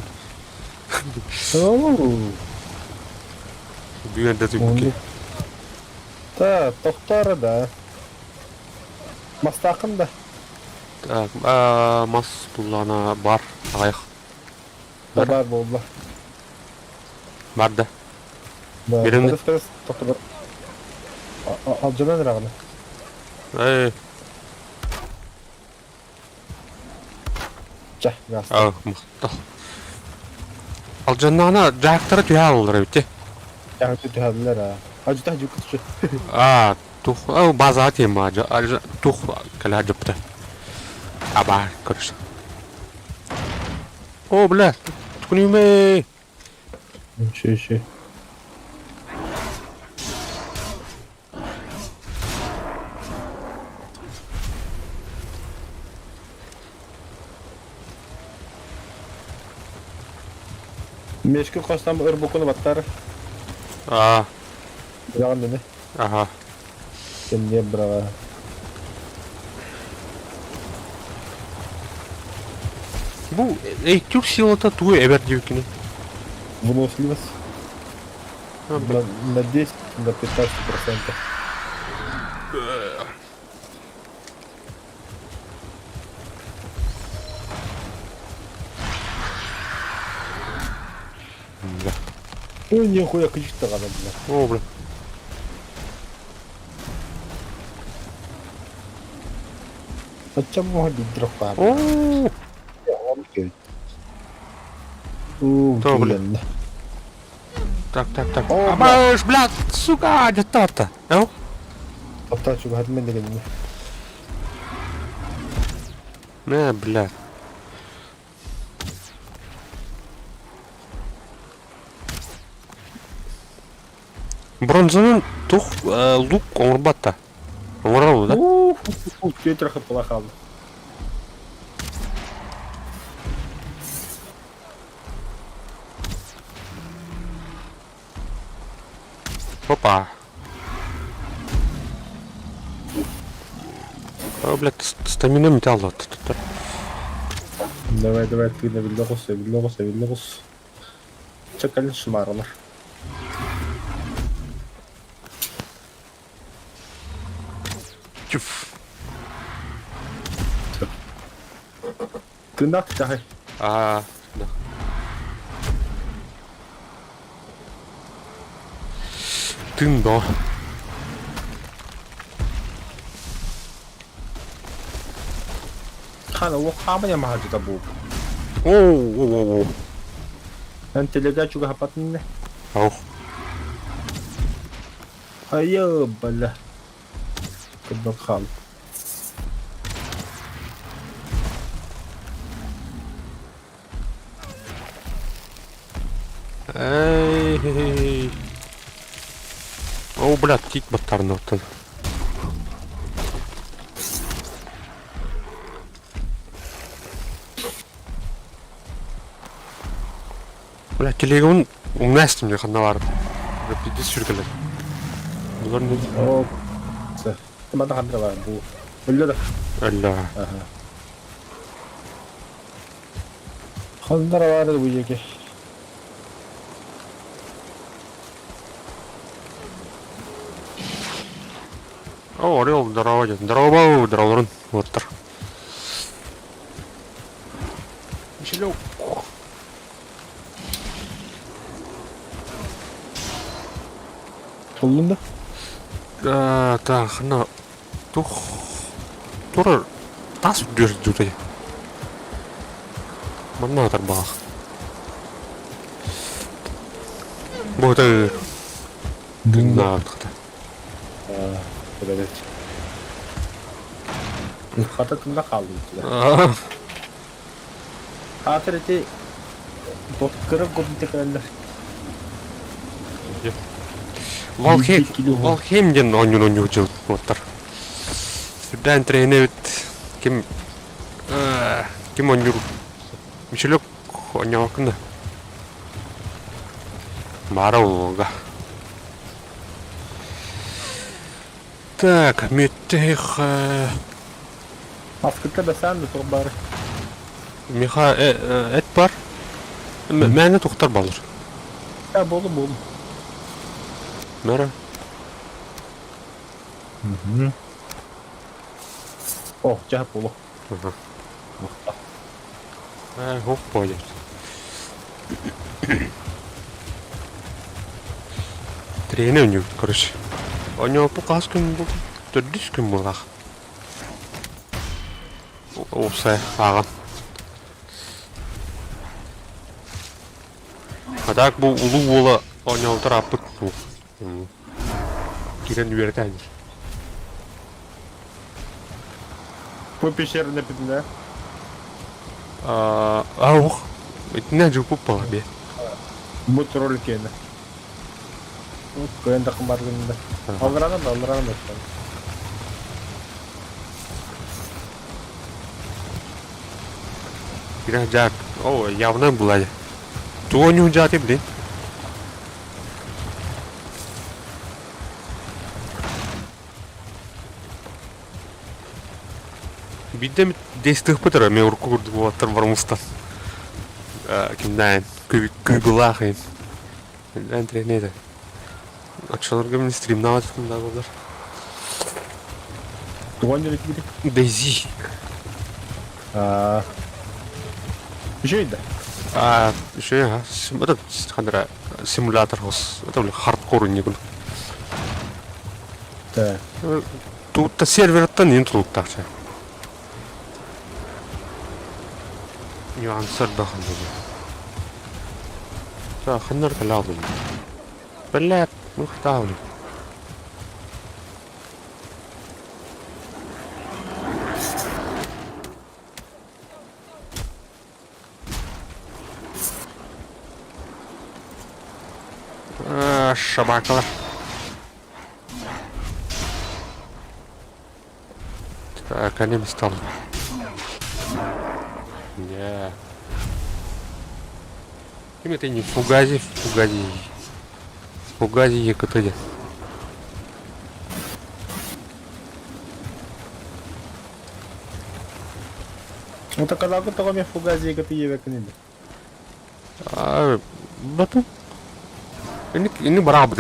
Бүгүн да түбүккэ. Та, тохтоор да. Мастаахын да. Так, мас буллаана бар аҕыйах. Бар. Бар буолла. Бар да. Да. Беремне. Кырыс тохтор. Алдьанан ыраҕына. Э, Чэ, гаста. а, махтал. Алдьаннаҕына дьаактара түһэ алаллар эбит дии. Дьаакты түһэллэр аа. Ажыта жукутчу. А, тух, а, базаҕа тиэмэ, тух кэлэ дьыпта. Аба, көрүс. О, бля, түкүнүмэ. Ши ши. Мешки хостам өр букуну баттар. А, Быраҕан дene. Аха. Кэмниэ быраҕа. Бу эйтюр силата тугу эбэр диэбиккиний? Выносливость на 10, на 15 процентов. Бля. Ой, нихуя ключ даҕаны, бля. О, бля. Оччом муха биирдэр баар. Оо, Уу, То, бля. киирэннэ. Так, так, так. О, Абаш, бля, сука, дьаттаатта. Ау? Оттон чугаһатым дэгэннэ. Мэ, бля. Бронзанан тух лук оҥорбат да. Оҥорор да? Уу, Петр хаппала хаалла. Опа. О, блядь, стамина металла тут. Давай, давай, тыына биллэ оҕус, эбиллэ оҕус, эбиллэ оҕус. Чэ, кэлин шмаралар. Чуф. Тыыннаах чахай. Аа, да. Тыын бөҕө. Хана уох хааман ямаһа бу. Оо, оо, оо. Эн телега чугаһаппатын Ау. Айы, бля. Кырдал хаал. Эй. О, блядь, тиит баттарын оттон. Бля, телегон умна эстим дии ханна баар. Биирдэ сүргэлэр. Булар не О, Манна ханна баар бу. Өллө да. Өллө. Аха. Ханна баар бу диэки. О, Орел, здорово, дед. Здорово, здорово, вот. Мишелек. Толлун да? Да, так, хана тух турар тас үрдүр Манна тарбаах. Бу это тыыннаах. Evet. Хата тында хаалды. Хаатыр ити кырык гобнте кэлэллэр. Valheim, Valheim диэн оонньууну оонньуу дьылбыттар. Сүрдээн тренэбит ким ким оонньуур Мишелек оонньообоккун да Баара буолуоҕа. Так, мүөттээх Аскытта бэсээн да туох баар. Миха эт бар. Мээнэ тухтар балыр. Э, болу болу. Мэра. О, дьэ болу. Э, хоп пойдет. Тренер у него, короче. У него хас күн буолла? Төрдүс күн буоллах. Уопсай ааҕан. А так бу улуу уола оонньообутар ааппыт киирэн үөрэтэ Бу пещераны бүтүнэ. Аа, ох, итиннэ дьууппут буолла бie. Бу тролль киэнэ. Кыайан такын бар гынна. Алларанан да, алларанан да. Кирэ дьаак, о, явно была. Тугу оонньуун дьааты блин? Биирдэ эмит действиэхпит эрэ эмиэ урукку курдук уолаттар бар мустан кимнээн күйгүлаах иһин Эн этэ. Оччолорго мин стримнаабат этим да буоллар. Туган дьон Дейзи. Аа. Үчүгэй да. Аа, үчүгэй аха. Этот ханара симулятор хос. Это хардкор не курдук. Так. Туутта серверттан иин тулуктаах чэ. Нюанстар да ханна. Ханнар кэлэ Блядь, ну хтавлю. Шабакалар. Так, они стал. Не. Ким это не фугази, фугази. Фугази ЕКТ. Утакалаакы тоҕо эмиэ фугазига тиийэбэккин ини? А, батым. Ини ини бараабыт.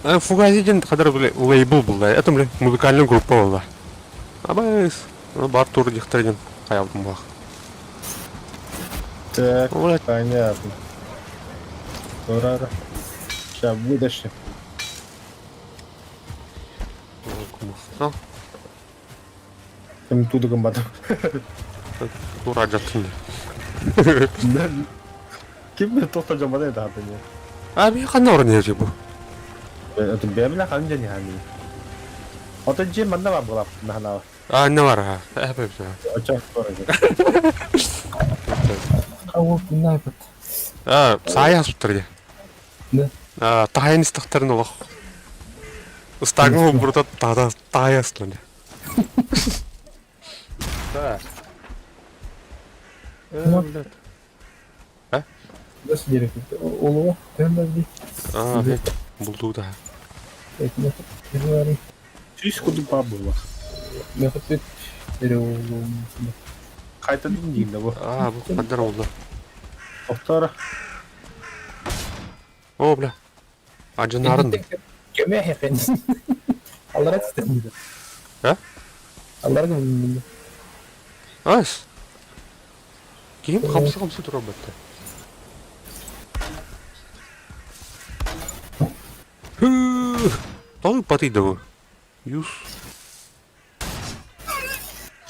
Фугази диэн хадара бile лейбл булла. Это бile музыкальная группа буолла. Абайс, бар тур диэхтэр диэн хаялтым буолах. Так, понятно. Турара. Сейчас выдашь. Ким туда гымматым. Тура жаттым. Ким тоқта жамада еді аты не? А би ханна орын ержи бу? Это бемле хан жани хани. Ото же манна бар булап нахана. А не бар ха. Эпеп. Оча тора. Ол күннәйбит. А, сая суттар ди. Да. А, тайын истахтарын олох. Ыстагын бурда тада тая аслан. Да. А? Nasıl gerek Олуга төмөдү. А, булду да. Сүүс курдук баар буолла. Хайтадын диин да бу. А, бу каддар болду. Охтора. О, бля. Ажынарын. Көмө хепен. Аллара тистен. А? Аллара көмө. Ас. Ким хамсы хамсы тура бетте. Тоҕу патыйда бу. Юс.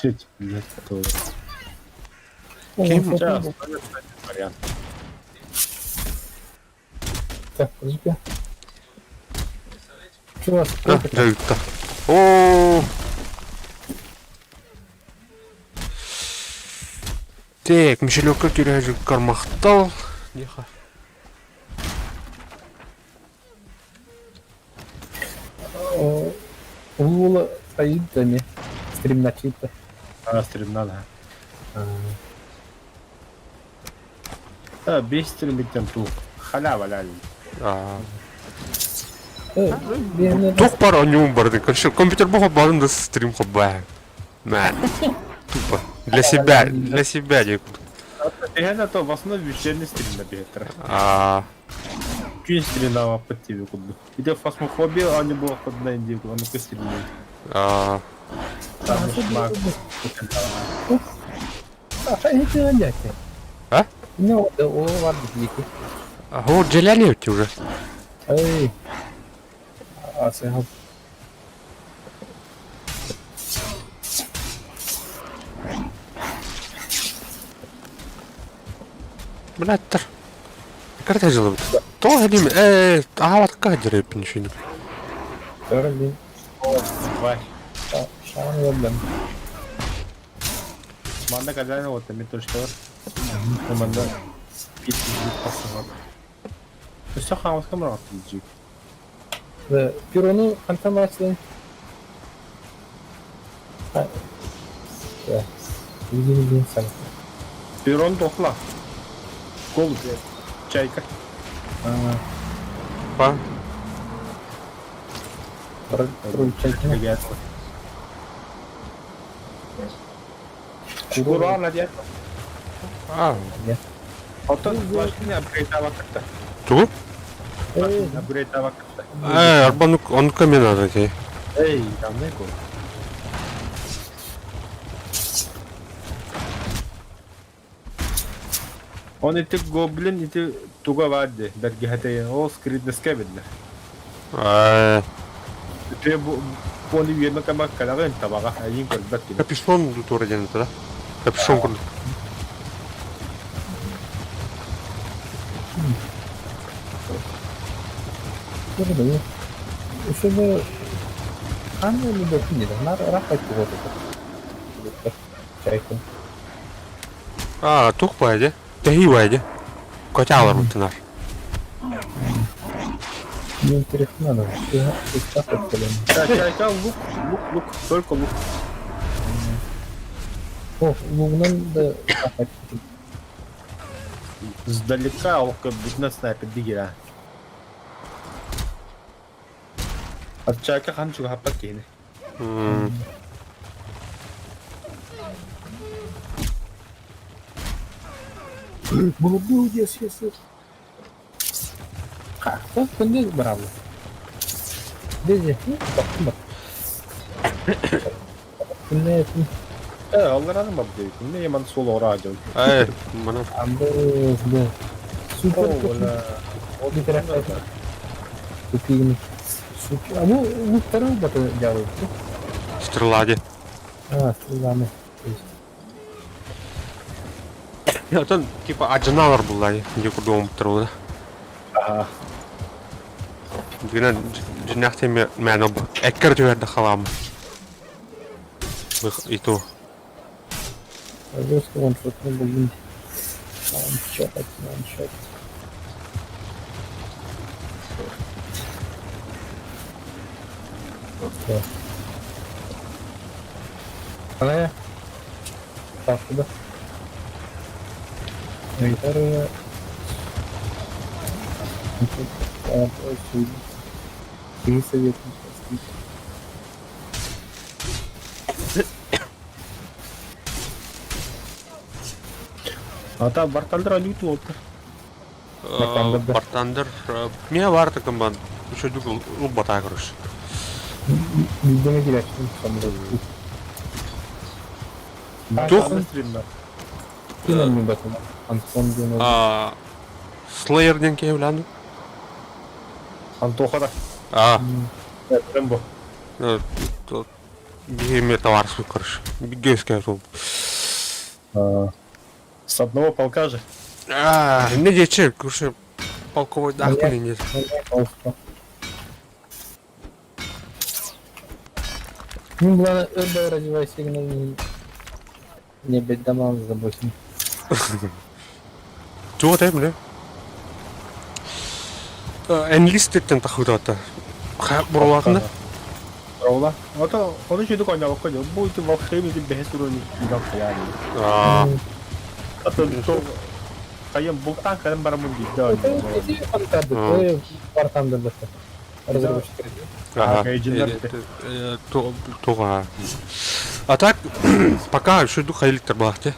Чуть, блядь, тоже. Ким? Сейчас, вариант. Так, подожди. Что у вас? А, дьэ О. Так, Мишелёкка түрәжі кармахтал. Неха. Улула стоит ами. Стримначита. А, стримна, да. А, бес стримиттен ту. Халява ляли. А. Тух бар онюм барды. Компьютер бога барын да стрим хобба. Мә. Тупо. Для себя дей. Это то в основе вечерний стрим на бетер. А. Күн стрим под тебе куду. Иде фасмофобия, а не было под на индию, а ну-ка стрим. А. Там шмак. А? Ну, о, ладно, А вот жаляли уже. Эй. А, сыгал. Блядь, Карта жылы. То хадим, э, аават кадр пиншин. Дорогие. Тварь. Шан лоблен. Манна кадайна вот там точка. Манна пит пасыват. Все хамас камера джик. Да, Перону хантамаслын. Да. Видим сам. Перон дохла. Голубь. Чайка. Па. Чайка. Шкура дед. А. Ото плашкини апгрейдава как-то. Ту? Апгрейдава как-то. Э, арбанук, он камен надо тебе. Эй, там неко. Он ити гоблин ити туга варди, бергихате ол скриднеске видно. А, Те пони үеме кама калагын табага, айын көрбөт кини. капюшон тура ден да? Капюшон курду. Еще Ханна любовь не да, рахать вот это. Чайка. А, тух байде. Тэхи байде. Котялар мутынар. Мне интересно надо. Да, чайка лук, лук, лук, только лук. О, лугнан да рахать. Сдалека ол как будто снайпер дигера. А чайка хан чуга хаппат кини. Молодец, yes, yes. Как-то күндү браво. Дези, бактым бak. Күнне Аллараны ма бу күнне яман сол ора ажал. Ай, мана Анды да. Супер. О, Купили. Супер. А ну, ну второй бата делают. Стрела ди. А, стрелами. Оттон типа адьынаалар булла дии, дии курдук оҥорбуттар буолла. Аха. Дьиҥинэн дьиҥнээх тиэмэ мээнэ эккэр түһэрдэ халаам. И то. Русский он что-то блин. One shot, one shot. Она так, да. Гитара. Киһи советник. Ата Бартандер алют уолта. Бартандер. Бартандер. Миэ баар такым үчүгэй ылбатаа короче. Билдеме киирээччи. Туох? Ким Антон диэн Slayer диэн киһи билээн Антоха да. Аа. Рэмбо. Биһи эмиэ табаарыспыт короче. Бигэ сол. С одного полка же. Аа, не диэчи, короче, полковой дахпын инде. Мин булан өр развивайся не беддамал забосин. Туох этэй бile? Enlisted-тэн тахыытаата. Буруолаатында? Буруола. Ото ону чүдүк оонньообокко дьон. Бу ити Valheim ити бэһис уровень киирэн хайаан. Аа. Атын то хайан бултаан кэлэн бараммын биирдэ оонньообокко. War Thunder разработчик. Ага. Туга. А так, пока еще хайликтер баахте.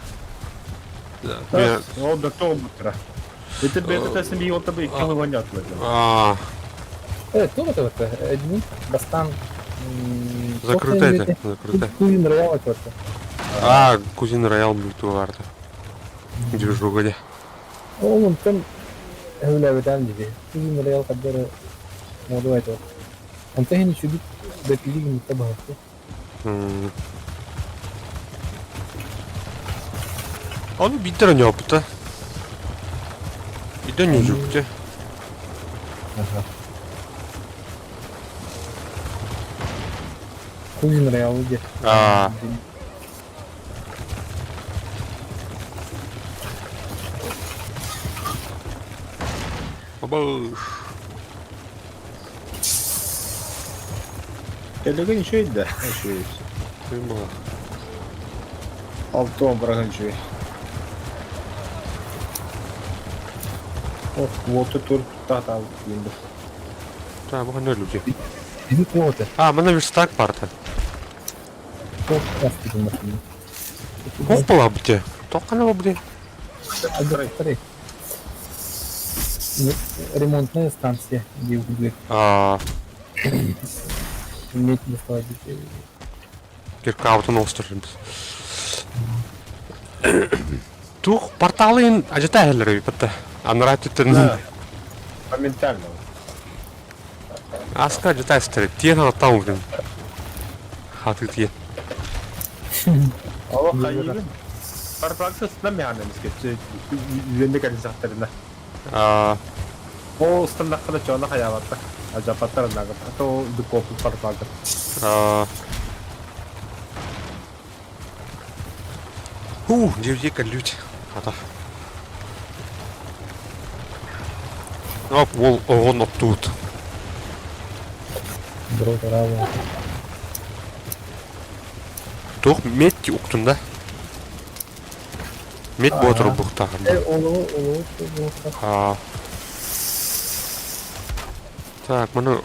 Ол да тоҕо буттара. Ити бэйэтэ тэсин бии олта бы икки оонньоотулар. Аа. Туох это Одни бастан Закрыто это, закрыто. Кузин Роял это. Аа, Кузин Роял будет варта. Движуха де. Ол онтон өһүлээбэтэм дии. Кузин Роял хаддара модуа это. Онтон иһин үчүгэй бэпилии гыммыта баһыйда. Ону биирдэ эрэ ньооппута. Биирдэ ньуучукча. Кузин Роял диэн. Аа. Бабыш. Элеген үчүгэй да. Үчүгэй. Ким буолар? Алтон быраҕан үчүгэй. Ох, уоту тур таатаабыт диэн бу. Та, бу ханна өлүгү? Биһи туох этэ? А, манна верстак барда. Туох оҥостубутун машина. Туох буолабыт дии? Туох ханна буолбут дии? Ай, Ремонтная станция диэбит. Аа, Иметь доставать. киркаабытын оҕустар Туох порталын ажата эһэллэр эбит батта. Анараа өттүттэн Да. Моментально. Аска ажата эстэр. Тиэн алаттаан убутун. Хатыы тиэн. Ол хайыыбын. Парпакта сынан механа мискет. Үөннэ кэлин сахтарына. Аа, Ол станнаххана чоона хайаабатта. Ажапаттар нагат. А то дукопу парпакта. аа. Хуу, дьиэ кэллүүт. Хата. Оп, уол оҕон оттуут. Бро, Туох медь уктун да? Медь буотур буктаахын. Олоҕу, олоҕу, олоҕу. Аа. Так, маны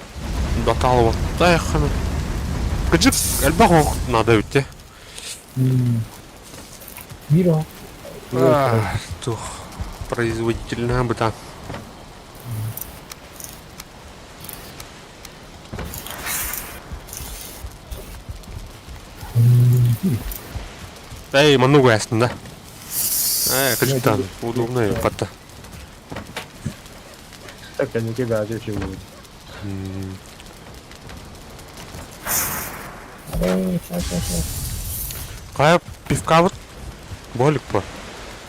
баталыбаттайхана. Кыдьык элбэх оһох наада эбит дии. Биир оһох. Аа, туох. Производительная быта. Эй, маннык уйаастын да. Э, кырдьыктаан, удобно батта. Так, кэнники даже үчүгэй будет. Хайа пивкабыт болик по.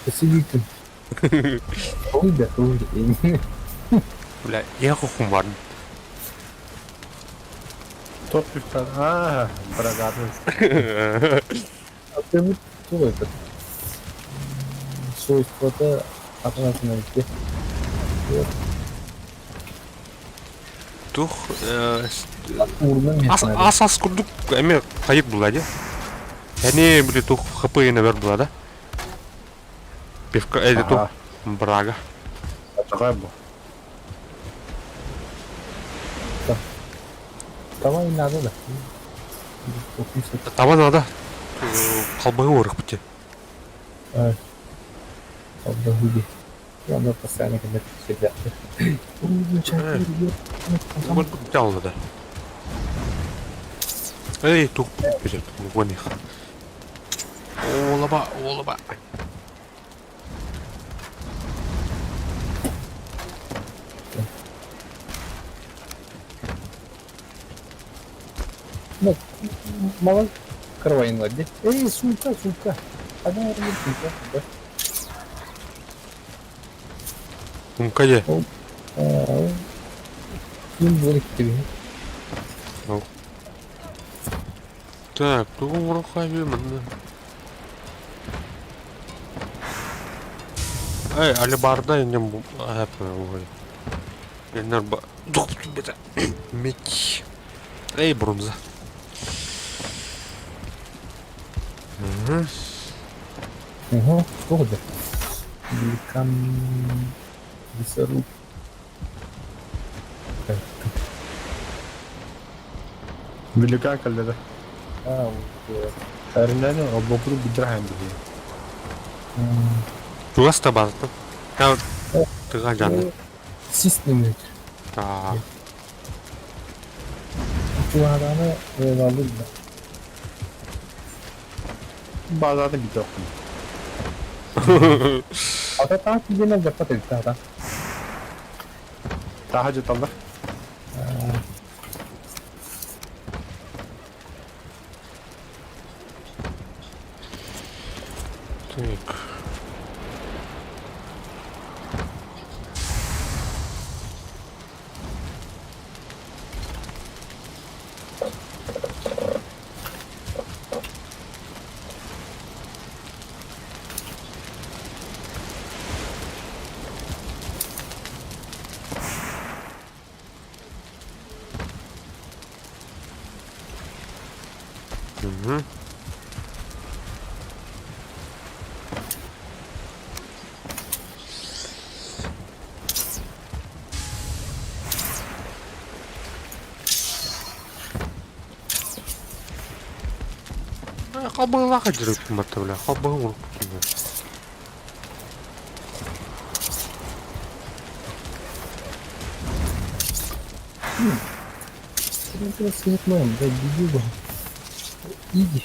Посидите. Ой, да, ой. Бля, я хухумбарн. Топ пивка. А, брагатный. А ты вот кто этот? Свойства-то атанасынан Тух Урна ас ас ас курдук эме хайык була дии. Эни били тух хп бер була да. Пивка эди тух брага. Чакай бу. Давай надо да. Таба надо. Халбыгы орых бути. Халбыгы. Я бы постоянно когда всегда. Вот да. Эй, тух, бежит, вон их. Олаба, олаба. Ну, мало карвайн лади. Эй, сумка, сумка. Одна сумка, да. Сумка где? Ким буолик тебе. Так, тугу урухаби манна. Эй, алебарда инем Энер ба Меч. Эй, бронза. Ого, что это? Великан лесоруб. Великан кэллэ. А, вот. Эринэн обокуру бидрахан биһи. Чугас та баатта. Тыга жаны. Систем. Так. Чугаданы алды да. Базаны биток. Ата таах диэн дьаппат эбит ата. Таха жыталлар. Так. Угу. Хабылаха директор бля, хабыл. Иди.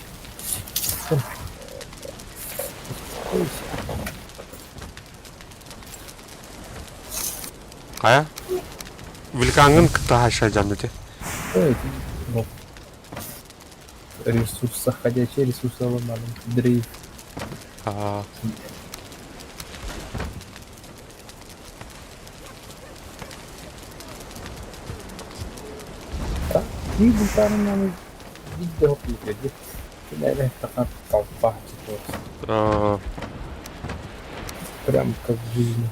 Хайа? Великангын кытта хаша жанды те. Ресурса, ходячие ресурсы ломаным. Дрейф. А. И бутарынан видео пиздец. Толпа Прям как в жизни.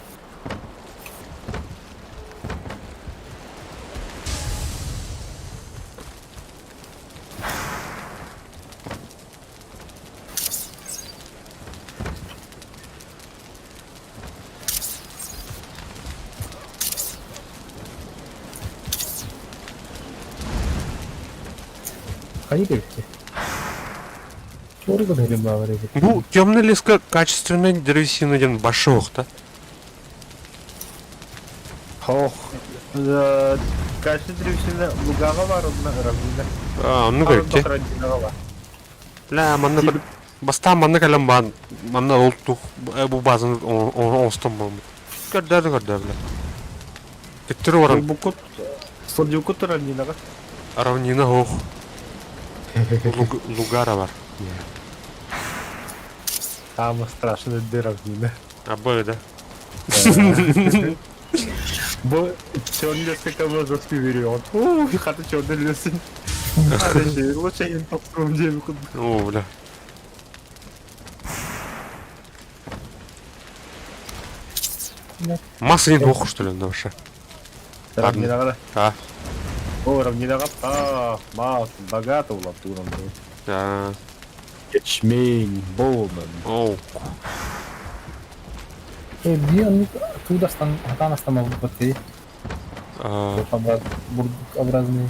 Хайы Бу темный леска качественная древесина ден башок та. Ох, Качество древесины лугаҕа бар, онно равнина. А, оннук Арын эбит. равнинаҕа бар. Бля, манна бастаан манна кэлэн баан, манна ол тух бу базаны оҥостон буолбут. Көрдөөрү көрдөөр бля. Төттөрү баран. Букут, сылдьыбыккут равнинаҕа. Равнина ох. Лугара бар. Самое страшное равнина. Абы да. Бу черный лес жесткий вперед. Ух, хата черный лес. Лучше я топсум диэби курдук. О, бля. Масса не двух, что ли, вообще? Равнинаҕа А. О, равнинаҕа а, мас, богато улаптууран. Да. Ячмень, Боуман. Оу. Биир оннук туудастан хатаан астаммаппыт дии. Бурдукобразный.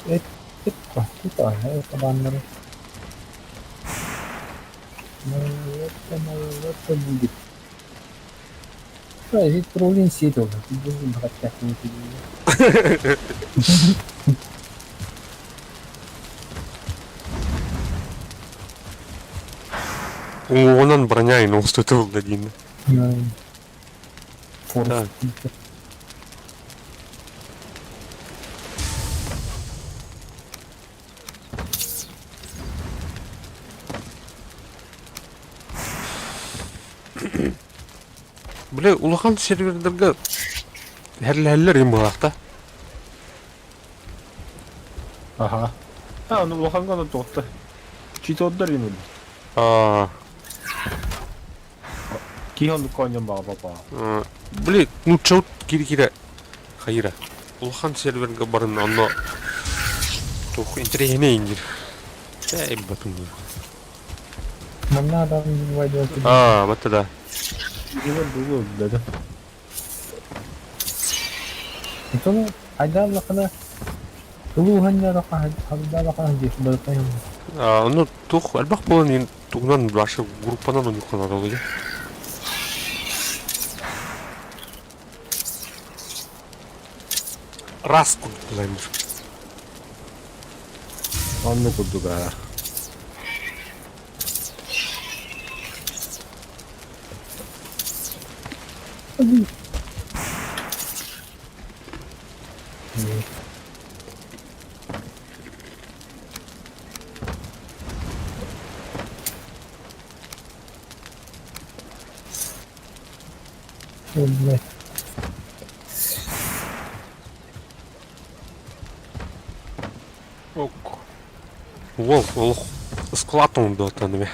Это баннеры. Это будет. Троллин сеть ол. Онон броня и оҥостута буолла диин. Форест. Бile улахан сервердерге херлэһэллэр им буолаахта. Аха. А, ну улаханга ону туохта. Читоддар ини. Аа, Киһи оннук оонньоон баҕа папа. Били нуучча кири-кире хайыра. Улахан сервергэ барын онно туох интэриэһинэй диир. Ээ батым диир. Манна адам войдет. Аа, батта да. Было да. Оттон айдааллахына тылууһанньараха хардалаха диэх барытайым. Аа, ону туох элбэх буолан иин тугунан вообще группанан оннукканар ол дии. Раз курдук Оннук курдук аа. Блядь. Ок. Уол, олох склад оҥордо эбэ.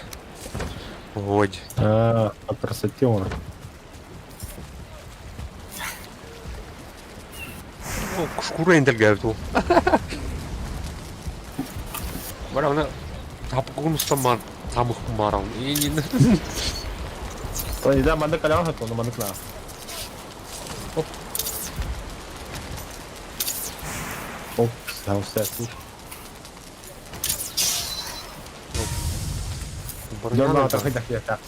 Ой. А, по красоте он. Шкура энделгээбит ол. Бара аны тапкугун устан тамык барам. Да, маннык калаҕа хатон, маннык лаа. Оп. Оп, сау сау. Дьон таха так.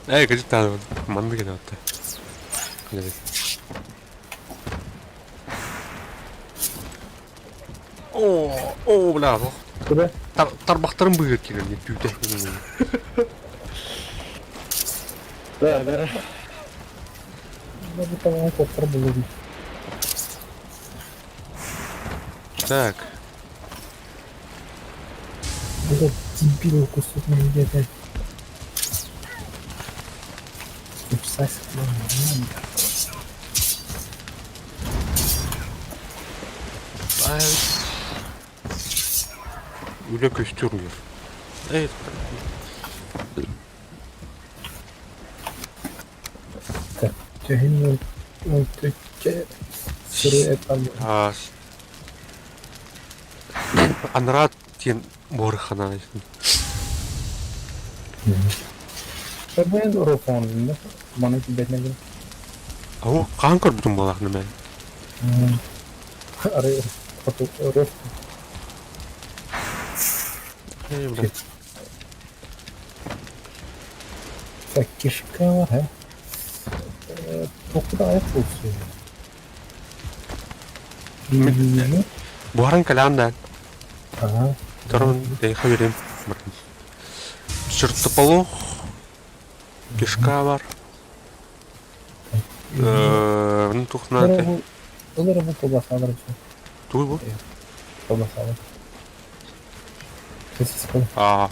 Ээ, кэжит таа маннык этэ отта. О, о, бля, Куда? Тарбахтарым быгыр кирер түүтэ. Да, да. Ну, там коптер был. Так. Этот дебил кусок на где опять. Писать, Үлэ көстөр уйар. Эй, Төһүн ол төчче сыры этам. Анараа тиэн буорхана. Мен орофон, маны тибетнеге. Оо, хаан көрбүтүм буолаахны мен. Ары фото роф. Эй, бля. Так, кишка бар, Туохпут аҕыйах буолсу. Буһаран кэлэҕин да. Ага. Торон эйиэхэ биэриэм. Чертополох, кишка бар. Ну туох наада? Ол эрэ бу колбасалар Тугуй бу? Колбасалар. Аа.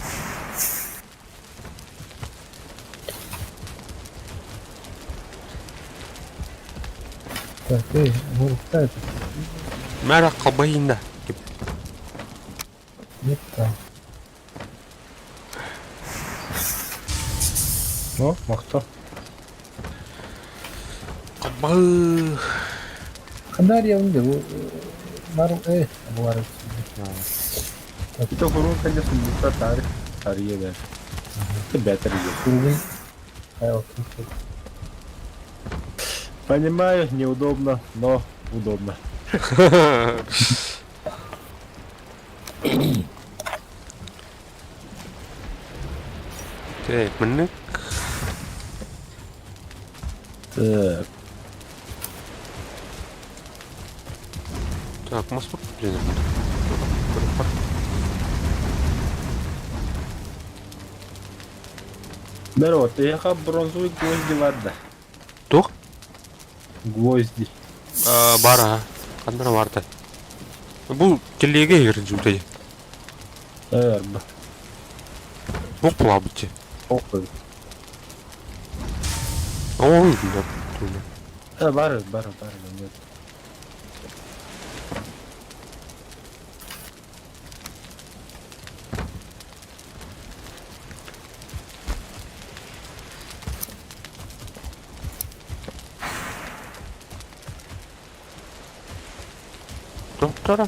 Так, эй, мурукта это. Мэра халбайында. Нет там. Ну, махта. Халбай. Хандария унде бу нар э булар. Это хурун, конечно, не тар. Тарье, да. Это бетер. Кургун. Ай, окей. Понимаю, неудобно, но удобно. Так, мыннык. Так. Так, мас блин. Здорово, ты яха бронзовый гвозди ладно. Туох? Гвозди. Бар аха. Ханна барда. Бу кэллиэгэ иһигэр дьүлтэй. Эрб. Туох булаабыт Охуй. Ой, да. Бар, бар, бар, нет. Доктора?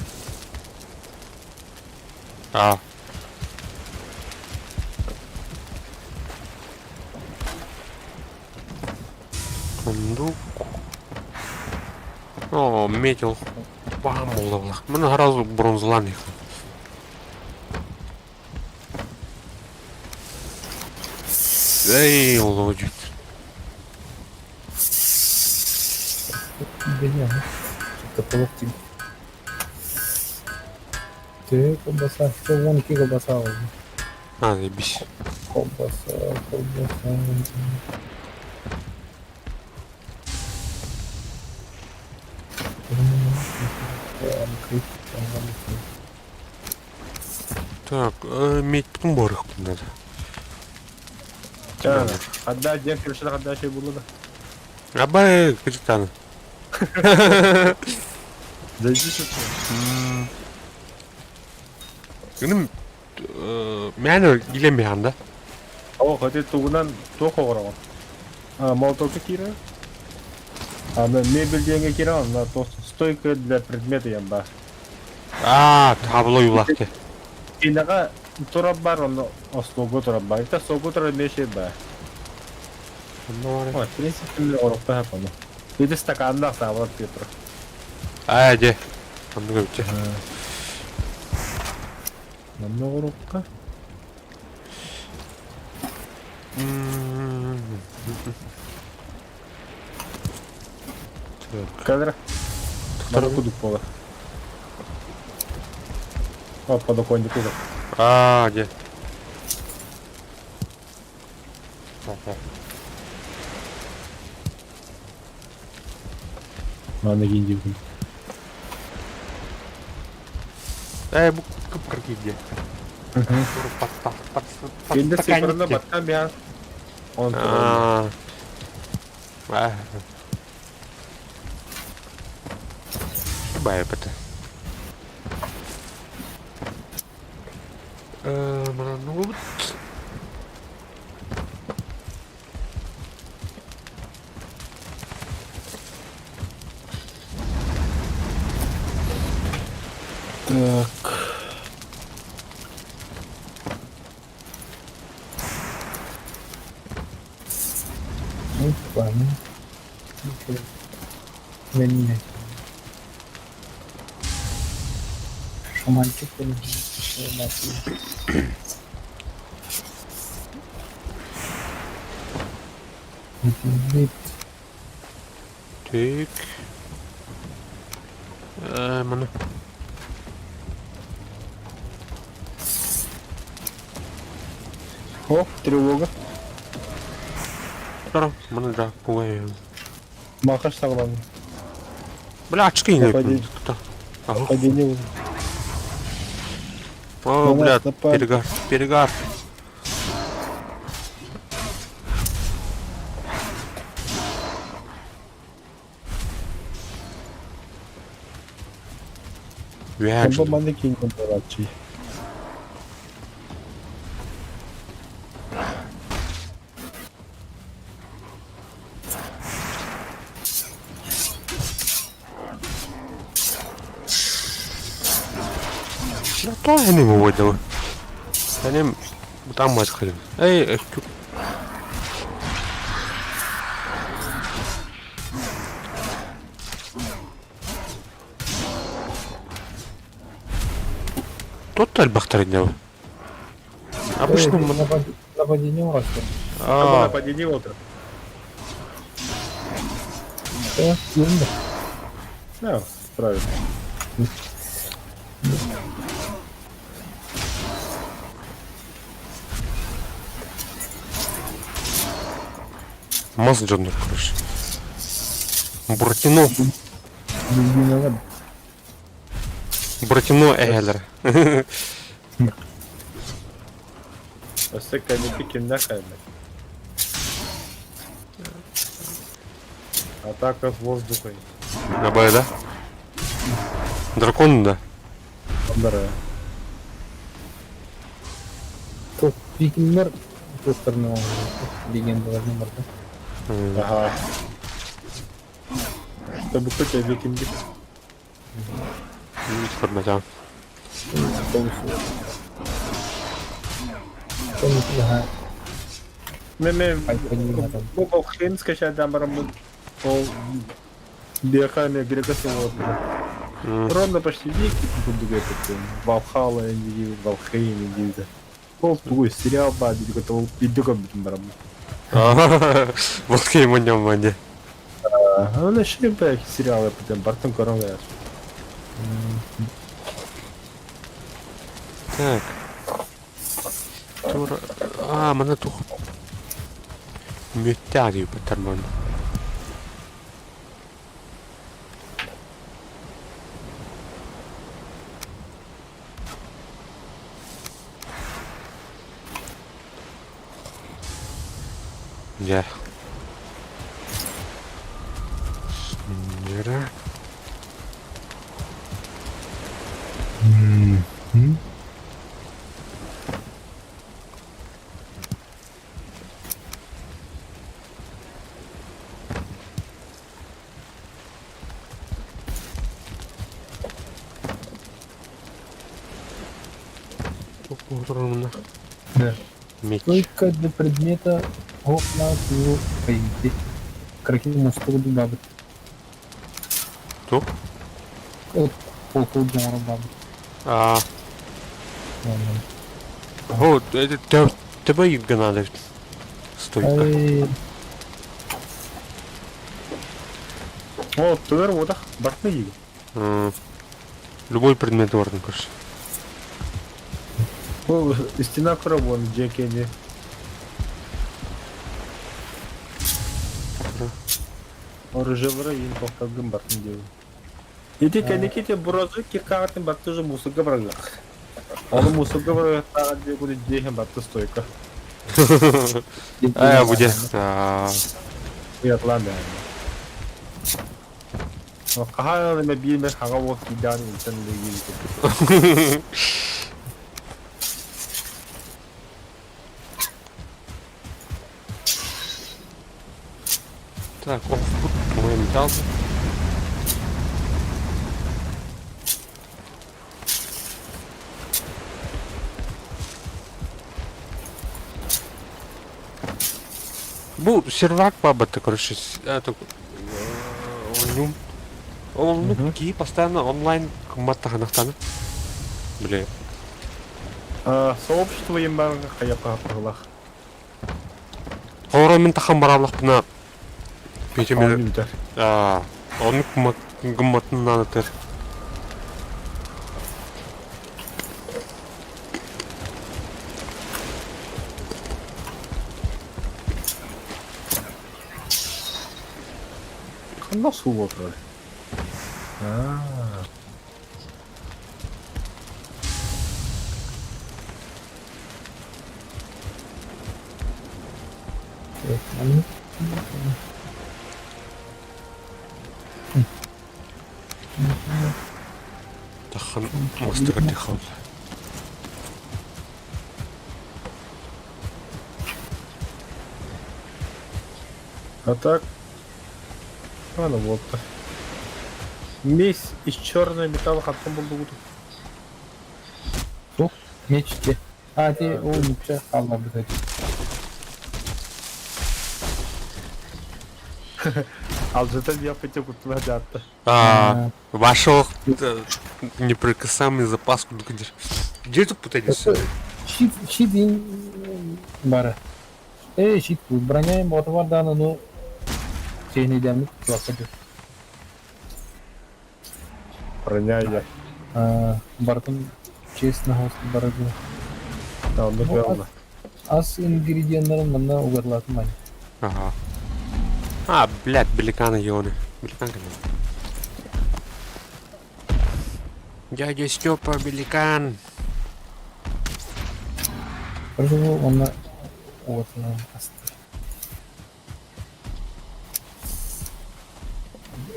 А. Сундук. О, метил. Бам, буолла. Маны сразу бронзалаан их. Эй, олоодьут. Бля, что-то Ты колбаса, что вон ки колбаса уже. А, заебись. Колбаса, колбаса. Так, медь потом барых надо. Хадда диэн көрсө хадда şey булла да. Абай, качтаны. Зайди сюда. Гыным мээнэ илэн биһан да. О, хотя тугунан туох оҕороҕун. А, молотовка киирэр. А, мебель диэҥҥэ киирэр, онно туох стойка для предмета диэн баар. Аа, табло юлахты. Кинэҕэ турар баар, онно остуолга турар баар. Это остуолга турар эмиэ шей баар. Ой, в принципе, мин оҕоруохтаах ону. Ити стаканнаах саабалар Петр. Аа, дьэ. Оннук эбит. Манна оҕоруохха. Так. Кадр. Мана кудук буолар. О, подоконник уже. Аа, дьэ. Мана гиндибин. Ээ, бу кып-кыргый дьэ. Кинде цифрына баттан биһан. Он Аа. Аа. Бай бата. Манан Так. Ну, ладно. Мин Шаманчик Так. Маны. О, тревога. Здорово, маны да, пугаю. Махаш саҕаланна. Бля, очки не Нападение. Ага. Падение. О, На бля, нас напали. перегар, перегар. Онтон Вяжно. манна киинэн буолааччы. Да то они выводили. Они там мать ходили. Эй, эй, кю- Тот элбэхтэр иннэ. Обычно Нападение ураты. А, Нападение вот. Э, юнда. Да, правильно. Мас дьоннор, короче. Буратино, Билбинелер. Буратино эһэлэр. Өссө кэнники кимнээх кэлбэт. Атака с воздуха. Абай, да? Дракон, да? Бара. Топ викингнер туохтарына легендаларынан бар да. Ага. Тобукка викинги. Көрмөтөм. Мен бу Valheim скачать бараммын. Ол биэхэ эмиэ греко-слово. Ровно почти викинг курдук эппит. Valhalla диир, Valheim диир. Ол тугуй сериал баар диир, ол видео көрбүтүм бараммын. Valheim оонньоон дии. Оны шрипэ сериал эппитим, бартын көрөн кэлэр. Так. Тур... А, маны тух... Мүттээх диэбиттэр маны. Дьэ. Нера. Да. Меч. Только для предмета окна пойти. Кракин мосту дубабыт. Туох? Полку бабыт. А, о, это тебе надо. Стойка. Ай, О, тугар уотах бартны диир. Любой предмет орден, короче. Ол стена көрө буолан дьиэ киэнэ. Оружиелара иин тохтолгун бартын диэбин. Ити кэнники те бурозу киркаҕатын барты уже мусорга бараллар. Ону мусорга барыахтааҕар диэ курдук дьиэ иһин барты стойка. А, буде. А, Уйатлаан даҕаны. Хаһан эмэ биир эмэ хаҥа уол киирдэҕинэ илтэн үлэлиир курдук. Так, оф, мой металл. Бу сервак бабата, короче, это, онньум. Ол оннук киһи постоянно онлайн кымматтаханахтана. Бля. Сообщество ембарга хайапа пыһылах. Хоро Сотору мин тахан барааллахпына Петя Оонньуу бүтэр. Оннук гымматын наадатыгар. Ханна суу турар? Аа. Таххан мастыгар дихал. А так, аны буолта. Месь из черного металла хантан булдугут. Суох, мечте. А, ти ол нучча хаалларбыт этэ. Алдьатан диэхпитэ куттана дьаатта. А, вашего неприкасаемый запас курдук диир. Дьиэ туппута дии. Щит, щит бары. Ээ, щит броня бота бар даҕаны, ну, чэйнэйдэммит туохха дии. Броня я. Барытын честно барыгы. Оннук буолла. Ас ингредиеннарын манна угарлаатым ани. Ага. А, блядь, беликаны ионы. Беликан конечно. Дядя Степа, беликан. Короче, онно уотунан астыр.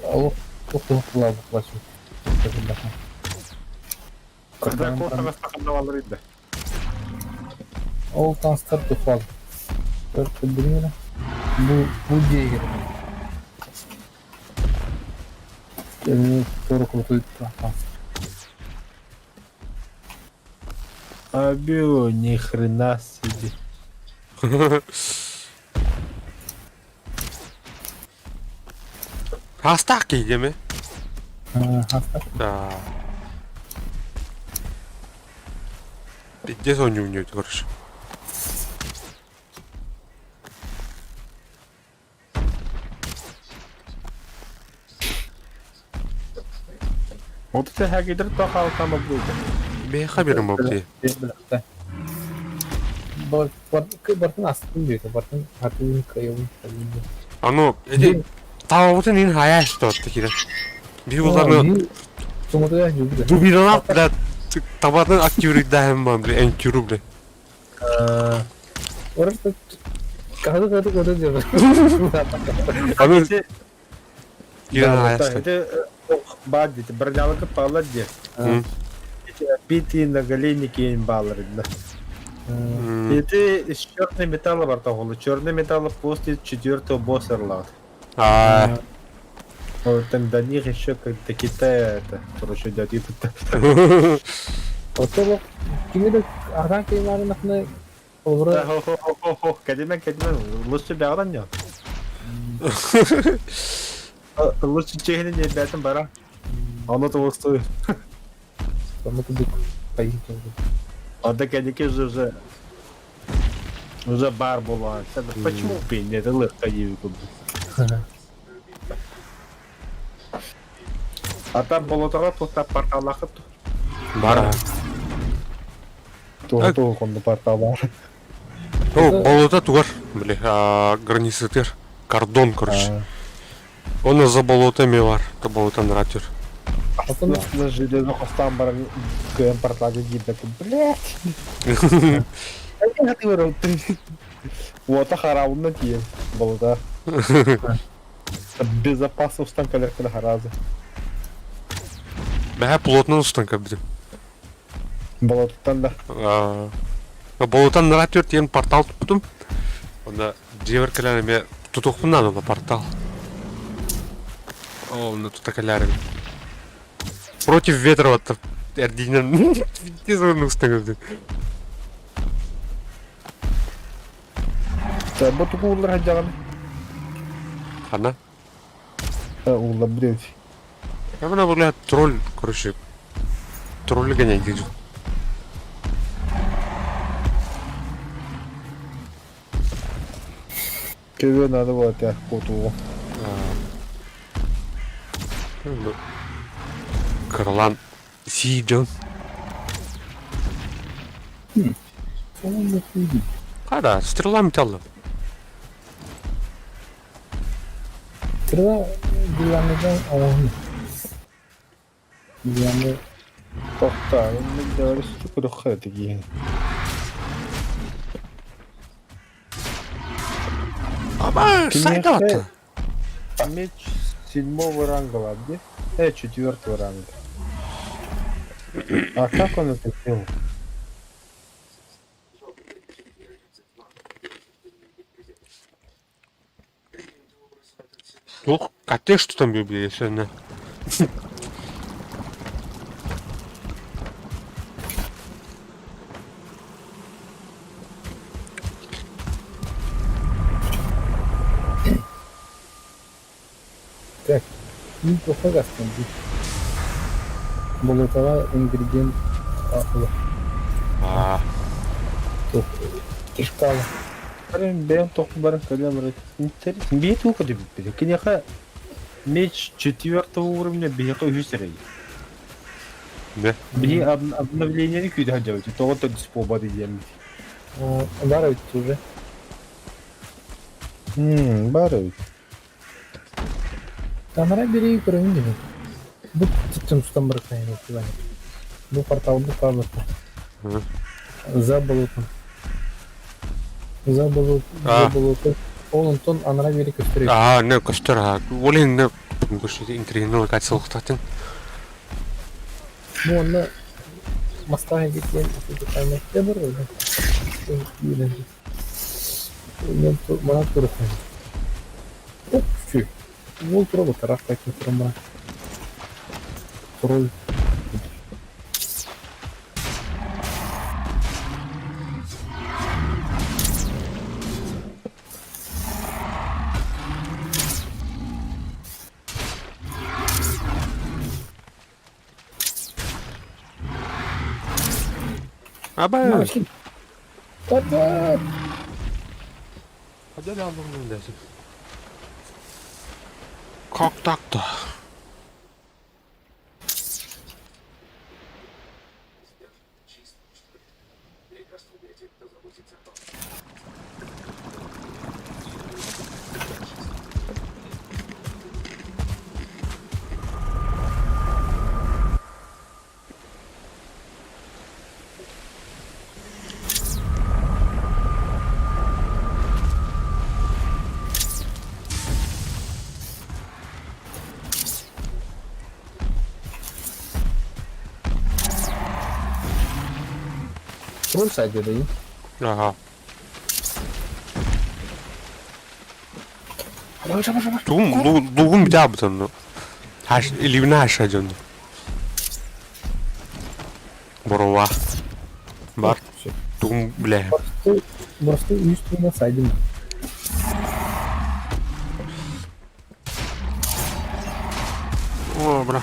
Олох туох плачу. Когда кофе стаканнавалар инде. Ол таҥастар тухвал. Көрдүҥ Бу бу дьиэгэр. Абю, ни хрена себе. Хастаах киһи диэмэ? Хастаах. Да. Пиздец оонньуубун короче. Вот это хагидр то хаалтама будет. Бэйха берем бабти. Бартын астын диэтэ, бартын хатыын кыайабын. Аны эти табабытын ин хая что киирэн. Биһи буларны дубинанах, блядь, табатын активирдаһым бан, бля, энкюру, бля. Аны киирэн хайаста. Это баар дии, бронялыгы паалар дии. Эти битые наголенники баллар. Это из черный металла бартоголу. Черный металл после четвертого босса рлат. А. Вот там до них еще как до Китая это, короче, дядь, Оттолох кими да ардан кыймаарынахны холобура Хо-хо-хо-хо, кадимен, кадимен, лучше бяҕран нет. Лучше чехини не бятын бара. Оно того стоит. Онно курдук хайыы А так они же уже уже бар була. Почему бы нет, это легко А там болотоҕо тута порталлаахыт Бара. Туох туох онно порталлаах. О, болото тугар, бля, границатыр. Кордон, короче. Он за болотами бар, то болото ратер. Оттон На железо хостан баран кыйан порталга киирбэккин, блять. Уота хараабына тиийэн болото. Безопасно устан кэлэркин хараазы. Бэһэ плотно устан кэбдим. Болотуттан да. Болотан ратер диэн портал туппутум. Онно дьиэбэр кэлэн эмиэ тутуохпун наада портал. О, онно тута кэлээрим. Против ветра вот эрдиинэн устан кэбдим. Бу тугу ууллар сылдьаҕын? Хана? Ууллар блядь. Я мына бля тролль, короче. Тролли гоняй диир. Көбүө надо было этэ куотууга. Кыралаан сии дьон. Хара, стрела металла. Стрела Дианада оҥоһун. Диана Тохтоо, мен көрөххө этигиин. Аба, сайда Меч седьмого ранга ладно? Четвертого ранга. А как он это сделал? Туох, а ты что там сегодня? Так, неплохо гастон. Болотова ингредиент Аа. Кишкала. Баран бэйэм тохпу баран көрүөм баран интересно. Бие туох диэбиппит. Киниэхэ меч четвертого уровня биһиэхэ үһүс эрэй. Да. Биһи обновлениени күүтэ сылдьабыт. Тоҕо төрдүс буолбат диэммит. Баар эбит уже. Баар эбит. Тамара бери көрөбүн диби. Бу тутан барыкайын Бу портал бу паблыкта. За болотом. За болот, за болото. Ол онтон анара бери көстөр. Аа, не көстөр аа. Ол энэ көстөр интернет локациялыктатын. Бу онно мастаах диэн каймакта бар Мана турухан. Оп, чүй. Ол тура бутарах таким турма. Тролль. Аба. Папа! Hadi aldım desin. Как так-то? Тролль сайдер, Ага. Тугум лугум битабытан. Хаш илибина хаша жон. Борова. Бар. Тугум бля. Просто үстүнө сайдым. О, бра.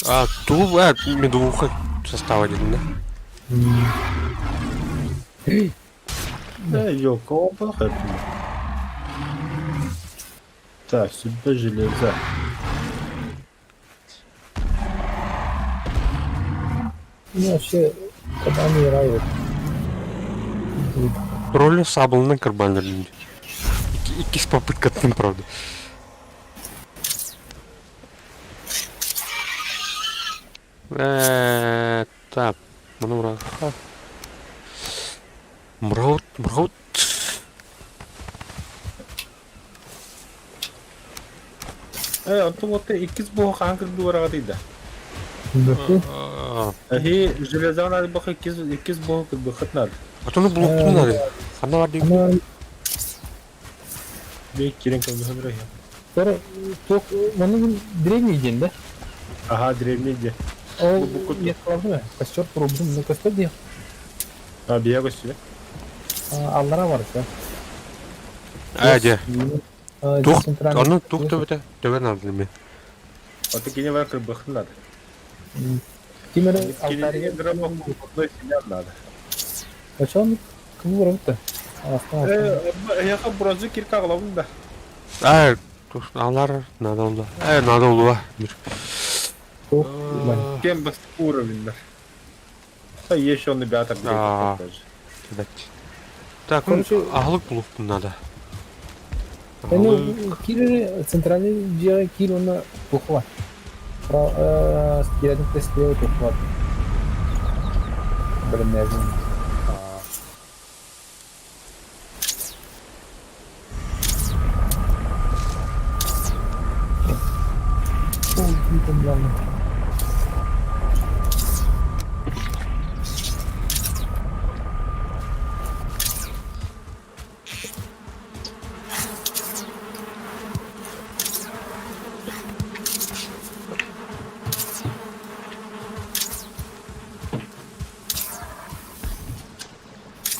А, ту, а, медовуха состав один, да? Да, елка, опа, Так, сюда железо. Ну, вообще, когда они играют. Роль сабылынан карбанер. Иккис попытка правда. Так, ну ура. Мраут, мраут. Онтон вот иккис буһу хаан кырдыы бараҕытый да? Эһи железаны бах иккис иккис буһу кырбыхыт надо. А то ну блок надо. Ханна бар дейм. Бей кирен кырбыхын район. Тор, тох, манын древний день, да? Ага, древний где. Ол меткаларды костер турбутун ну костер диэх. А, бия көстүбэ. Аллара бар да. Ээ дьэ. Туох ону туох төбөтө төбө наадалыймын. Ото кини бар кырбыхтын надо. Ким эрэ Кинигэ алтарьга драма одной семья надо. Очон кым барабыт Э, эһиэхэ бронза кирка аҕалабын да. Ээ, алар надо oldu. Ээ, надо oldu. Кем бастакы уровеньдар. А еще он ребята А. Так, Короче, аһылык булуохпун надо. Ну, киирэр центральный дьиэҕэ киир уонна тухла. Киирэн слева тухла. Блин, я знаю. Ой, там главное.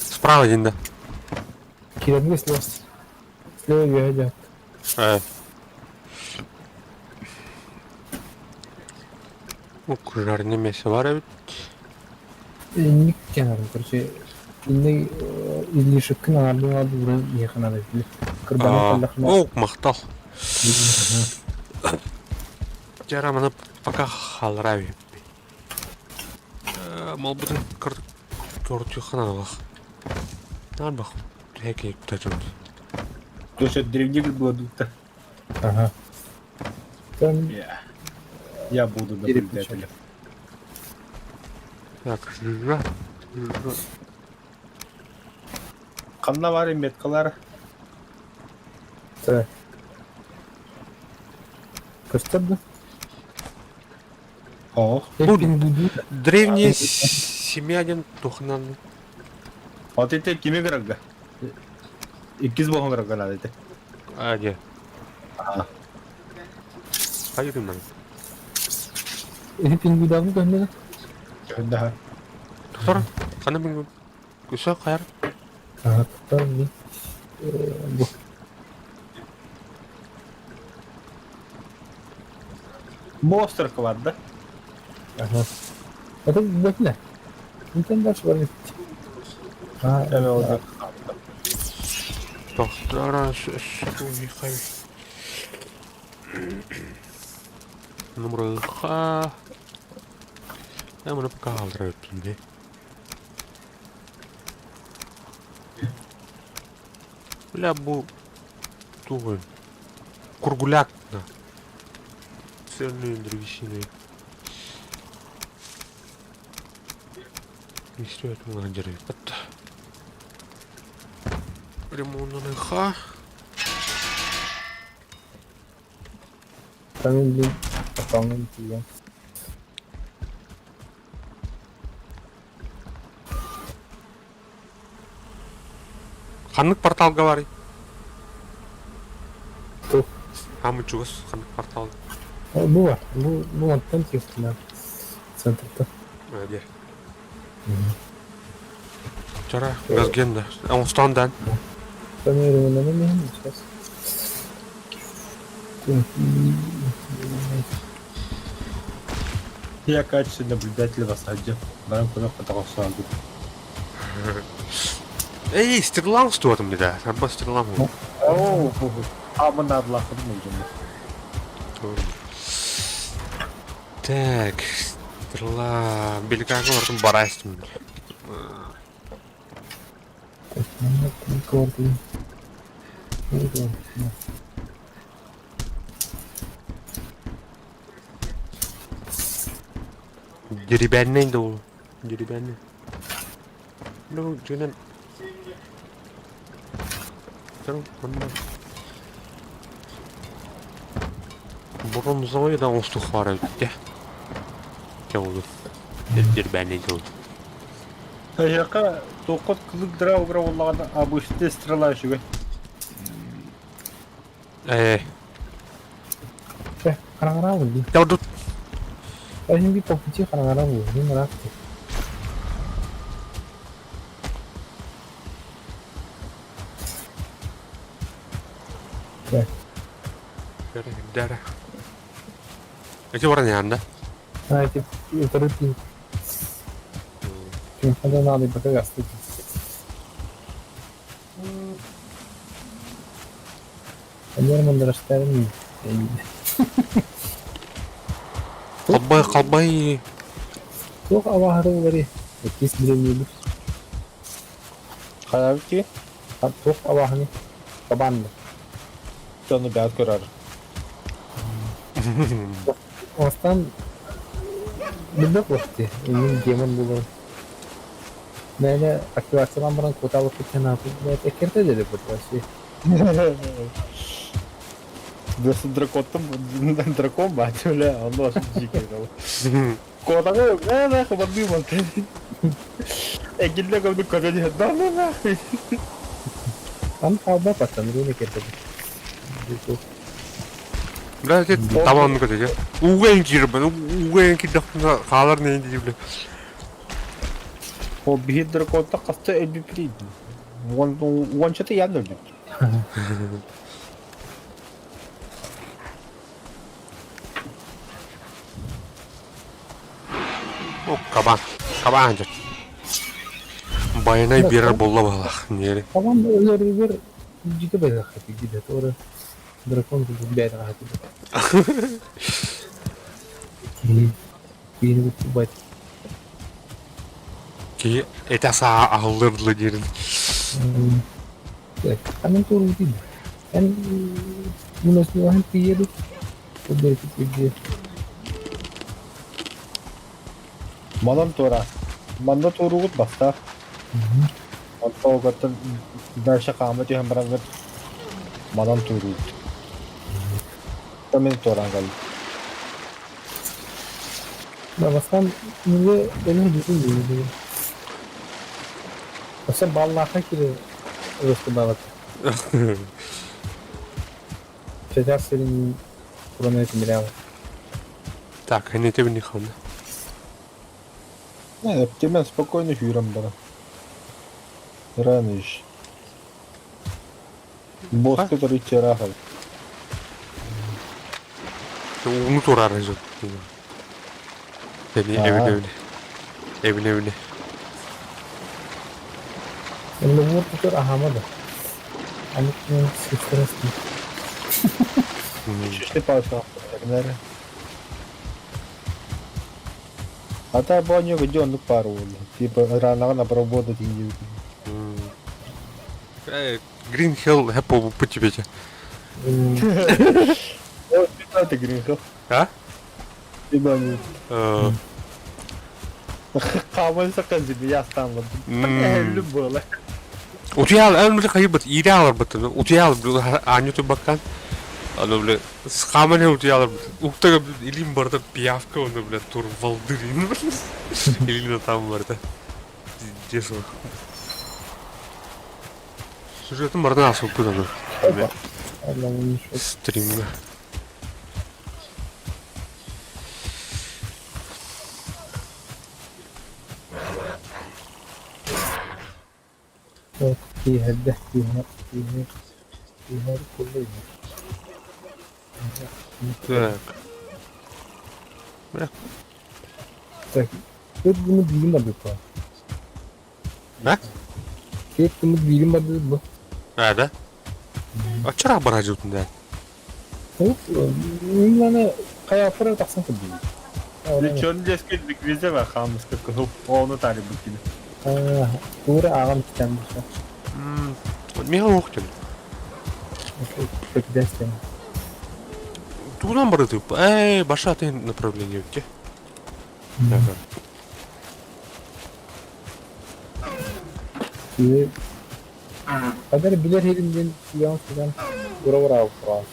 Справа один, да. Киирэргэ слева. Слева үөһэ Э. Укжарный мясо бар эбит. Инник кэнэрин, короче, инник излишеккин аҥардыы аҥардыы ууран иһиэххэ наада кырбанан кэллэххинэ О, махтал. Дьэ, маны пока хааллара Малбытын көрдүөххэ наадалаах. Наадах хэки тажын. То есть древних было тут. Ага. Там Я буду наблюдателем. Так, жа. Ханна бар меткалар. Так. Көстөр да? Ох. Бу древняя семья диэн тухнан. Вот это кими гырага? Иккис боһон гырага надо это. А, де. Ага. Хайдым man. Эти пингуйдаабын көһүннэ Да. Доктор, ханна пингу? Күсө хайар. Ага, доктор, ми. Бу. Монстр бар да? Ага. Это бөтүнэ. Интен дальше бар. А, Эме ол. Доктор, Номер Я пока алдырып бе. Бля, бу тугун. Кургуляк на. Цельной древесиной. Не стоит много деревьев. Ремонт ха. Там, блин, потом тиийэн. Ханнык порталга барый? Тух. Хамы чугас ханнык портал. Бу бар. Бу бу мантан тиэхтилэр. Центрта. Де. Чара, газген да. Оңстон дан. Там ремонт сейчас. Я качественный наблюдатель в осаде. Баран куда потолок Эй, стрела стоит мне, да. Арба стрела. Оу, а мы надо лахать нужно. Так, стрела. Белькага бардым барастым. Деревянный да ол. Деревянный. Ну, дьиҥинэн. Бронзовый да оҥостуох баара эбит дии. Дьэ ол деревянный дыл. Эһиэхэ туоххут кылык дыра угра буоллаҕына обычный стрела үчүгэй. Ээ, Хараҥараабын дии. дьэ тут. Иһин по пути хараҥара буолуо, ыраах Дара. Эти баран иһэн да? А, эти второй пинг. Надо надо пока остыть. Норман Халбай, халбай. Туох абааһыта буоларый? Иккис древнийбит. Хайабыт дии? Туох абааһыны? Кабанды. Дьону бэйэт көрөр. Бастаан билбэт буолти. Иннин демон булар. Мээнэ активациялаан баран куотаабыппыт санаабыт бэйэтэ кэртэ диэри вообще. Просто дракоттан дракон баат бля, онно дьиикэй Куотаҥы ээ нах барбыы мантан. Эгиллэ көмдүк көрөн иһэр да нахуй. Ан хаалбат аттан руна кэртэ. Бля, эти табанны көтөтө. Ууга эн киирбэн, ууга эн киирдэхпинэ хаалар нэйин дии бля. Ол биһи драконта хаста өлбүппүтүй? Уончата ян өлбүт. О, кабан. Кабан дьэ. Байанай биэрэр буолла баһылаах. Ньиэри. Кабан өлөрүгэр дьикэ бэлэх этигидэ туора дракон курдук бэйэтэҕэ этибит. Киһи киһини куттубат. Киһи этэ саа аһыллыр дылы диирин. Анан туоруутун эн мунасныаһын тиийэбит көрдөрүкүт Манан туора. Манна туоруугут бастаах. Онтон дальше хаама түһэн бараҥҥыт манан туоруут. Мин туораан кэллим. Бастаан мигэ өлөн бүтүн диибин. Өссө баллаахха киирэн ырыстыбабыт. Чачах сирин туран тимирээҕи. Так, они тебе не ханна. Не, Эптимен спокойно сүүрэн баран. Рано еще. Босс который терахал. Ууну турар же. Эбини эбини эбини. Эбини эбини. Онно тутар аһаама да. Аны сестрас Шишли паша. А та боню где он пару Типа рано на работать не Green Hill хэп по тебе. Это Green Hill. А? Тебя Хааман сакан я станла. Любила. Утуйал, эн бile хайбыт, иирэ аларбыт, утуйал аанньу тубаккан. Аны бile хааман утуйалар уктага илим барда пиявка оны бile тур валдырин. Илин там барда. Пиздец. Сюжетын бардан асылпыт аны. Стримга. Киэһэрдэ, киэһэ, киэһэ, киэһэ куллай. Так. Бля. Так, төрт гыммыт биирин барбыт бу. А? Төрт гыммыт биирин барбыт бу. А, да? Оччораах бараа дьылтын да. Мин хайафара тахсан кэлбит. Чон дескет везде хаамыска кыһыл ону таарыйбыт кини. Тура ааҕан китэн буса. Миха уохтун. Көтүдэстен. Тугунан барытып, эй, баша атын направление өтте. Kadar biler herimden yan filan ура ура ура.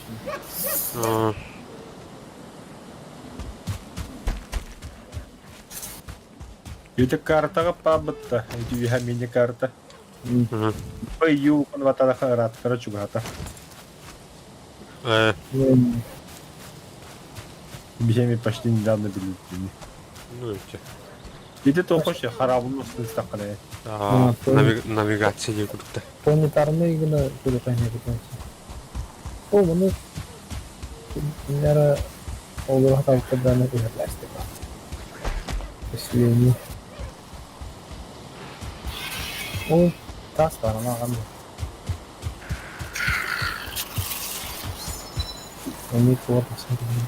Ити картаҕа паабытта, ити үһэ мини-карта. Быйыл ватараха ырааттара чугаһата. Биһиэми почти недавно билбитини. Ну эти. Ити тоҕо хараабын устун истэххинэ. Навигация диye курдукта. Планетарный гына көрөтөһүнэ О, маны кинилэр олоро хатаабыттардааны ыһырлаастык. Поселение. Ол таас баарына аҕам. Эмиэ туор тахсан кэллим.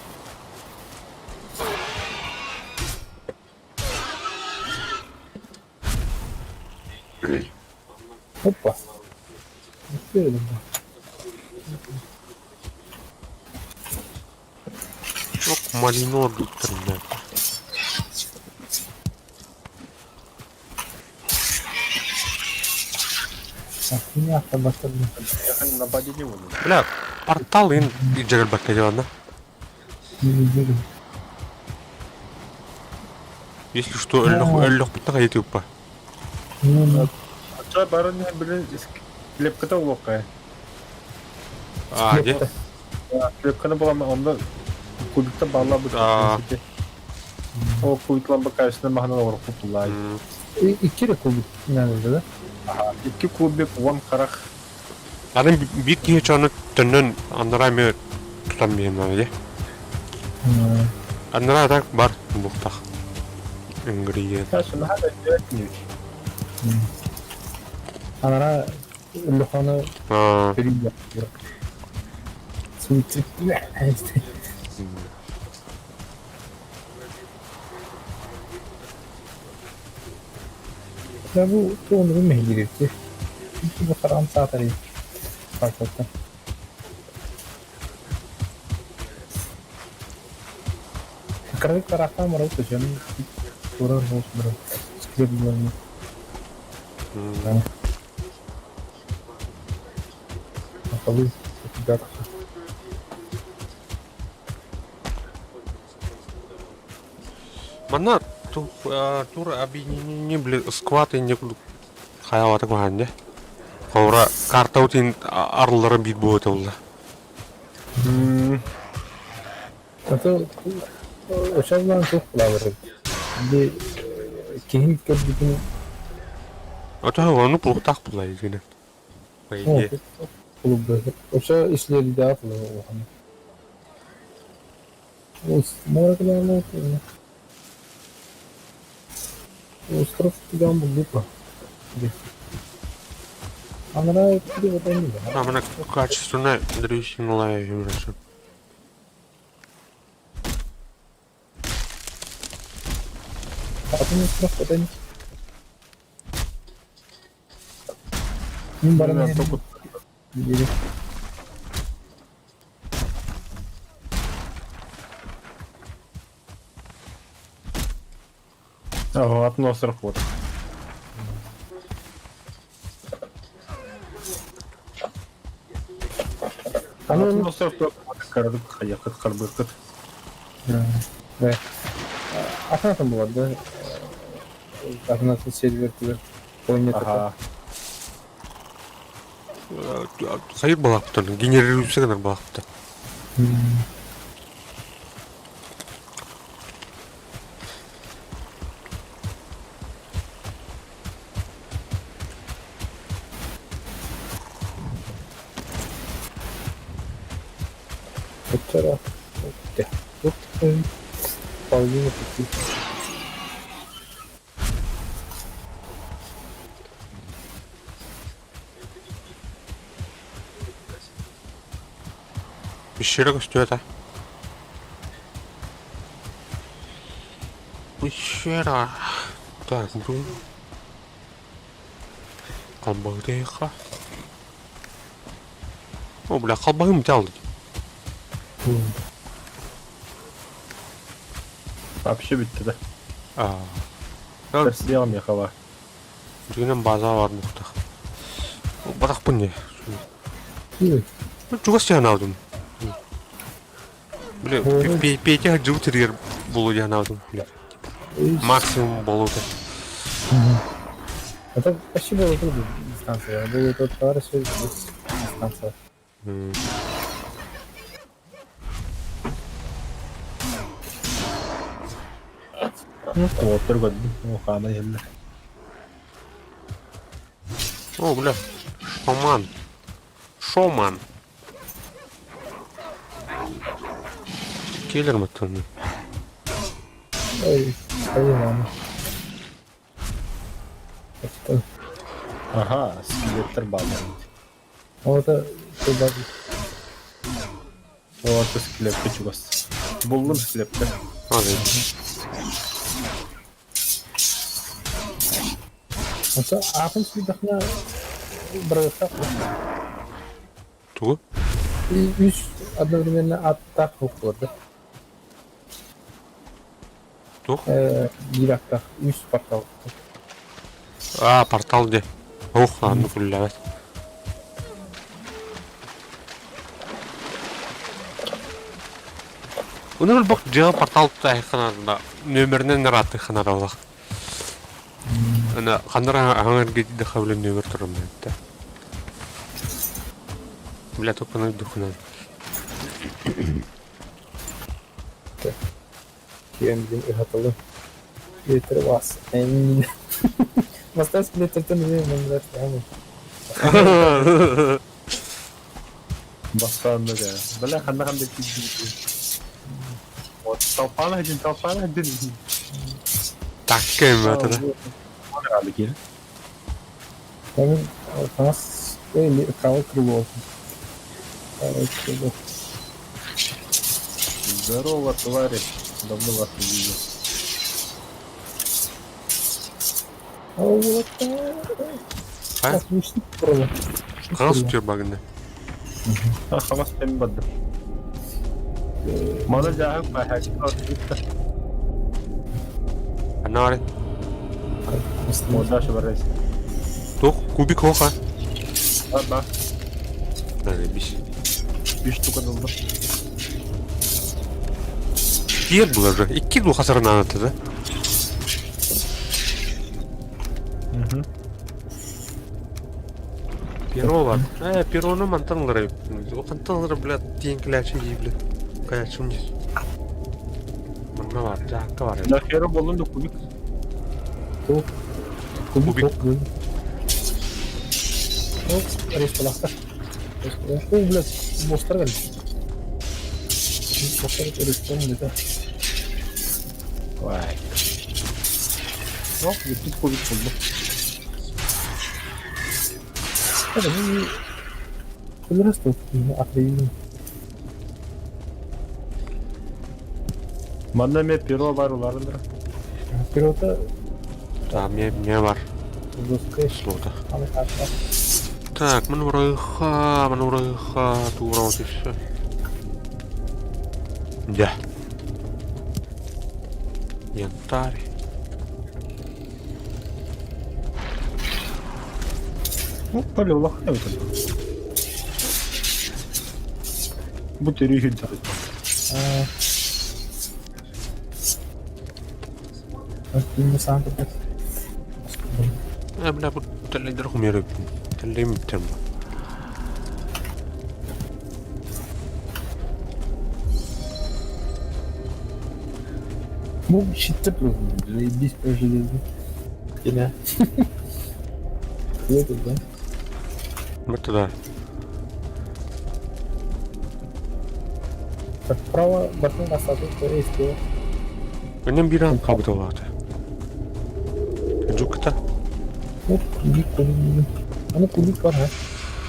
Опа. Çok malino olduklarında. Бля, портал ин дьэгэрбэккэ дьаланна. Если что, өллөхпүттэн хайытыы уппа. Ача барын билин клепката улуокка. А, де? Клепканы буламы онда кубикта балла бу. Ол кубиклан бакайсына маханан олор купулай. Икки эрэ кубик надо, да? Икки кубик 10 харах. Аны биир киһи чону төннөн аннараа эмиэ тутан биһин наада дии. Аннараа так бар буохтах. Ингредиент. Анараа Лөхону Дьэ бу тугунугун мэһийдириэхтиир. Бу хараҕым саатар картаттан. Кырдьык тараахтаан барабыт да дьон туора баран скреп буолан Сахалыы Манна тур объединение били сквад инне курдук хайалата куһаан дьэ. Холобура картабыт арыллара биир буолуо буолла. Ото очоллоон туох булаабыт Били киһи көрбүтүн Ото ону булуктаах булла изгинен. По идее. Очо исследователь улахан. Мора Остров тыган булдук Анараа Амана качественно древесиналая юрасы. Атын остров потом. Мин баран иһэн Ага, атын остров вот. Атын остров хайакыт харбыкыт. Атын атын булар да. Атын атын сервер түгэр. Планета. Хайыр балаптан, генерируется гынар балаптан. Вчера. Вот половина пути. Пещера көстүө Пещера. Так, бу. Халбаһытыйха. О, бля, халбаһым дьалды. Вообще бүттэ да. А. Персиям ехала. Дьиҥинэн база бар буохтаах. Барахпын дии. Чугас сыанаабытым. Бля, Петя дьыл сиригэр буолуо дии санаабытым. Максимум буолуо Это почти было тут дистанция. Было тут товарищ дистанция. Уоттар көрдүм, оо хаама иһэллэр. О, бля, шаман. Шоман. Киллер маттаны. Ой, понимаю. Это... Аха, скелеттер бааллар. Вот это туда. О, это скелетке чугас. Буллум скелетте. Аны. Это атын сүрдэхне бырыгыттах. Тугу? И үс одновременно аттаах уккуорда. Туох? Биир аттаах үс портал. А, портал де. Ох, аны күлләбәт. Уны бак дьыала портал тайханарда нөмеринен ыраатты ханаралах. Ана ханара аҥар дыхабылын нөмер турам да. Бля, только на духунан. Киэн ыһатылы. Ветер вас. Бастас билеттертен мен Бастаан да Бля, ханна ханна киирдим. Вот толпаны один, толпаны один. Так кем это да? Нас или правое крыло. Правое крыло. Здорово, товарищ. Давно вас не видел. А вот А? Крыло. Хас тюрбагында. А, хамас тем бадды. Мана жаһык баһаки Анары. Мордаш барайс. Тух, кубик хоха. Ба, Да, бис. Биш штука долды. Тиер было же. Икки ду хасарына аты да. Угу. Перо бар. Э, перону мантанлары. Кантанлары, бля, тиен клячи дии, бля. Клячим не. Манна бар, жакка бар. Да хера болдун да кубик. Кубик. Кубик. Кубик. Респалахтар. О, блядь, бостар кэлли. Бостар респалан где-то. Вай. О, бүппүт кубик болду. Это ну, Вырастут, отвели. Манна ме перо бар уларындыр. Пилота Да, мне бар. жесткая. Слота. Аны карта. Так, манурыха, манурыха, тура вот и все. Да. Янтарь. Ну, поле улахан эбит. Бу төрүү хүдді. А, сам такой. Э, бля, бу теллейдер хумеры. Теллейм тем. Ну, щиты просто, заебись по железу. Тебя. Это, да? Вот туда. Так, право, бортный остаток, то есть, Менен биран кабыталаты. Жукта. Вот кубик, кубик. А ну кубик бар, а?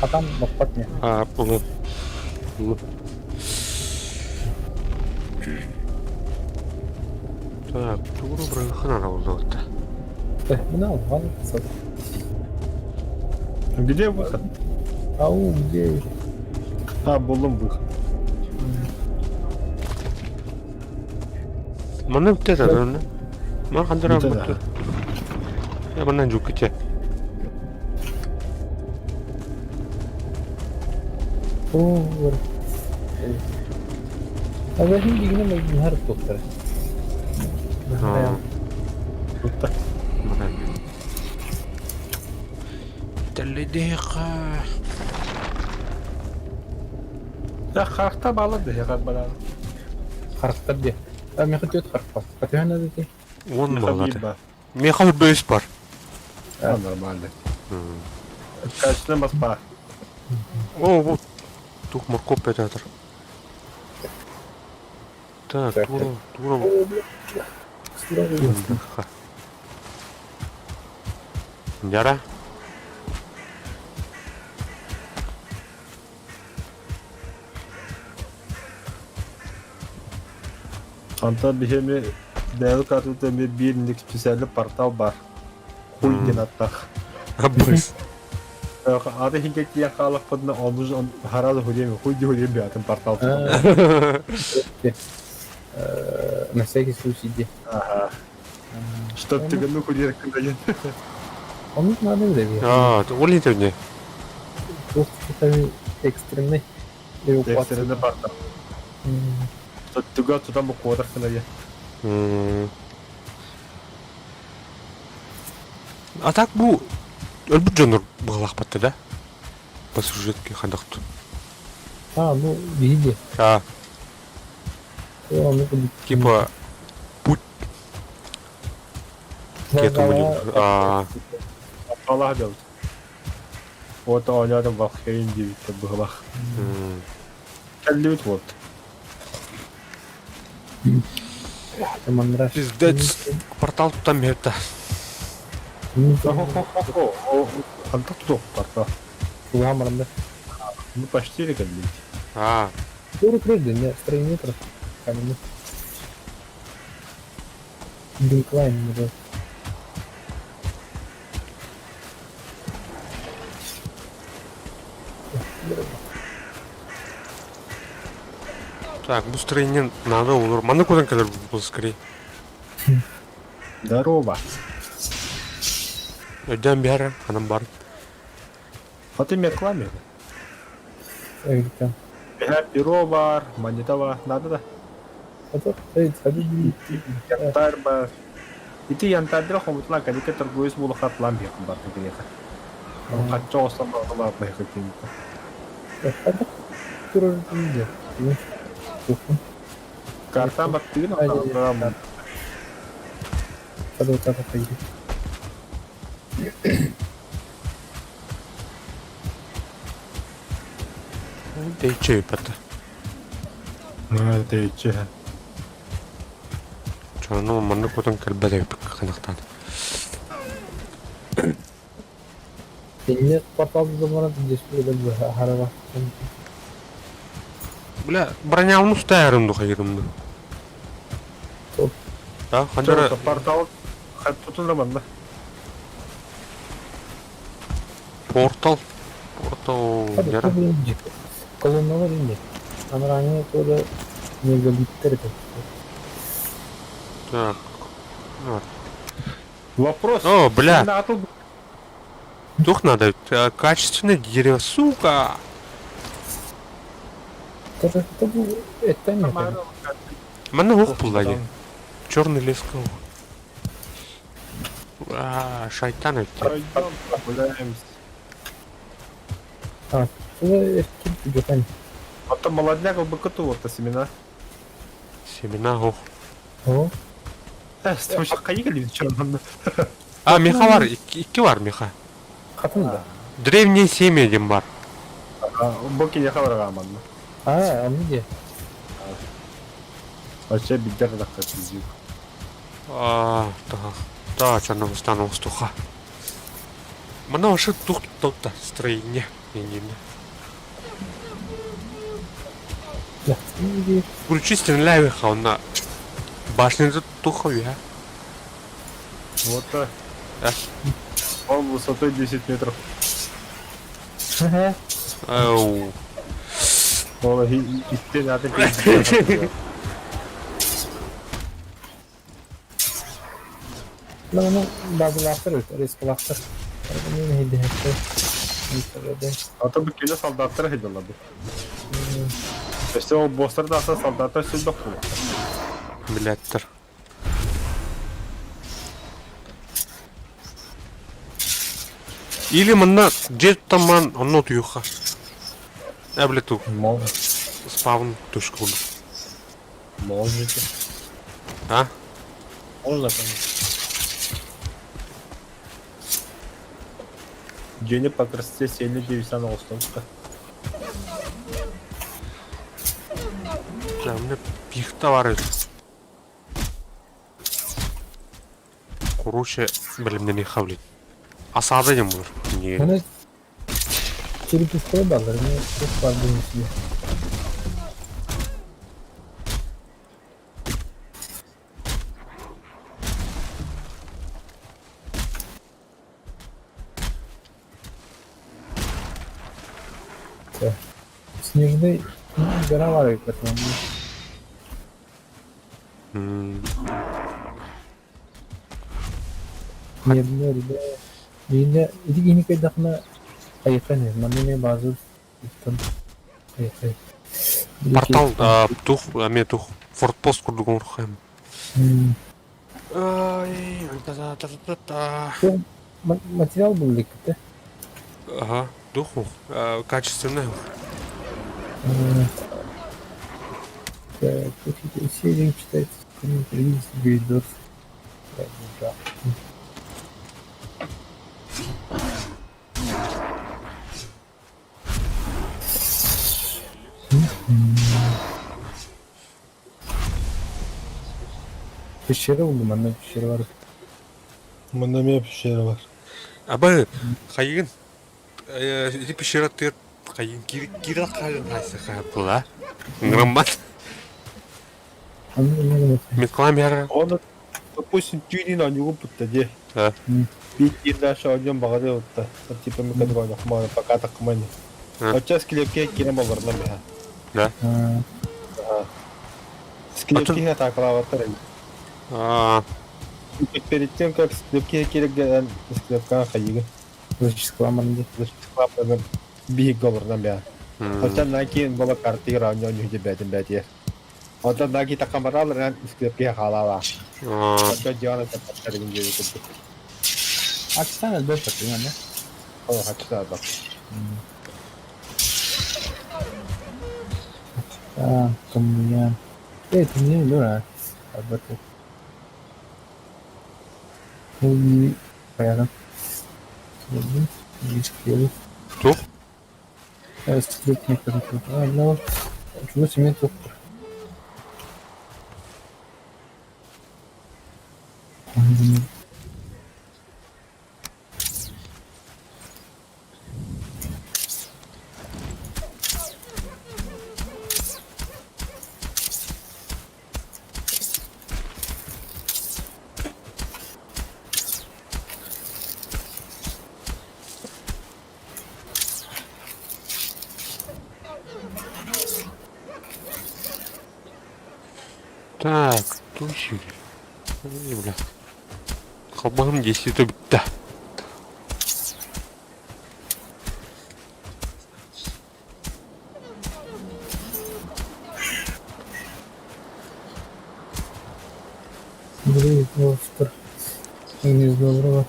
А там баппат не. А, улы. Улы. Так, тугуру брыхана болду. Э, мына алган сат. Где выход? Ау, где? А, болдум выход. Манна битте да, да. Ман хандара Битте да. битте. Я манна жукте. О, А вы не не не доктор. А. Тутта. Манна. Теллейдеха. Да харта бала да хагат бала. Характер де. А мне хотят характер. Хотя надо идти. Уон Миэхэ буолла биир этэ. баар. Миэхэ үрбэйис бар. А, нормально. Качественный мас баар. О, вот. Тух морковь театр. Так, Так, тура, тура. Яра. Онтон биһиэми бэйэбит картабыт эмиэ биир инник специальный портал баар. Хуй диэн аттаах. Абыс. Аты иһингэ тиийэн хааллахпытына онну сразу хуйдем хуй ди хуйдем атын портал На всякий случай иди. Ага. Чтоб ты ну хуй диэн. Он надо время. А, ол не не. Просто экстренный эвакуация. Экстренный портал. Туга тутан бу куотар гына диэн. А так бу өлбүт дьоннор быһалаахпатта да? По сюжетке хандахту. А, ну, види. А. Типа путь к этому а Аллах делать. Вот оонньоотум Валхейм диэбиттэр быһылаах. Кэллибит вот. Пиздец. Портал тутан биэрдэ. Хантан тутуох портал? Ну почти кэллибит. А. 40 да, не, метров. Каменных. Динклайн, да. Так, быстрее надо olur. Манна кудан кэлэр был скорее. Здорово. Өйдөөн биһэр, ханан бар. А ты метлами? Перо бар, монета бар, надо да? Янтарь бар. Ити янтарь хомутла калика торгуюс булахатлам бир бар кигиэхэ. Хачча осан барылар бэхэ кините. Карта баттыгын охтарам. Тэйчи пата. Тэйчи. Чону маннык кутан кэлбэт эбиппит ханахтаан. Инне портал замарат здесь харава. Бля, бронялны устаярым духайырымды. А, ханжара... Портал хаттутун манна. Портал. Портал. Яра. Колонналар инде. Анраны тоже мегалиттер. Так. Вот. Вопрос. О, бля. Дух надо. Качественное дерево, сука. Это это Манна ух пуллаги. Черный лес. А, шайтан это. Пойдем прогуляемся. А, А то молодняк бы вот семена. Семена, ох. О. А, меха бар, икки бар меха. Хатын да. Древнее семя диэн бар. Бу киниэхэ бараҕааманна. А, аны де. Вообще биддер дахта пиздюк. А, так. Да, чана стану устуха. Мана вообще тух тут строение. Не-не-не. Включи стреляй на башня туховя. Вот так. Он высотой 10 метров. Ау. Ол иттен атын Ну, базалахтыр, рискалахтыр. А то бы келе солдаттар хидалады. Өстө ол босстар да солдаттар сүлбек була. Блядтер. Или манна дьиэ таман онно утуйуха. Э, блядь, спавн точка курдук. Можете. А? Можно, конечно. Дьиэни по красоте сиэнэ дьиэбисэн оҕустубута. Да, у меня пихта бар Короче, бэлэмнэниэххэ блин. Асаада диэн буолар. Маны черепушкалар бааллар, эмиэ туох баар буолуо Снежный гора баар эбит Мирнэ ребята Миинэ ити киһини кыайдаххына хайыахха ини манна эмиэ база оттон хайыаххай Портал тух эмиэ тух фортпост курдук оҥоруохха Ай, та-та-та-та-та. Материал был ликпит Ага, духу, качественный. Так, серию читать, комментарии, Пещера буллум, манна пещера бар. Манна эмиэ пещера бар. Абы, хайыгын, ити пещера тыыр хайыгын киирэ хаалын хайса была. Граммат. Меткалам Оны, допустим, түүнүн оонньуугун путта дии. Биир дальше оонньуон баҕарыа утта. Типа мы когда пока такмани. Оччас килепке киирэн болларынан бэһэ. Да. Склепки атаакалаабаттар эбит. Перед тем, как склепки киирэргэ склепкаҕа хайыгын. Зачискаламан Биһик олорунан бэһэ. Оттон наки бола картыгар оонньоон үһү бээтин бээтиэр. Оттон наки такамараларынан склепки хаалаала. Оттон дьиана таппаттарыгын диэби курдук. Аксан элбэх да? О, хачта бак. А, тумньян. Э, тумньян дура. Албата. Ол баягы. Туох? Скрипник. Ну, чего себе тут? Так, тучи. Эй, бля. Халбаһым десяти бүттэ. Блин, монстр. Не здорово.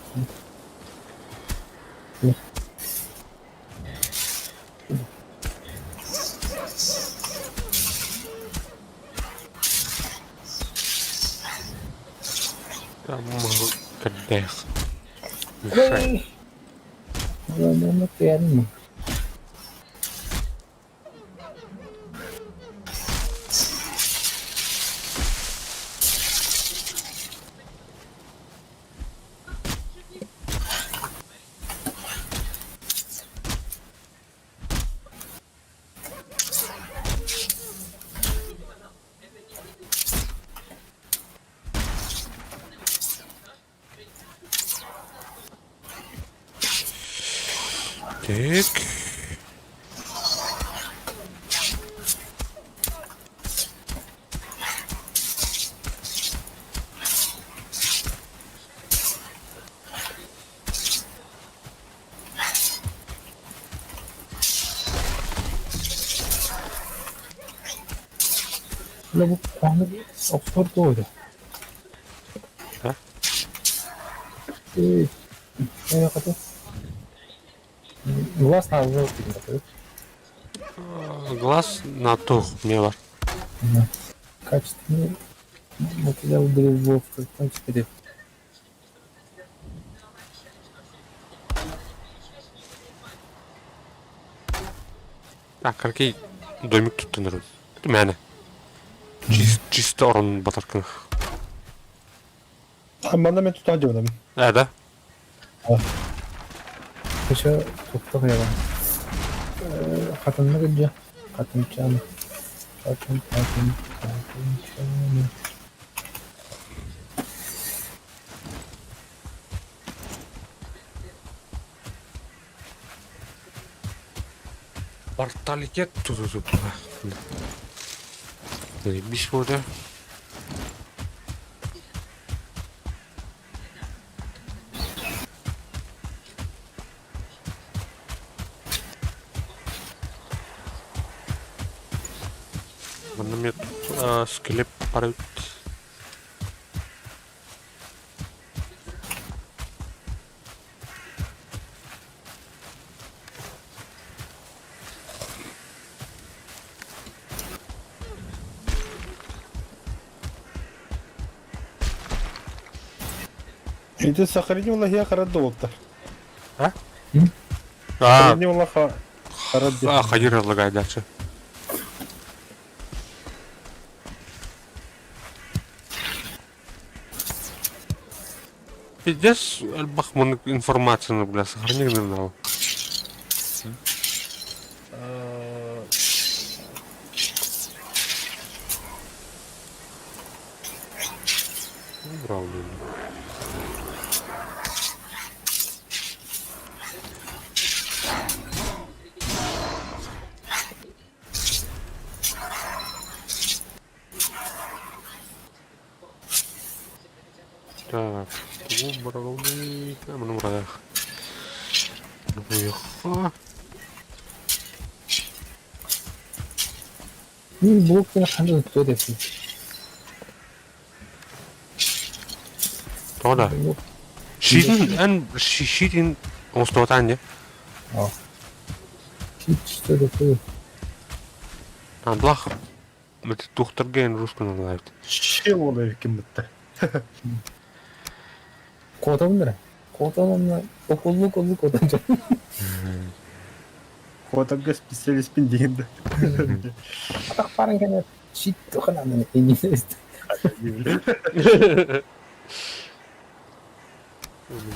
Там кэрдээх. Мешай. Ладно, Так. Бу куһаҕаны охсор дуо этэ? А? Э, хата. Глаз на Глаз на то мне бар. Качественный. Материал был в каком теперь? Так, какие домик туттунарым. Мээнэ. Чисто орон батаркын. Манна мен тутан дьонум. Ээ да? Еще туттах яга. Хатынна кылдьа. Хатынчаан. Хатын, хатын, хатынчаан. Порталитет тутуту. Биш болды. Манна мен скелеп барабыт. Ити сохрани улахия харат долуттар. А? М? А, Сохрани улаха харат а, хайыр лагай дальше. Пиздец, элбэх маннык информацияны, бля, сохрани гыннал. Убрал, блин. Так, убрали. А, ну, убрали. Уехала. Мин блок ханжа тута этим. Тоҕо да? Шиитин эн шиитин оҥостубатаан дии. Что такое? Андлах тухтарга эн русскую называют. Щел ол ким битте. Куотабын эрэ. Куотан окуллук оллук куотан дьон. Куотарга специалистпин диэн да. Атах барын кэнэ щит туханан иннине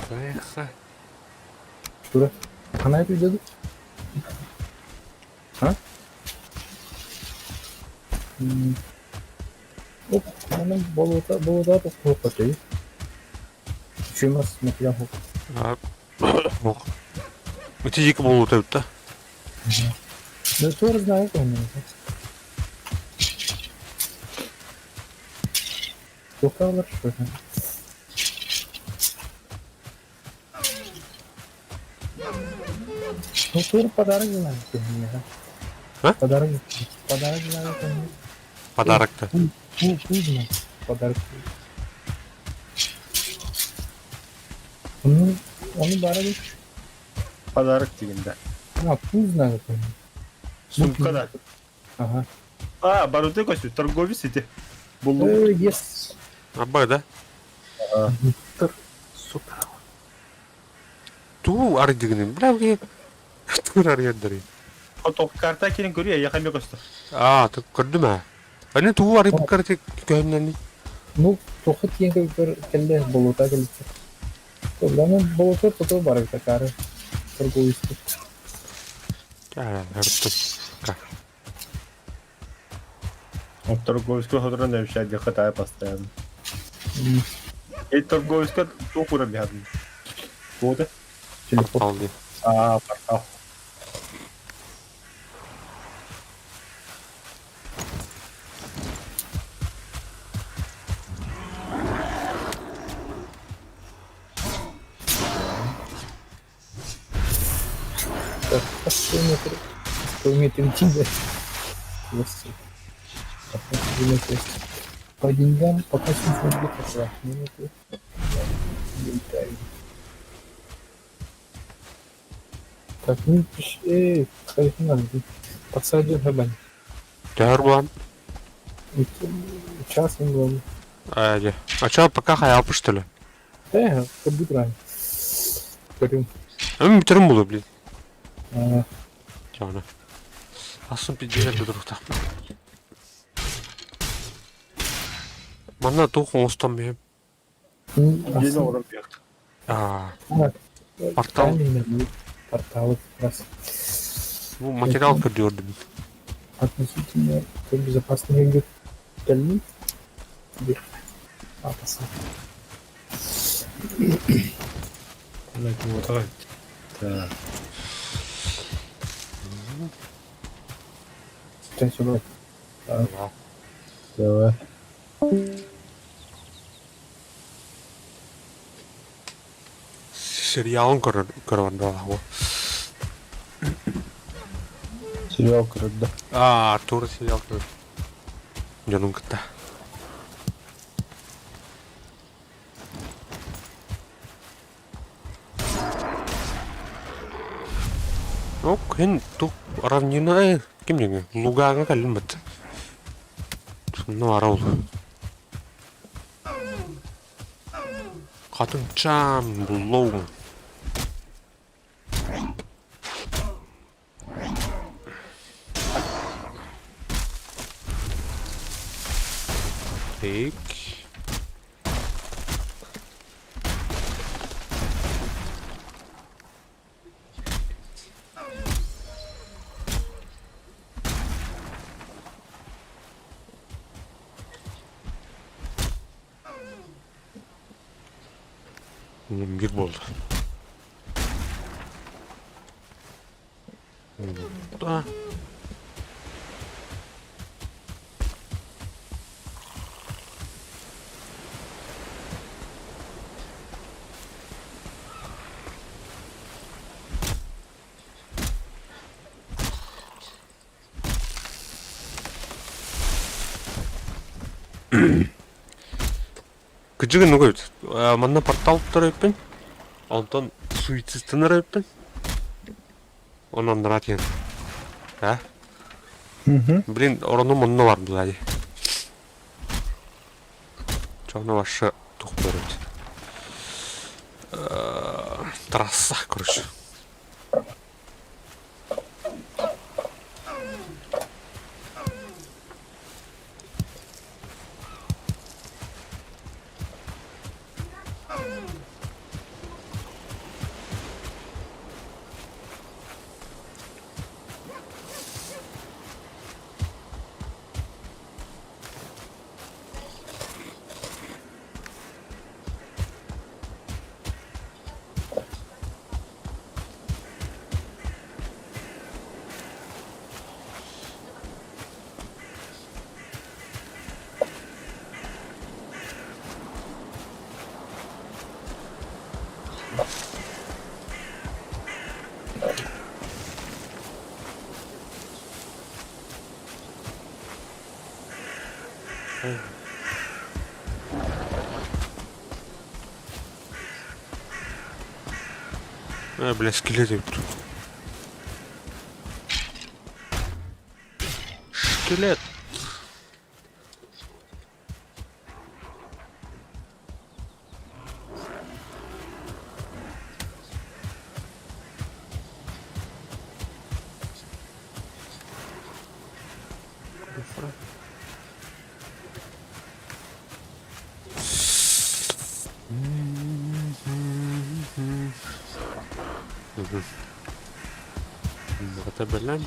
Заеха. Тура. Ханай үйдеді? А? Оп, манан болута болута тоқпа Чуймас материал Ох. Ити екі болу өтөбүт да. Ну, тоже знаю, он. Тоқталар, что ли? Ну, тоже подарок знаю, А? Подарок, подарок знаю, Подарок-то. Кузьма. Подарок. Onu, onu bari Подарок дегенде. А, пуз знаю. Сумка да. Ага. А, баруты көсү, торговец ити. Буллум. Yes. Абба да? Супер. Туу ардигинин. Бля, тур арыйдары. Ото карта келин көрү, я хаме көстө. Аа, ты көрдүм аа. Аны туу арыйып карты көһүннәни. Ну, тоқы тиен көр келле болута келсе. Проблема болута тото бар такары. Торговец. Аа, артып. Торговецка ходрон вообще хатая постоянно. И торговецка токура бядын. Вот. Телефон. Портал ди. А, портал. Так, 100 метров. 100 метров тебе. По деньгам пока 700 где-то минуты. Так, ну, эй, Подсадил габань. Тәһәр булам. Час он был. А, дьэ. А чё, пока хайааппыт что ли? Э, как будто Көрүҥ. Ым бүтэрим буолуо, блин. Аа, Чаана. Асын пиздец тутуруктаах. Манна туох оҥостон бэйэм? Дьиэни оҥорон биэх. Аа, портал. Порталы как раз. Бу материал көрдүөрдүм. Относительно безопасный кэллим. Апасы. Так. Чэ, сюда. Давай. Сериалын көрөр көрөр буолла. Сериал көрөрдө. Аа, Артур сериал көрөр. Дьонун кытта. Ну, күн тук равнина ким диҥҥэ лугааҥа кэллим бат. Ну, арал. Хатынчаан буллуҥ. Тик. Биир буолла. Да. Кыдьыгын ну эбит. Манна портал туттар эбиппин. Онтон суицидтанар эбиппин. Онон анараа тиийэн. А? Блин, оронум онно бар была дии. Чоно вообще тух көрөт. Трасса, короче. Э, бля, скелет эбит. Скелет. Барыта бэлэм.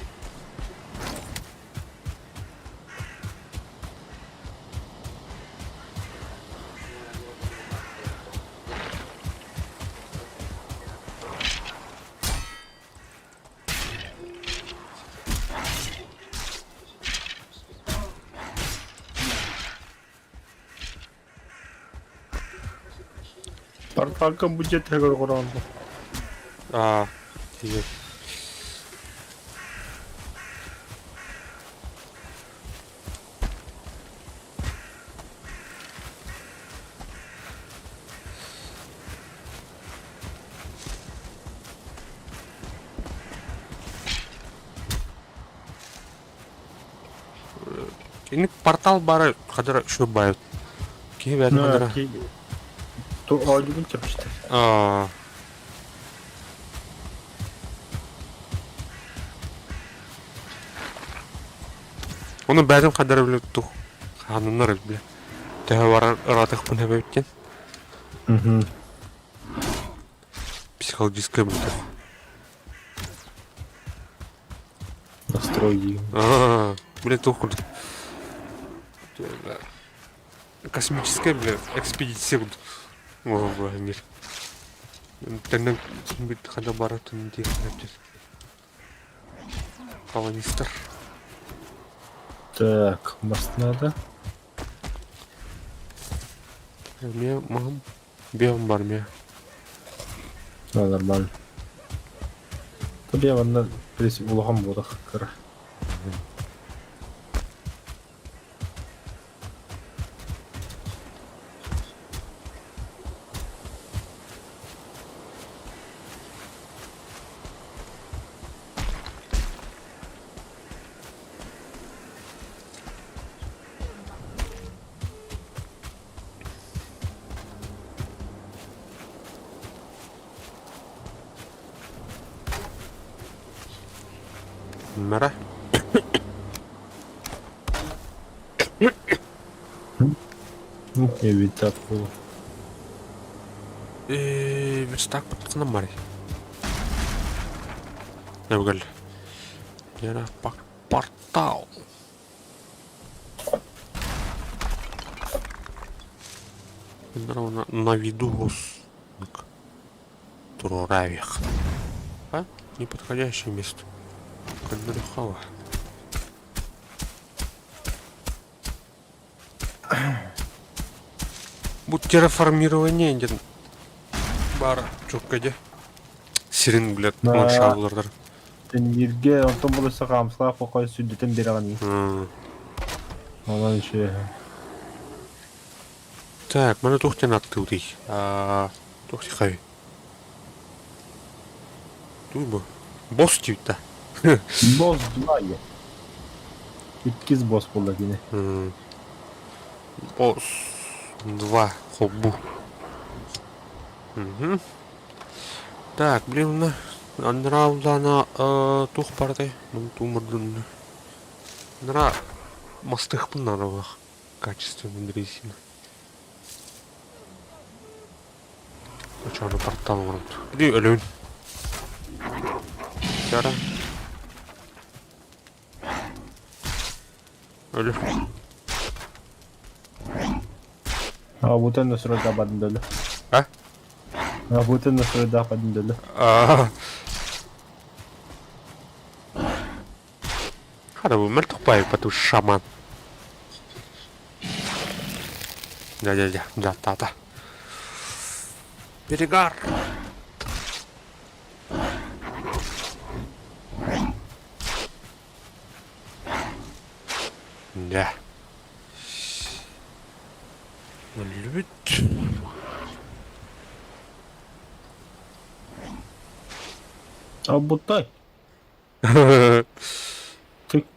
Порталга бюджет көрөн Аа, тиийэн. Инник портал бары хадара үчүгэй баайбыт. Киһи бэйэтин ханара. Оонньугун чэпчэтэр. Аа. Ону бэйэтин ханара билэ тух хааныннар билэ. Төһө барар ыраатыхпын эбэбиттин. Психологическая будет. Настрой. Аа, бля, туох курдук. Космическая, бля, экспедиция курдук. О, мир. Тэннэн бит хана баратын диэх Колонистар. Так, мост надо. Мне мам Биом бар мия. Да, нормально. Тобе манна в принципе улахан буолах кыра. Мэра. Ну, я ведь так было. Э, верстак баттахына барый. Эбгэл. Яра портал. На виду гос. Туруравих. А? Неподходящее место. Кондрюхова. Бу терраформирование диэн баара чуокка дьэ. Сирин, блядь, ландшафтылардар. Тенниргэ онтон булуса хаамсалаах хохой сүрдэтэн биэрэҕин. Онон үчүгэй. Так, маны туох диэн ааттыыбытый? Туох хай? Туй бу? Босс диэбит да? Босс 2 Иккис босс буолла кини. Босс 2 холбу. Мгм. Так, блин, мына анараа улаана туох бардай? Тумурдун. Анараа мастыхпын наадалаах качественный древесина. Очону портал оҥорон. Ди өлөбүн. Чара. Өлө. А вот это срок абандали. А? А вот это срок абандали. Аа. Хара бу мөлтөх баайы потому шаман. Дя-дя-дя, да-та-та. Перегар. Да. Любит. Абутай. Ты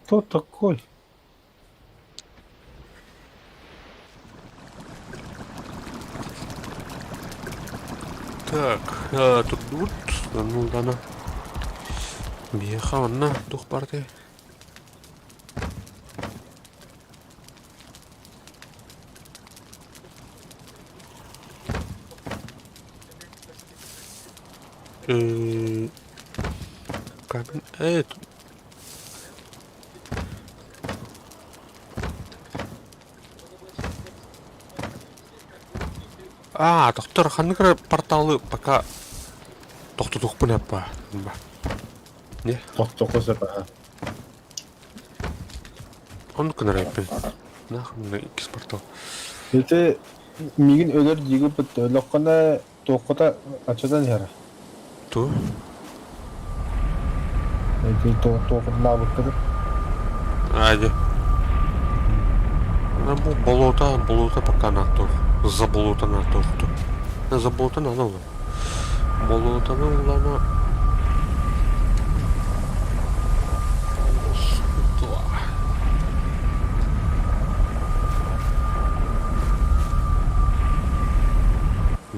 кто такой? Так, тут вот, ну ладно. Биэхэ манна туох баарый? Э, камень. Аа, тохтор ханнык эрэ порталы пока тохтотуохпун эппа. Не? Тохтоко сөп аха. Оннук гынар эппин. Нахуй иккис портал. Ити мигин өлөр диги бит өлөххөнө туоххута ачатан иһэр. Ту? Ити туохутнаабыккытын. Ади. Бу болото, болото пока на то. За болото на то. За болото на ну. Болото на улана.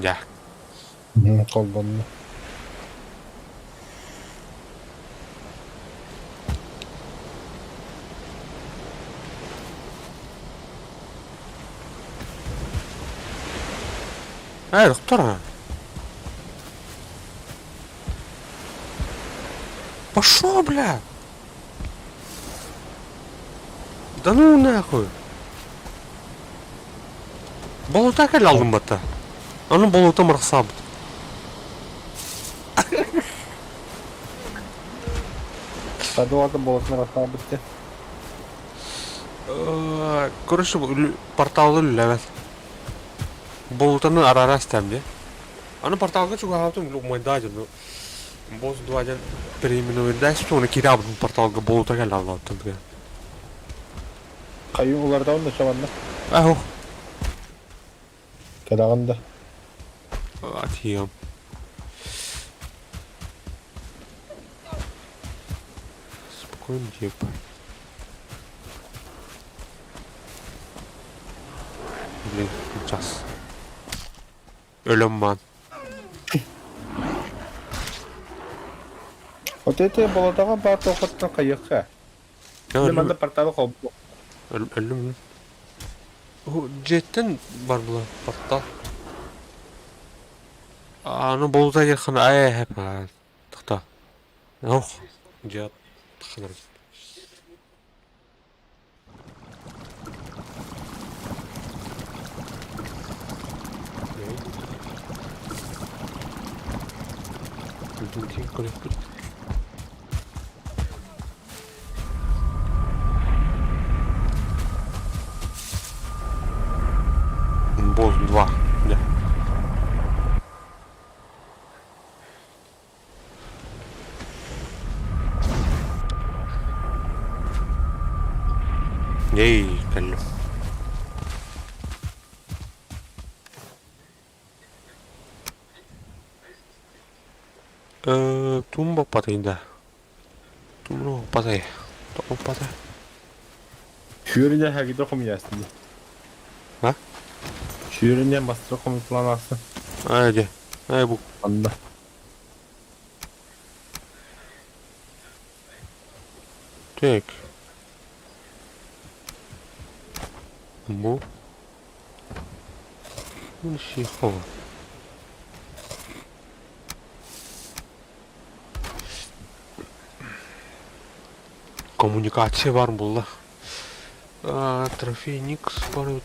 Дьэ. Холбонно. Ээ, доктор. Пошел, бля! Да ну нахуй! Болута кэлэ алдым батта. Аны болута мырықсабыт. Садуата болотун арахсаабыт те. Короче, порталы үллэбэт. Болутаны арара истэм дии. Аны порталга чугаһаабытым умайдаа дьон. Босс 2 диэн переименование уонна киирэ порталга болута кэллэ аллааттан тыга. Хайыы улардаҕын да чабанна. Аһу. Кэдэҕин да. Атиям. Спокойно, типа. Блин, сейчас. Өлөм маан. Вот это болотаҕа баар тоохоттон хайыахха. Мин манна порталы холбу. Өллүм. Дьиэттэн бар була портал. Аны болута диэххин аа тохто. Ох, дьиэ тахханар. Босс 2, да. Эй, кэллим. Тумба патайда. Тумба патай. Тоҕо патай. Шүөрүнэ хагида хомуйасын. А? Шүөрүнэ мастер хомуйпланасын. Ай, дьэ. Ай, бу. Анна. Так. Бу. Нихуя. Коммуникация бар буолла. Трофей Никс бар эбит.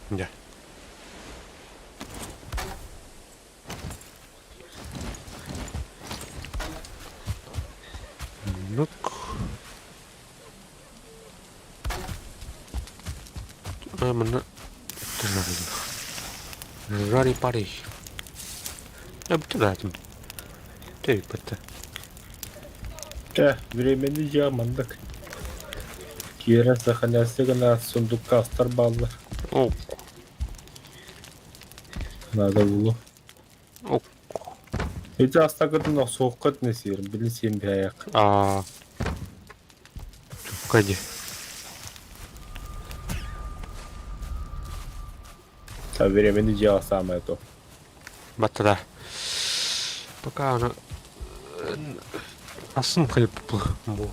Дьэ. Оннук. Манна Жари пари. Бүтэ Бүтэ. Чэ, времени дьиэ маннык. Киирэн сохраняйся гына сундукка астар бааллар. О, Надо булу. О. Ити астакытын охсуоххут не сиир, били сиэн биһээйэх. А. Погоди. А времени дьиэ самое то. Баттада. Пока она... Асын хлеб бу.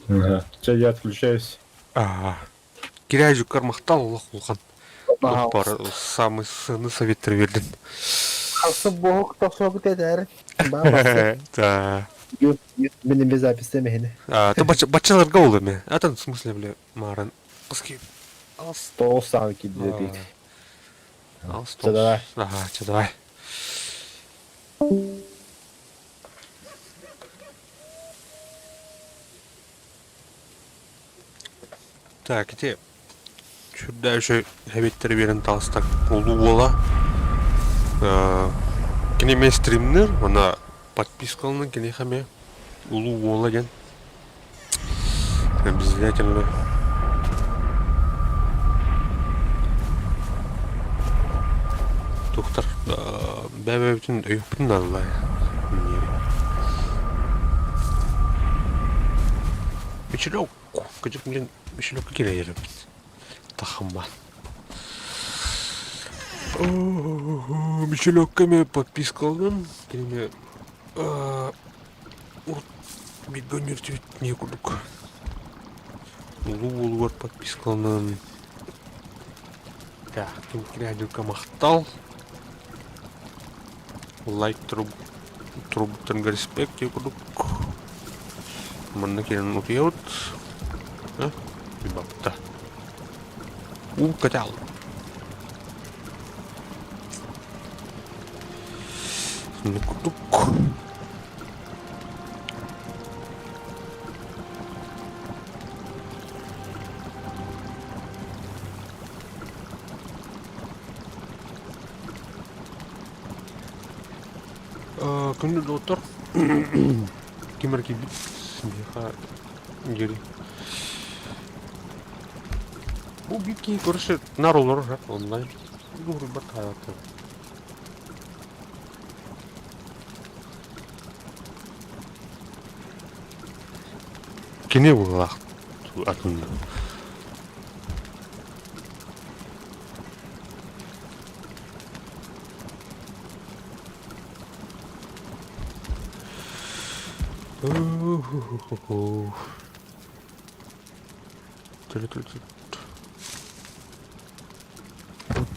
Ага. Чэ, я отключаюсь. А. Кирәй жүккар махтал олох улахан. Бар самый сыны советтер бердин. Хасы боһук тохсуобут этэр. Да. Мин без записи мehine. А, то бачаларга ол эме. Атын в смысле, бля, марын. Кыски. Алс. Тоғыз саған киді дейді. Алс. Чэ, давай. Ага, чэ, давай. Так, ити сүрдээх үчүгэй эбиттэр биэрэн таҕыстак улуу уола кини эмиэ стримнир уонна подпискаланан киниэхэ эмиэ улуу уола диэн обязательно Тухтар бэйэ-бэйэбитин өйүөхпүтүн наадалаа Мичилок кыдьык блин мичилокка киирэ эбит тахамман. Мичелёкка эмиэ подпискаланан, кинини урут бииргэ өнүртүбүт не курдук. Улуу уолугар подпискаланан Так, ким кирээдилгэ махтал. Лайк турбуттарга респект диye курдук. Манна кэлэн утуйабыт. Бапта. Уу кэтал. Курдук. Күндү доҕоттор, ким эрэ киирбит биһиэхэ диэри. Бу биир киһи көрсө наар олорор онлайн. Уһурбат хаалата. Кини быһыылаах атын.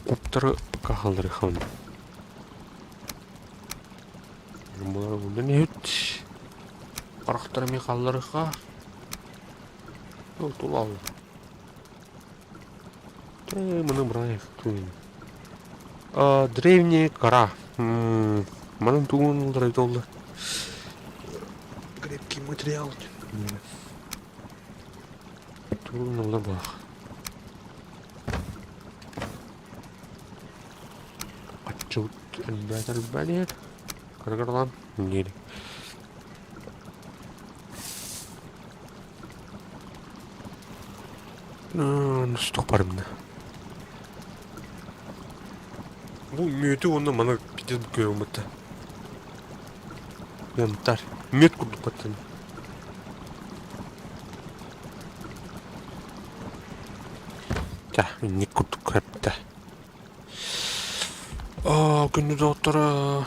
Куптары кахалларыхан. Булар булдан иһит. Харахтара ми халларыха. Ол тулал. Маны браев туин. Древняя кора. Манан тугун уларай долла. Крепкий материал. Тугун улар бах. Отчут элбээтэр элбээн Кыргырлан диэри. Нустук барымна. Бу мүөтү уонна маны пиздец көрүммүттэ. Янтарь. Мүөт курдук баттан. Ча, инник курдук көрбүтэ. Күндү доҕотторо,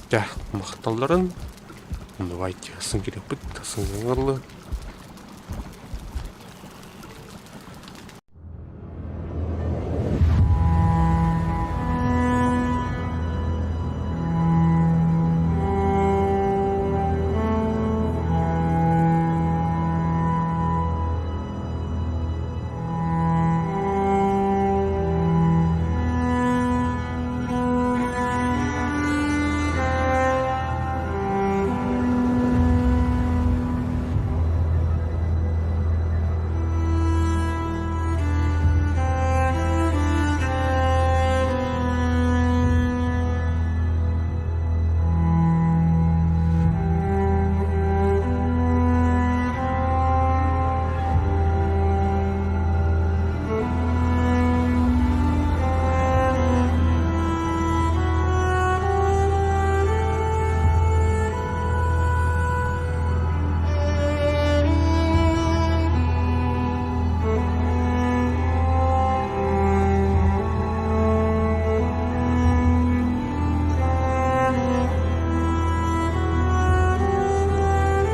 дьэ, махталларын. Давайте сын кириэхпит, сыҥҥаллы.